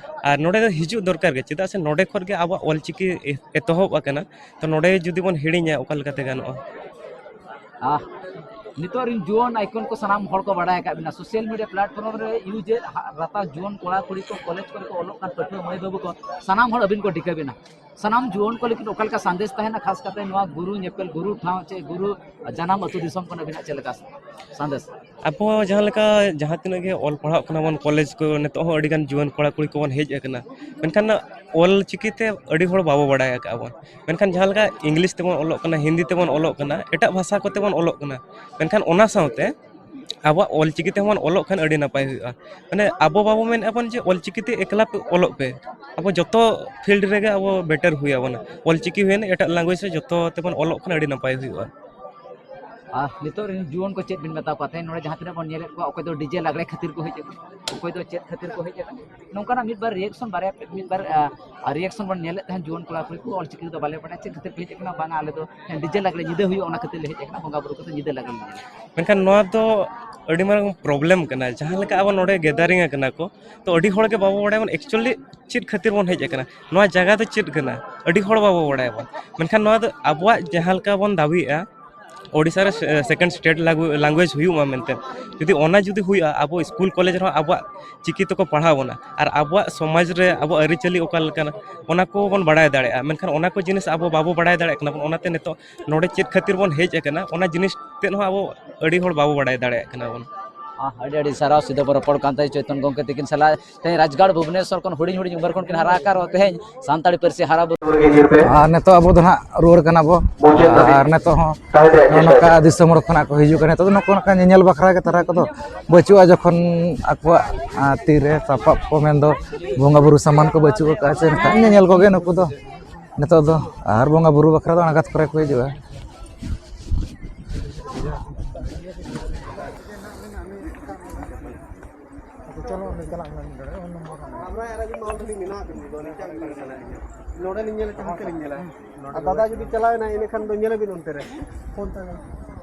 ᱟᱨ ᱱᱚᱰᱮ ᱫᱚ ᱦᱤᱡᱩᱜ ᱫᱚᱨᱠᱟᱨ ᱜᱮ, ᱪᱮᱫᱟᱜ ᱥᱮ ᱱᱚᱰᱮ ᱠᱷᱚᱱ ᱜᱮ ᱟᱵᱚᱣᱟᱜ ᱚᱞ ᱪᱤᱠᱤ ᱮ-, ᱮᱛᱚᱦᱚᱵ ᱟᱠᱟᱱᱟ᱾ ᱛᱚ ᱱᱚᱰᱮ ᱡᱩᱫᱤ ᱵᱚᱱ ᱦᱤᱲᱤᱧᱟ, ᱚᱠᱟ ᱞᱮᱠᱟᱛᱮ ᱜᱟᱱᱚᱜᱼᱟ? ᱟᱦ, ᱱᱤᱛᱚᱜ ᱨᱤᱱ ᱡᱩᱣᱟᱹᱱ ᱟᱭᱠᱚᱱ ᱠᱚ ᱥᱟᱱᱟᱢ ᱦᱚᱲ ᱠᱚ ᱵᱟᱲᱟᱭ ᱟᱠᱟᱫ ᱵᱤᱱᱟ, ᱥᱳᱥᱟᱞ ᱢᱤᱰᱤᱭᱟ ᱯᱞᱟᱴᱯᱷᱚᱨᱢ ᱨᱮ ᱤᱭᱩᱡᱮᱫ ᱦᱟ-, ᱨᱟᱛᱟ ᱡᱩᱣᱟᱹᱱ ᱠᱚᱲᱟ ᱠᱩᱲᱤ ᱠᱚ, ᱠᱚᱞᱮᱡᱽ ᱠᱚᱨᱮ ᱠᱚ ᱚᱞᱚᱜ ᱠᱟᱱ ᱯᱟᱹᱴᱷᱩᱣᱟᱹ ᱢᱟᱹᱭ ᱵᱟᱹᱵᱩ ᱠᱚ, ᱥᱟᱱᱟᱢ ᱦᱚᱲ ᱟᱹᱵᱤᱱ ᱠᱚ ᱴᱷᱤᱠᱟᱹ ᱵᱤᱱᱟ᱾ ᱥᱟᱱᱟᱢ ᱡᱩᱣᱟᱹᱱ ᱠᱚ ᱞᱟᱹᱜᱤᱫ ᱚᱠᱟ ᱞᱮᱠᱟ ᱥᱟᱸᱫᱮᱥ ᱛᱟᱦᱮᱱᱟ, ᱠᱷᱟᱥ ᱠᱟᱛᱮ ᱱᱚᱣᱟ ᱜᱩᱨᱩ ᱧᱮᱯᱮᱞ, ᱜᱩᱨᱩ ᱴᱷᱟᱶ ᱪᱮ ᱜᱩᱨᱩ ᱡᱟᱱᱟᱢ ᱟᱹᱛᱩ ᱫᱤᱥᱚᱢ ᱠᱷᱚᱱ ᱟᱹᱵᱤᱱᱟᱜ ᱪᱮᱫ ᱞᱮᱠᱟ ᱥᱟᱸᱫᱮᱥ? ᱟᱵᱚ ᱡᱟᱦᱟᱸ ᱞᱮᱠᱟ ᱡᱟᱦᱟᱸ ᱛᱤᱱᱟᱹᱜ ᱜᱮ ᱚᱞ ᱯᱟᱲᱦᱟᱜ ᱠᱟᱱᱟ ᱵᱚᱱ, ᱠᱚᱞᱮᱡᱽ ᱠᱚ ᱱᱤᱛᱚᱜ ᱦᱚᱸ ᱟᱹᱰᱤ ᱜᱟᱱ ᱡᱩᱣᱟᱹᱱ ᱠᱚᱲᱟ ᱠᱩᱲᱤ ᱠᱚᱵᱚᱱ ᱦᱮᱡ ᱟᱠᱟᱱᱟ, ᱢᱮᱱᱠᱷᱟᱱ ᱚᱞ ᱪᱤᱠᱤ ᱛᱮ ᱟᱹᱰᱤ ᱦᱚᱲ ᱵᱟᱵᱚ ᱵᱟᱲᱟᱭ ᱟᱠᱟᱫᱼᱟ ᱵᱚᱱ᱾ ᱢᱮᱱᱠᱷᱟᱱ ᱡᱟᱦᱟᱸ ᱞᱮᱠᱟ ᱤᱝᱞᱤᱥ ᱛᱮᱵᱚᱱ ᱚᱞᱚᱜ ᱠᱟᱱᱟ, ᱦᱤᱱᱫᱤ ᱛᱮᱵᱚᱱ ᱚᱞᱚᱜ ᱠᱟᱱᱟ, ᱮᱴᱟᱜ ᱵᱷᱟᱥᱟ ᱠᱚᱛᱮ ᱵᱚᱱ ᱚᱞᱚᱜ ᱠᱟᱱᱟ, ᱢᱮᱱᱠᱷᱟᱱ ᱚᱱᱟ ᱥᱟᱶᱛᱮ ᱟᱵᱚᱣᱟᱜ ᱚᱞᱪᱤᱠᱤ ᱛᱮᱦᱚᱸ ᱵᱚᱱ ᱚᱞᱚᱜ ᱠᱷᱟᱱ ᱟᱹᱰᱤ ᱱᱟᱯᱟᱭ ᱦᱩᱭᱩᱜᱼᱟ᱾ ᱢᱟᱱᱮ ᱟᱵᱚ ᱵᱟᱵᱚ ᱢᱮᱱᱮᱫᱼᱟ ᱵᱚᱱ ᱡᱮ ᱚᱞᱪᱤᱠᱤ ᱛᱮ ᱮᱠᱞᱟ ᱯᱮ ᱚᱞᱚᱜ ᱯᱮ, ᱟᱵᱚ ᱡᱚᱛᱚ ᱯᱷᱤᱞᱰ ᱨᱮᱜᱮ ᱟᱵᱚ ᱵᱮᱴᱟᱨ ᱦᱩᱭ ᱟᱵᱚᱱᱟ᱾ ᱚᱞᱪᱤᱠᱤ ᱦᱩᱭᱮᱱ, ᱮᱴᱟᱜ ᱞᱮᱝᱜᱩᱭᱮᱡᱽ ᱛᱮ ᱡᱚᱛᱚ ᱛᱮᱵᱚᱱ ᱚᱞᱚᱜ ᱠᱷᱟᱱ ᱟᱹᱰᱤ ᱱᱟᱯᱟᱭ ᱦᱩᱭᱩᱜᱼᱟ᱾ ᱟᱨ ᱱᱤᱛᱚᱜ ᱨᱮᱱ ᱡᱩᱣᱟᱹᱱ ᱠᱚ ᱪᱮᱫ ᱵᱤᱱ ᱢᱮᱛᱟ ᱠᱚᱣᱟ? ᱛᱮᱦᱮᱧ ᱱᱚᱰᱮ ᱡᱟᱦᱟᱸ ᱛᱤᱱᱟᱹᱜ ᱵᱚᱱ ᱧᱮᱞᱮᱫ ᱠᱚᱣᱟ, ᱚᱠᱚᱭ ᱫᱚ ᱰᱤᱡᱮ ᱞᱟᱜᱽᱲᱮ ᱠᱷᱟᱹᱛᱤᱨ ᱠᱚ ᱦᱮᱡ ᱟᱠᱟᱱᱟ, ᱚᱠᱚᱭ ᱫᱚ ᱪᱮᱫ ᱠᱷᱟᱹᱛᱤᱨ ᱠᱚ ᱦᱮᱡ ᱟᱠᱟᱱᱟ, ᱱᱚᱝᱠᱟᱱᱟᱜ ᱢᱤᱫ ᱵᱟᱨ ᱨᱤᱭᱮᱠᱥᱚᱱ, ᱵᱟᱨᱭᱟ ᱢᱤᱫ ᱵᱟᱨ ᱨᱤᱭᱮᱠᱥᱚᱱ ᱵᱚᱱ ᱧᱮᱞᱮᱫ ᱛᱟᱦᱮᱸᱫ ᱡᱩᱣᱟᱹᱱ ᱠᱚᱲᱟ ᱠᱩᱲᱤ ᱠᱚ, ᱚᱞᱪᱤᱠᱤ ᱫᱚ ᱵᱟᱞᱮ ᱵᱟᱲᱟᱭᱟ, ᱪᱮᱫ ᱠᱷᱟᱹᱛᱤᱨ ᱯᱮ ᱦᱮᱡ ᱟᱠᱟᱱᱟ? ᱵᱟᱝᱟ, ᱟᱞᱮ ᱫᱚ ᱰᱤᱡᱮ ᱞᱟᱜᱽᱲᱮ ᱧᱤᱫᱟᱹ ᱦᱩᱭᱩᱜᱼᱟ, ᱚᱱᱟ ᱠᱷᱟᱹᱛᱤᱨ ᱞᱮ ᱦᱮᱡ ᱟᱠᱟᱱᱟ, ᱵᱚᱸᱜᱟ ᱵᱩᱨᱩ ᱠᱟᱛᱮ ᱧᱤᱫᱟᱹ ᱞᱟᱜᱽᱲᱮ ᱞᱮ ᱧᱮᱞᱟ᱾ ᱢᱮᱱᱠᱷᱟᱱ ᱱᱚᱣᱟ ᱫᱚ ᱟᱹᱰᱤ ᱢᱟᱨᱟᱝ ᱯᱨᱚᱵᱞᱮᱢ ᱠᱟᱱᱟ᱾ ᱡᱟᱦᱟᱸ ᱞᱮᱠᱟ ᱟᱵᱚ ᱱᱚᱰᱮ ᱜᱮᱫᱟᱨᱤᱝ ᱟᱠᱟᱱᱟ ᱠᱚ, ᱛᱚ ᱟᱹᱰᱤ ᱦᱚᱲ ᱜᱮ ᱵᱟᱵᱚ ᱵᱟᱲᱟᱭᱟ ᱵᱚᱱ ᱮᱠᱪᱩᱭᱮᱞᱤ ᱪᱮᱫ ᱠᱷᱟᱹᱛᱤᱨ ᱵᱚᱱ ᱦᱮᱡ ᱟᱠᱟᱱᱟ, ᱱᱚᱣᱟ ᱡᱟᱭᱜᱟ ᱫᱚ ᱪᱮᱫ ᱠᱟᱱᱟ, ᱟᱹᱰᱤ ᱦᱚᱲ ᱵᱟᱵᱚ ᱵᱟᱲᱟᱭᱟ ᱵᱚᱱ᱾ ᱢᱮᱱᱠᱷᱟᱱ ᱱᱚᱣᱟ ᱫᱚ ᱟᱵᱚᱣᱟᱜ ᱡᱟᱦᱟᱸ ᱞᱮᱠᱟ ᱵᱚᱱ ᱫᱟᱹᱵᱤᱭᱮᱫᱼᱟ, ᱳᱰᱤᱥᱟ ᱨᱮ ᱥᱮᱠᱮᱱᱰ ᱥᱴᱮᱴ ᱞᱮᱝᱜᱩᱭᱮᱡᱽ ᱦᱩᱭᱩᱜ ᱢᱟ ᱢᱮᱱᱛᱮ, ᱡᱩᱫᱤ ᱚᱱᱟ ᱡᱩᱫᱤ ᱦᱩᱭᱩᱜᱼᱟ, ᱟᱵᱚ ᱥᱠᱩᱞ ᱠᱚᱞᱮᱡᱽ ᱨᱮᱦᱚᱸ ᱟᱵᱚᱣᱟᱜ ᱪᱤᱠᱤ ᱛᱮᱠᱚ ᱯᱟᱲᱦᱟᱣ ᱵᱚᱱᱟ, ᱟᱨ ᱟᱵᱚᱣᱟᱜ ᱥᱚᱢᱟᱡᱽ ᱨᱮ ᱟᱵᱚ ᱟᱹᱨᱤᱪᱟᱹᱞᱤ ᱚᱠᱟ ᱞᱮᱠᱟᱱᱟ, ᱚᱱᱟ ᱠᱚᱵᱚᱱ ᱵᱟᱲᱟᱭ ᱫᱟᱲᱮᱭᱟᱜᱼᱟ᱾ ᱢᱮᱱᱠᱷᱟᱱ ᱚᱱᱟ ᱠᱚ ᱡᱤᱱᱤᱥ ᱟᱵᱚ ᱵᱟᱵᱚ ᱵᱟᱲᱟᱭ ᱫᱟᱲᱮᱭᱟᱜ ᱠᱟᱱᱟ ᱵᱚᱱ, ᱚᱱᱟᱛᱮ ᱱᱤᱛᱚᱜ ᱱᱚᱰᱮ ᱪᱮᱫ ᱠᱷᱟᱹᱛᱤᱨ ᱵᱚᱱ ᱦᱮᱡ ᱟᱠᱟᱱᱟ, ᱚᱱᱟ ᱡᱤᱱᱤᱥ ᱛᱮᱫ ᱦᱚᱸ ᱟᱵᱚ ᱟᱹᱰᱤ ᱦᱚᱲ ᱵᱟᱵᱚ ᱵᱟᱲᱟᱭ ᱫᱟᱲᱮᱭᱟᱜ ᱠᱟᱱᱟ ᱵᱚᱱ᱾ ᱟᱹᱰᱤ ᱟᱹᱰᱤ ᱥᱟᱨᱦᱟᱣ᱾ ᱥᱤᱫᱟᱹ ᱵᱚᱱ ᱨᱚᱯᱚᱲ ᱠᱟᱱ ᱛᱟᱦᱮᱸᱫ ᱪᱳᱭᱛᱚᱱ ᱜᱚᱢᱠᱮ ᱛᱤᱠᱤᱱ ᱥᱟᱞᱟᱜ᱾ ᱛᱮᱦᱮᱧ ᱨᱟᱡᱽᱜᱟᱲ ᱵᱷᱩᱵᱽᱱᱮᱥᱚᱨ ᱠᱷᱚᱱ ᱦᱩᱰᱤᱧ ᱦᱩᱰᱤᱧ ᱩᱢᱮᱨ ᱠᱷᱚᱱ ᱠᱤᱱ ᱦᱟᱨᱟ ᱟᱠᱟᱱ ᱨᱮᱦᱚᱸ ᱛᱮᱦᱮᱧ ᱥᱟᱱᱛᱟᱲᱤ ᱯᱟᱹᱨᱥᱤ ᱦᱟᱨᱟ ᱵᱩᱨᱩ᱾ ᱟᱨ ᱱᱤᱛᱚᱜ ᱟᱵᱚ ᱫᱚ ᱱᱟᱦᱟᱜ ᱨᱩᱣᱟᱹᱲ ᱠᱟᱱᱟ ᱵᱚ᱾ ᱟᱨ ᱱᱤᱛᱚᱜ ᱦᱚᱸ ᱱᱚᱜᱼᱚ ᱱᱚᱝᱠᱟ ᱫᱤᱥᱚᱢ ᱦᱚᱲ ᱠᱷᱚᱱᱟᱜ ᱠᱚ ᱦᱤᱡᱩᱜ ᱠᱟᱱᱟ᱾ ᱱᱤᱛᱚᱜ ᱫᱚ ᱱᱚᱝᱠᱟ ᱧᱮᱧᱮᱞ ᱵᱟᱠᱷᱨᱟ ᱜᱮ ᱛᱟᱨᱟ ᱠᱚᱫᱚ ᱵᱟᱹᱪᱩᱜᱼᱟ᱾ ᱡᱚᱠᱷᱚᱱ ᱟᱠᱚᱣᱟᱜ ᱛᱤᱨᱮ ᱥᱟᱯᱟᱵ ᱠᱚ, ᱢᱮᱱᱫᱚ ᱵᱚᱸᱜᱟ ᱵᱩᱨᱩ ᱥᱟᱢᱟᱱ ᱠᱚ ᱵᱟᱹᱪᱩᱜ ᱟᱠᱟᱫᱼᱟ ᱥᱮ, ᱮᱱᱠᱷᱟᱱ ᱧᱮᱧᱮᱞ ᱠᱚᱜᱮ ᱱᱩᱠᱩ ᱫᱚ ᱱᱤᱛᱚᱜ ᱫᱚ᱾ ᱟᱨ ᱵᱚᱸᱜᱟ ᱵᱩᱨᱩ ᱵᱟᱠᱷᱨᱟ ᱫᱚ ᱟᱬᱜᱟᱛ ᱠᱚᱨᱮ ᱠᱚ ᱦᱤᱡᱩᱜᱼᱟ᱾ ᱟᱪᱪᱷᱟ, ᱪᱚᱞᱚ, ᱚᱸᱰᱮ ᱪᱟᱞᱟᱜ ᱢᱮ, ᱢᱤᱫ ᱰᱚᱸᱰᱮ, ᱩᱱ ᱱᱚᱢᱵᱚᱨ ᱨᱮ᱾ ᱟᱵᱨᱟᱭ ᱟᱨ ᱟᱹᱵᱤᱱ ᱢᱟ already ᱢᱮᱱᱟᱜ ᱵᱤᱱ ᱜᱮᱫᱚ, ᱱᱤᱝᱠᱟ ᱜᱮ ᱵᱤᱱ ᱪᱟᱞᱟᱜ ᱜᱮᱭᱟ᱾ ᱱᱚᱰᱮ ᱞᱤᱧ ᱧᱮᱞᱮᱫ ᱛᱟᱦᱮᱸ, ᱦᱟᱱᱛᱮ ᱞᱤᱧ ᱧᱮᱞᱟ᱾ ᱟᱨ ᱫᱟᱫᱟ ᱡᱩᱫᱤ ᱪᱟᱞᱟᱣ ᱮᱱᱟ, ᱤᱱᱟᱹ ᱠᱷᱟᱱ ᱫᱚ ᱧᱮᱞ ᱟᱹᱵᱤᱱ ᱚᱱᱛᱮ ᱨᱮ᱾ ᱯᱷᱳᱱ ᱛᱮ᱾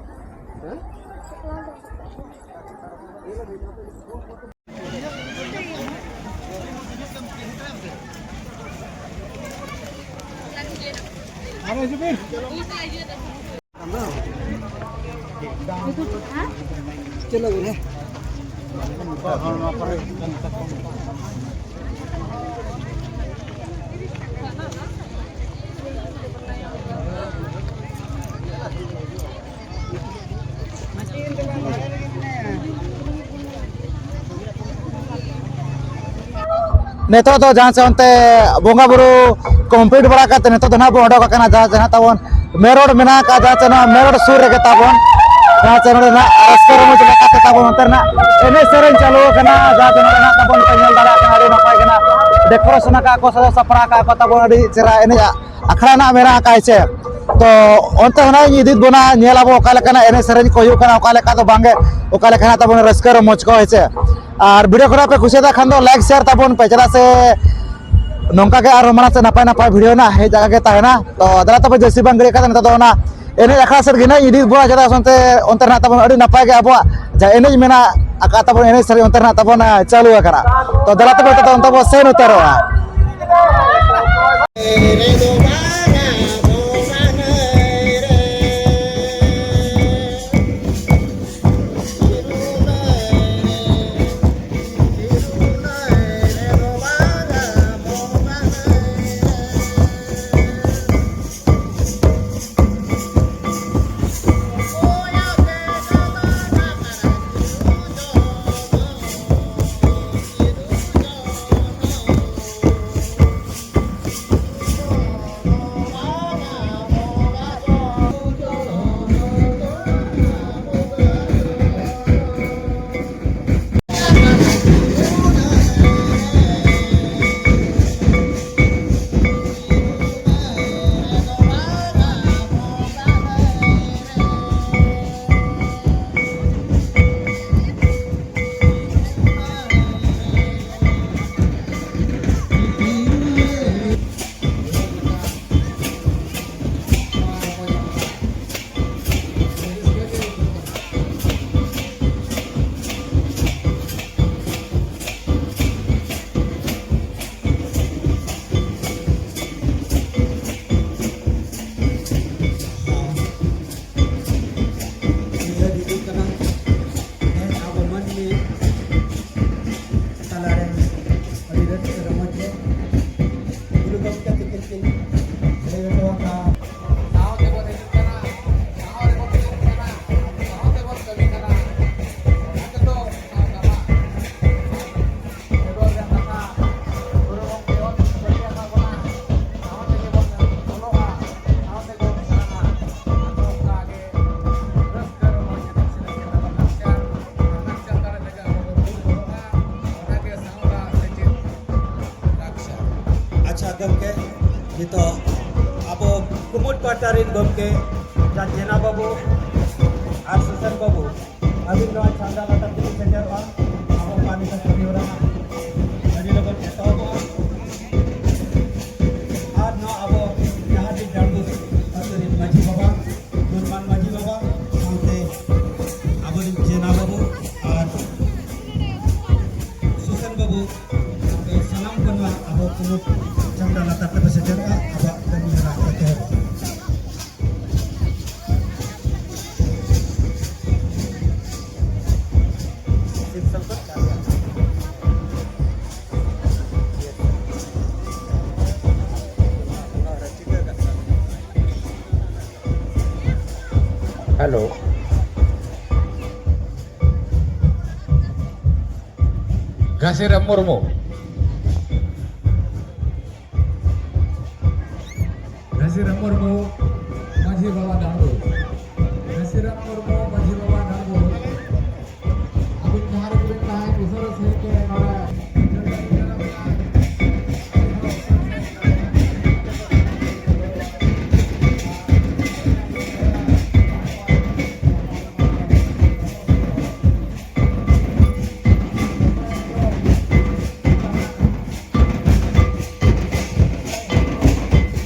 ᱦᱮᱸ? ᱱᱤᱛᱚᱜ ᱫᱚ ᱡᱟᱦᱟᱸ ᱥᱮ ᱚᱱᱛᱮ ᱵᱚᱸᱜᱟ ᱵᱩᱨᱩ ᱠᱚᱢᱯᱞᱤᱴ ᱵᱟᱲᱟ ᱠᱟᱛᱮ ᱱᱤᱛᱚᱜ ᱫᱚ ᱱᱟᱦᱟᱜ ᱵᱚᱱ ᱚᱰᱚᱠ ᱟᱠᱟᱱᱟ, ᱡᱟᱦᱟᱸ ᱥᱮ ᱱᱟᱦᱟᱜ ᱛᱟᱵᱚᱱ ᱢᱮᱱ ᱨᱳᱰ ᱢᱮᱱᱟᱜ ᱟᱠᱟᱫ, ᱡᱟᱦᱟᱸ ᱥᱮ ᱱᱚᱣᱟ ᱢᱮᱱ ᱨᱳᱰ ᱥᱩᱨ ᱨᱮᱜᱮ ᱛᱟᱵᱚᱱ᱾ ᱟᱪᱪᱷᱟ, ᱱᱚᱰᱮ ᱱᱟᱜ ᱨᱟᱹᱥᱠᱟᱹ ᱨᱚᱢᱚᱡᱽ ᱞᱮᱠᱟᱛᱮ ᱛᱟᱵᱚᱱ ᱚᱱᱛᱮ ᱨᱮᱱᱟᱜ ᱮᱱᱮᱡ ᱥᱮᱨᱮᱧ ᱪᱟᱹᱞᱩ ᱟᱠᱟᱱᱟ᱾ ᱡᱟᱦᱟᱸ ᱫᱚ ᱱᱚᱰᱮ ᱱᱟᱜ ᱛᱟᱵᱚᱱ ᱯᱮ ᱧᱮᱞ ᱫᱟᱲᱮᱭᱟᱜ ᱠᱟᱱᱟ, ᱟᱹᱰᱤ ᱱᱟᱯᱟᱭ ᱜᱮ ᱱᱟᱜ decoration ᱟᱠᱟᱫ ᱠᱚ, ᱥᱟᱡᱟᱣ ᱥᱟᱯᱲᱟᱣ ᱟᱠᱟᱫ ᱠᱚ ᱛᱟᱵᱚᱱ, ᱟᱹᱰᱤ ᱪᱮᱦᱨᱟ ᱮᱱᱮᱡ ᱟᱠᱷᱲᱟ ᱱᱟᱜ ᱢᱮᱱᱟᱜ ᱟᱠᱟᱫ, ᱦᱮᱸ ᱥᱮ᱾ ᱛᱚ ᱚᱱᱛᱮ ᱦᱚᱸ ᱱᱟᱜ ᱤᱧ ᱤᱫᱤᱭᱮᱫ ᱵᱚᱱᱟ, ᱧᱮᱞ ᱟᱵᱚ ᱚᱠᱟ ᱞᱮᱠᱟᱱᱟᱜ ᱮᱱᱮᱡ ᱥᱮᱨᱮᱧ ᱠᱚ ᱦᱩᱭᱩᱜ ᱠᱟᱱᱟ, ᱚᱠᱟ ᱞᱮᱠᱟ ᱫᱚ ᱵᱟᱝᱜᱮ, ᱚᱠᱟ ᱞᱮᱠᱟᱱᱟᱜ ᱛᱟᱵᱚᱱ ᱨᱟᱹᱥᱠᱟᱹ ᱨᱚᱢᱚᱡᱽ ᱠᱚ, ᱦᱮᱸ ᱥᱮ᱾ ᱟᱨ video ᱠᱷᱚᱱᱟᱜ ᱯᱮ ᱠᱩᱥᱤᱭᱟᱫᱟ ᱠᱷᱟᱱ ᱫᱚ like share ᱛᱟᱵᱚᱱ ᱯᱮ, ᱪᱮᱫᱟᱜ ᱥᱮ ᱱᱚᱝᱠᱟ ᱜᱮ ᱟᱨᱦᱚᱸ ᱢᱟᱲᱟᱝ ᱥᱮᱫ ᱱᱟᱯᱟᱭ ᱱᱟᱯᱟᱭ video ᱱᱟᱜ ᱦᱮᱡ ᱡᱟᱭᱜᱟ ᱜᱮ ᱛᱟᱦᱮᱱᱟ᱾ ᱛᱚ ᱫᱮᱞᱟ ᱛᱚᱵᱮ ᱡᱟᱹᱥᱛᱤ ᱵᱟᱝ ᱜᱷᱟᱹᱲᱤᱡ ᱠᱟᱛᱮ ᱱᱤᱛᱚᱜ ᱫᱚ ᱚᱱᱟ ᱮᱱᱮᱡ ᱟᱠᱷᱲᱟ ᱥᱮᱫ ᱜᱮ ᱱᱟᱜ ᱤᱧ ᱤᱫᱤᱭᱮᱫ ᱵᱚᱱᱟ, ᱪᱮᱫᱟᱜ ᱥᱮ ᱚᱱᱛᱮ, ᱚᱱᱛᱮ ᱨᱮᱱᱟᱜ ᱛᱟᱵᱚᱱ ᱟᱹᱰᱤ ᱱᱟᱯᱟᱭ ᱜᱮ ᱟᱵᱚᱣᱟᱜ ᱡᱟᱦᱟᱸ ᱮᱱᱮᱡ ᱢᱮᱱᱟᱜ ᱟᱠᱟᱫ ᱛᱟᱵᱚᱱ, ᱮᱱᱮᱡ ᱥᱮᱨᱮᱧ ᱚᱱᱛᱮ ᱨᱮᱱᱟᱜ ᱛᱟᱵᱚᱱ, ᱟᱸ, ᱪᱟᱹᱞᱩ ᱟᱠᱟᱱᱟ᱾ ᱛᱚ ᱫᱮᱞᱟ ᱛᱚᱵᱮ ᱱᱤᱛᱚᱜ ᱫᱚ ᱚᱱᱛᱮ ᱵᱚᱱ ᱥᱮᱱ ᱩᱛᱟᱹᱨᱚᱜᱼᱟ᱾ ᱨᱤᱱ ᱜᱚᱢᱠᱮ ᱡᱟᱦᱟᱸ ᱡᱮᱱᱟ ᱵᱟᱹᱵᱩ ᱟᱨ ᱥᱩᱥᱟᱱ ᱵᱟᱹᱵᱩ, ᱟᱹᱵᱤᱱ ᱱᱚᱣᱟ ᱪᱷᱟᱢᱰᱟ ᱞᱟᱛᱟᱨ ᱛᱮᱵᱤᱱ ᱥᱮᱴᱮᱨᱚᱜᱼᱟ᱾ ᱟᱵᱚ ᱠᱟᱹᱢᱤ ᱠᱚ ᱠᱟᱹᱢᱤ ᱦᱚᱨᱟ ᱟᱹᱰᱤ ᱞᱚᱜᱚᱱ ᱮᱛᱚᱦᱚᱵᱚᱜᱼᱟ᱾ ᱟᱨ ᱱᱚᱣᱟ ᱟᱵᱚ ᱡᱟᱦᱟᱸ ᱜᱮ ᱰᱟᱸᱰᱵᱳᱥ ᱟᱹᱛᱩ ᱨᱤᱱ ᱢᱟᱹᱡᱷᱤ ᱵᱟᱵᱟ, ᱜᱩᱱᱢᱟᱱ ᱢᱟᱹᱡᱷᱤ ᱵᱟᱵᱟ, ᱥᱟᱶᱛᱮ ᱟᱵᱚᱨᱤᱱ ᱡᱮᱱᱟ ᱵᱟᱹᱵᱩ ᱟᱨ ᱥᱩᱥᱟᱱ ᱵᱟᱹᱵᱩ, ᱟᱯᱮ ᱥᱟᱱᱟᱢ ᱠᱚ ᱱᱚᱣᱟ ᱟᱵᱚ ᱠᱩᱢᱩᱴ ᱪᱷᱟᱢᱰᱟ ᱞᱟᱛᱟᱨ ᱛᱮᱯᱮ ᱥᱮᱴᱮᱨᱚᱜᱼᱟ᱾ ᱟᱵᱚᱣᱟᱜ ᱠᱟᱹᱢᱤ ᱦᱚᱨᱟ ᱮᱛᱚᱦᱚᱵ᱾ ᱦᱮᱞᱳ᱾ ᱜᱷᱟᱥᱤᱨᱟᱢ ᱢᱩᱨᱢᱩ᱾ ᱜᱷᱟᱥᱤᱨᱟᱢ ᱢᱩᱨᱢᱩ, ᱢᱟᱹᱡᱷᱤ ᱵᱟᱵᱟ ᱫᱟᱲ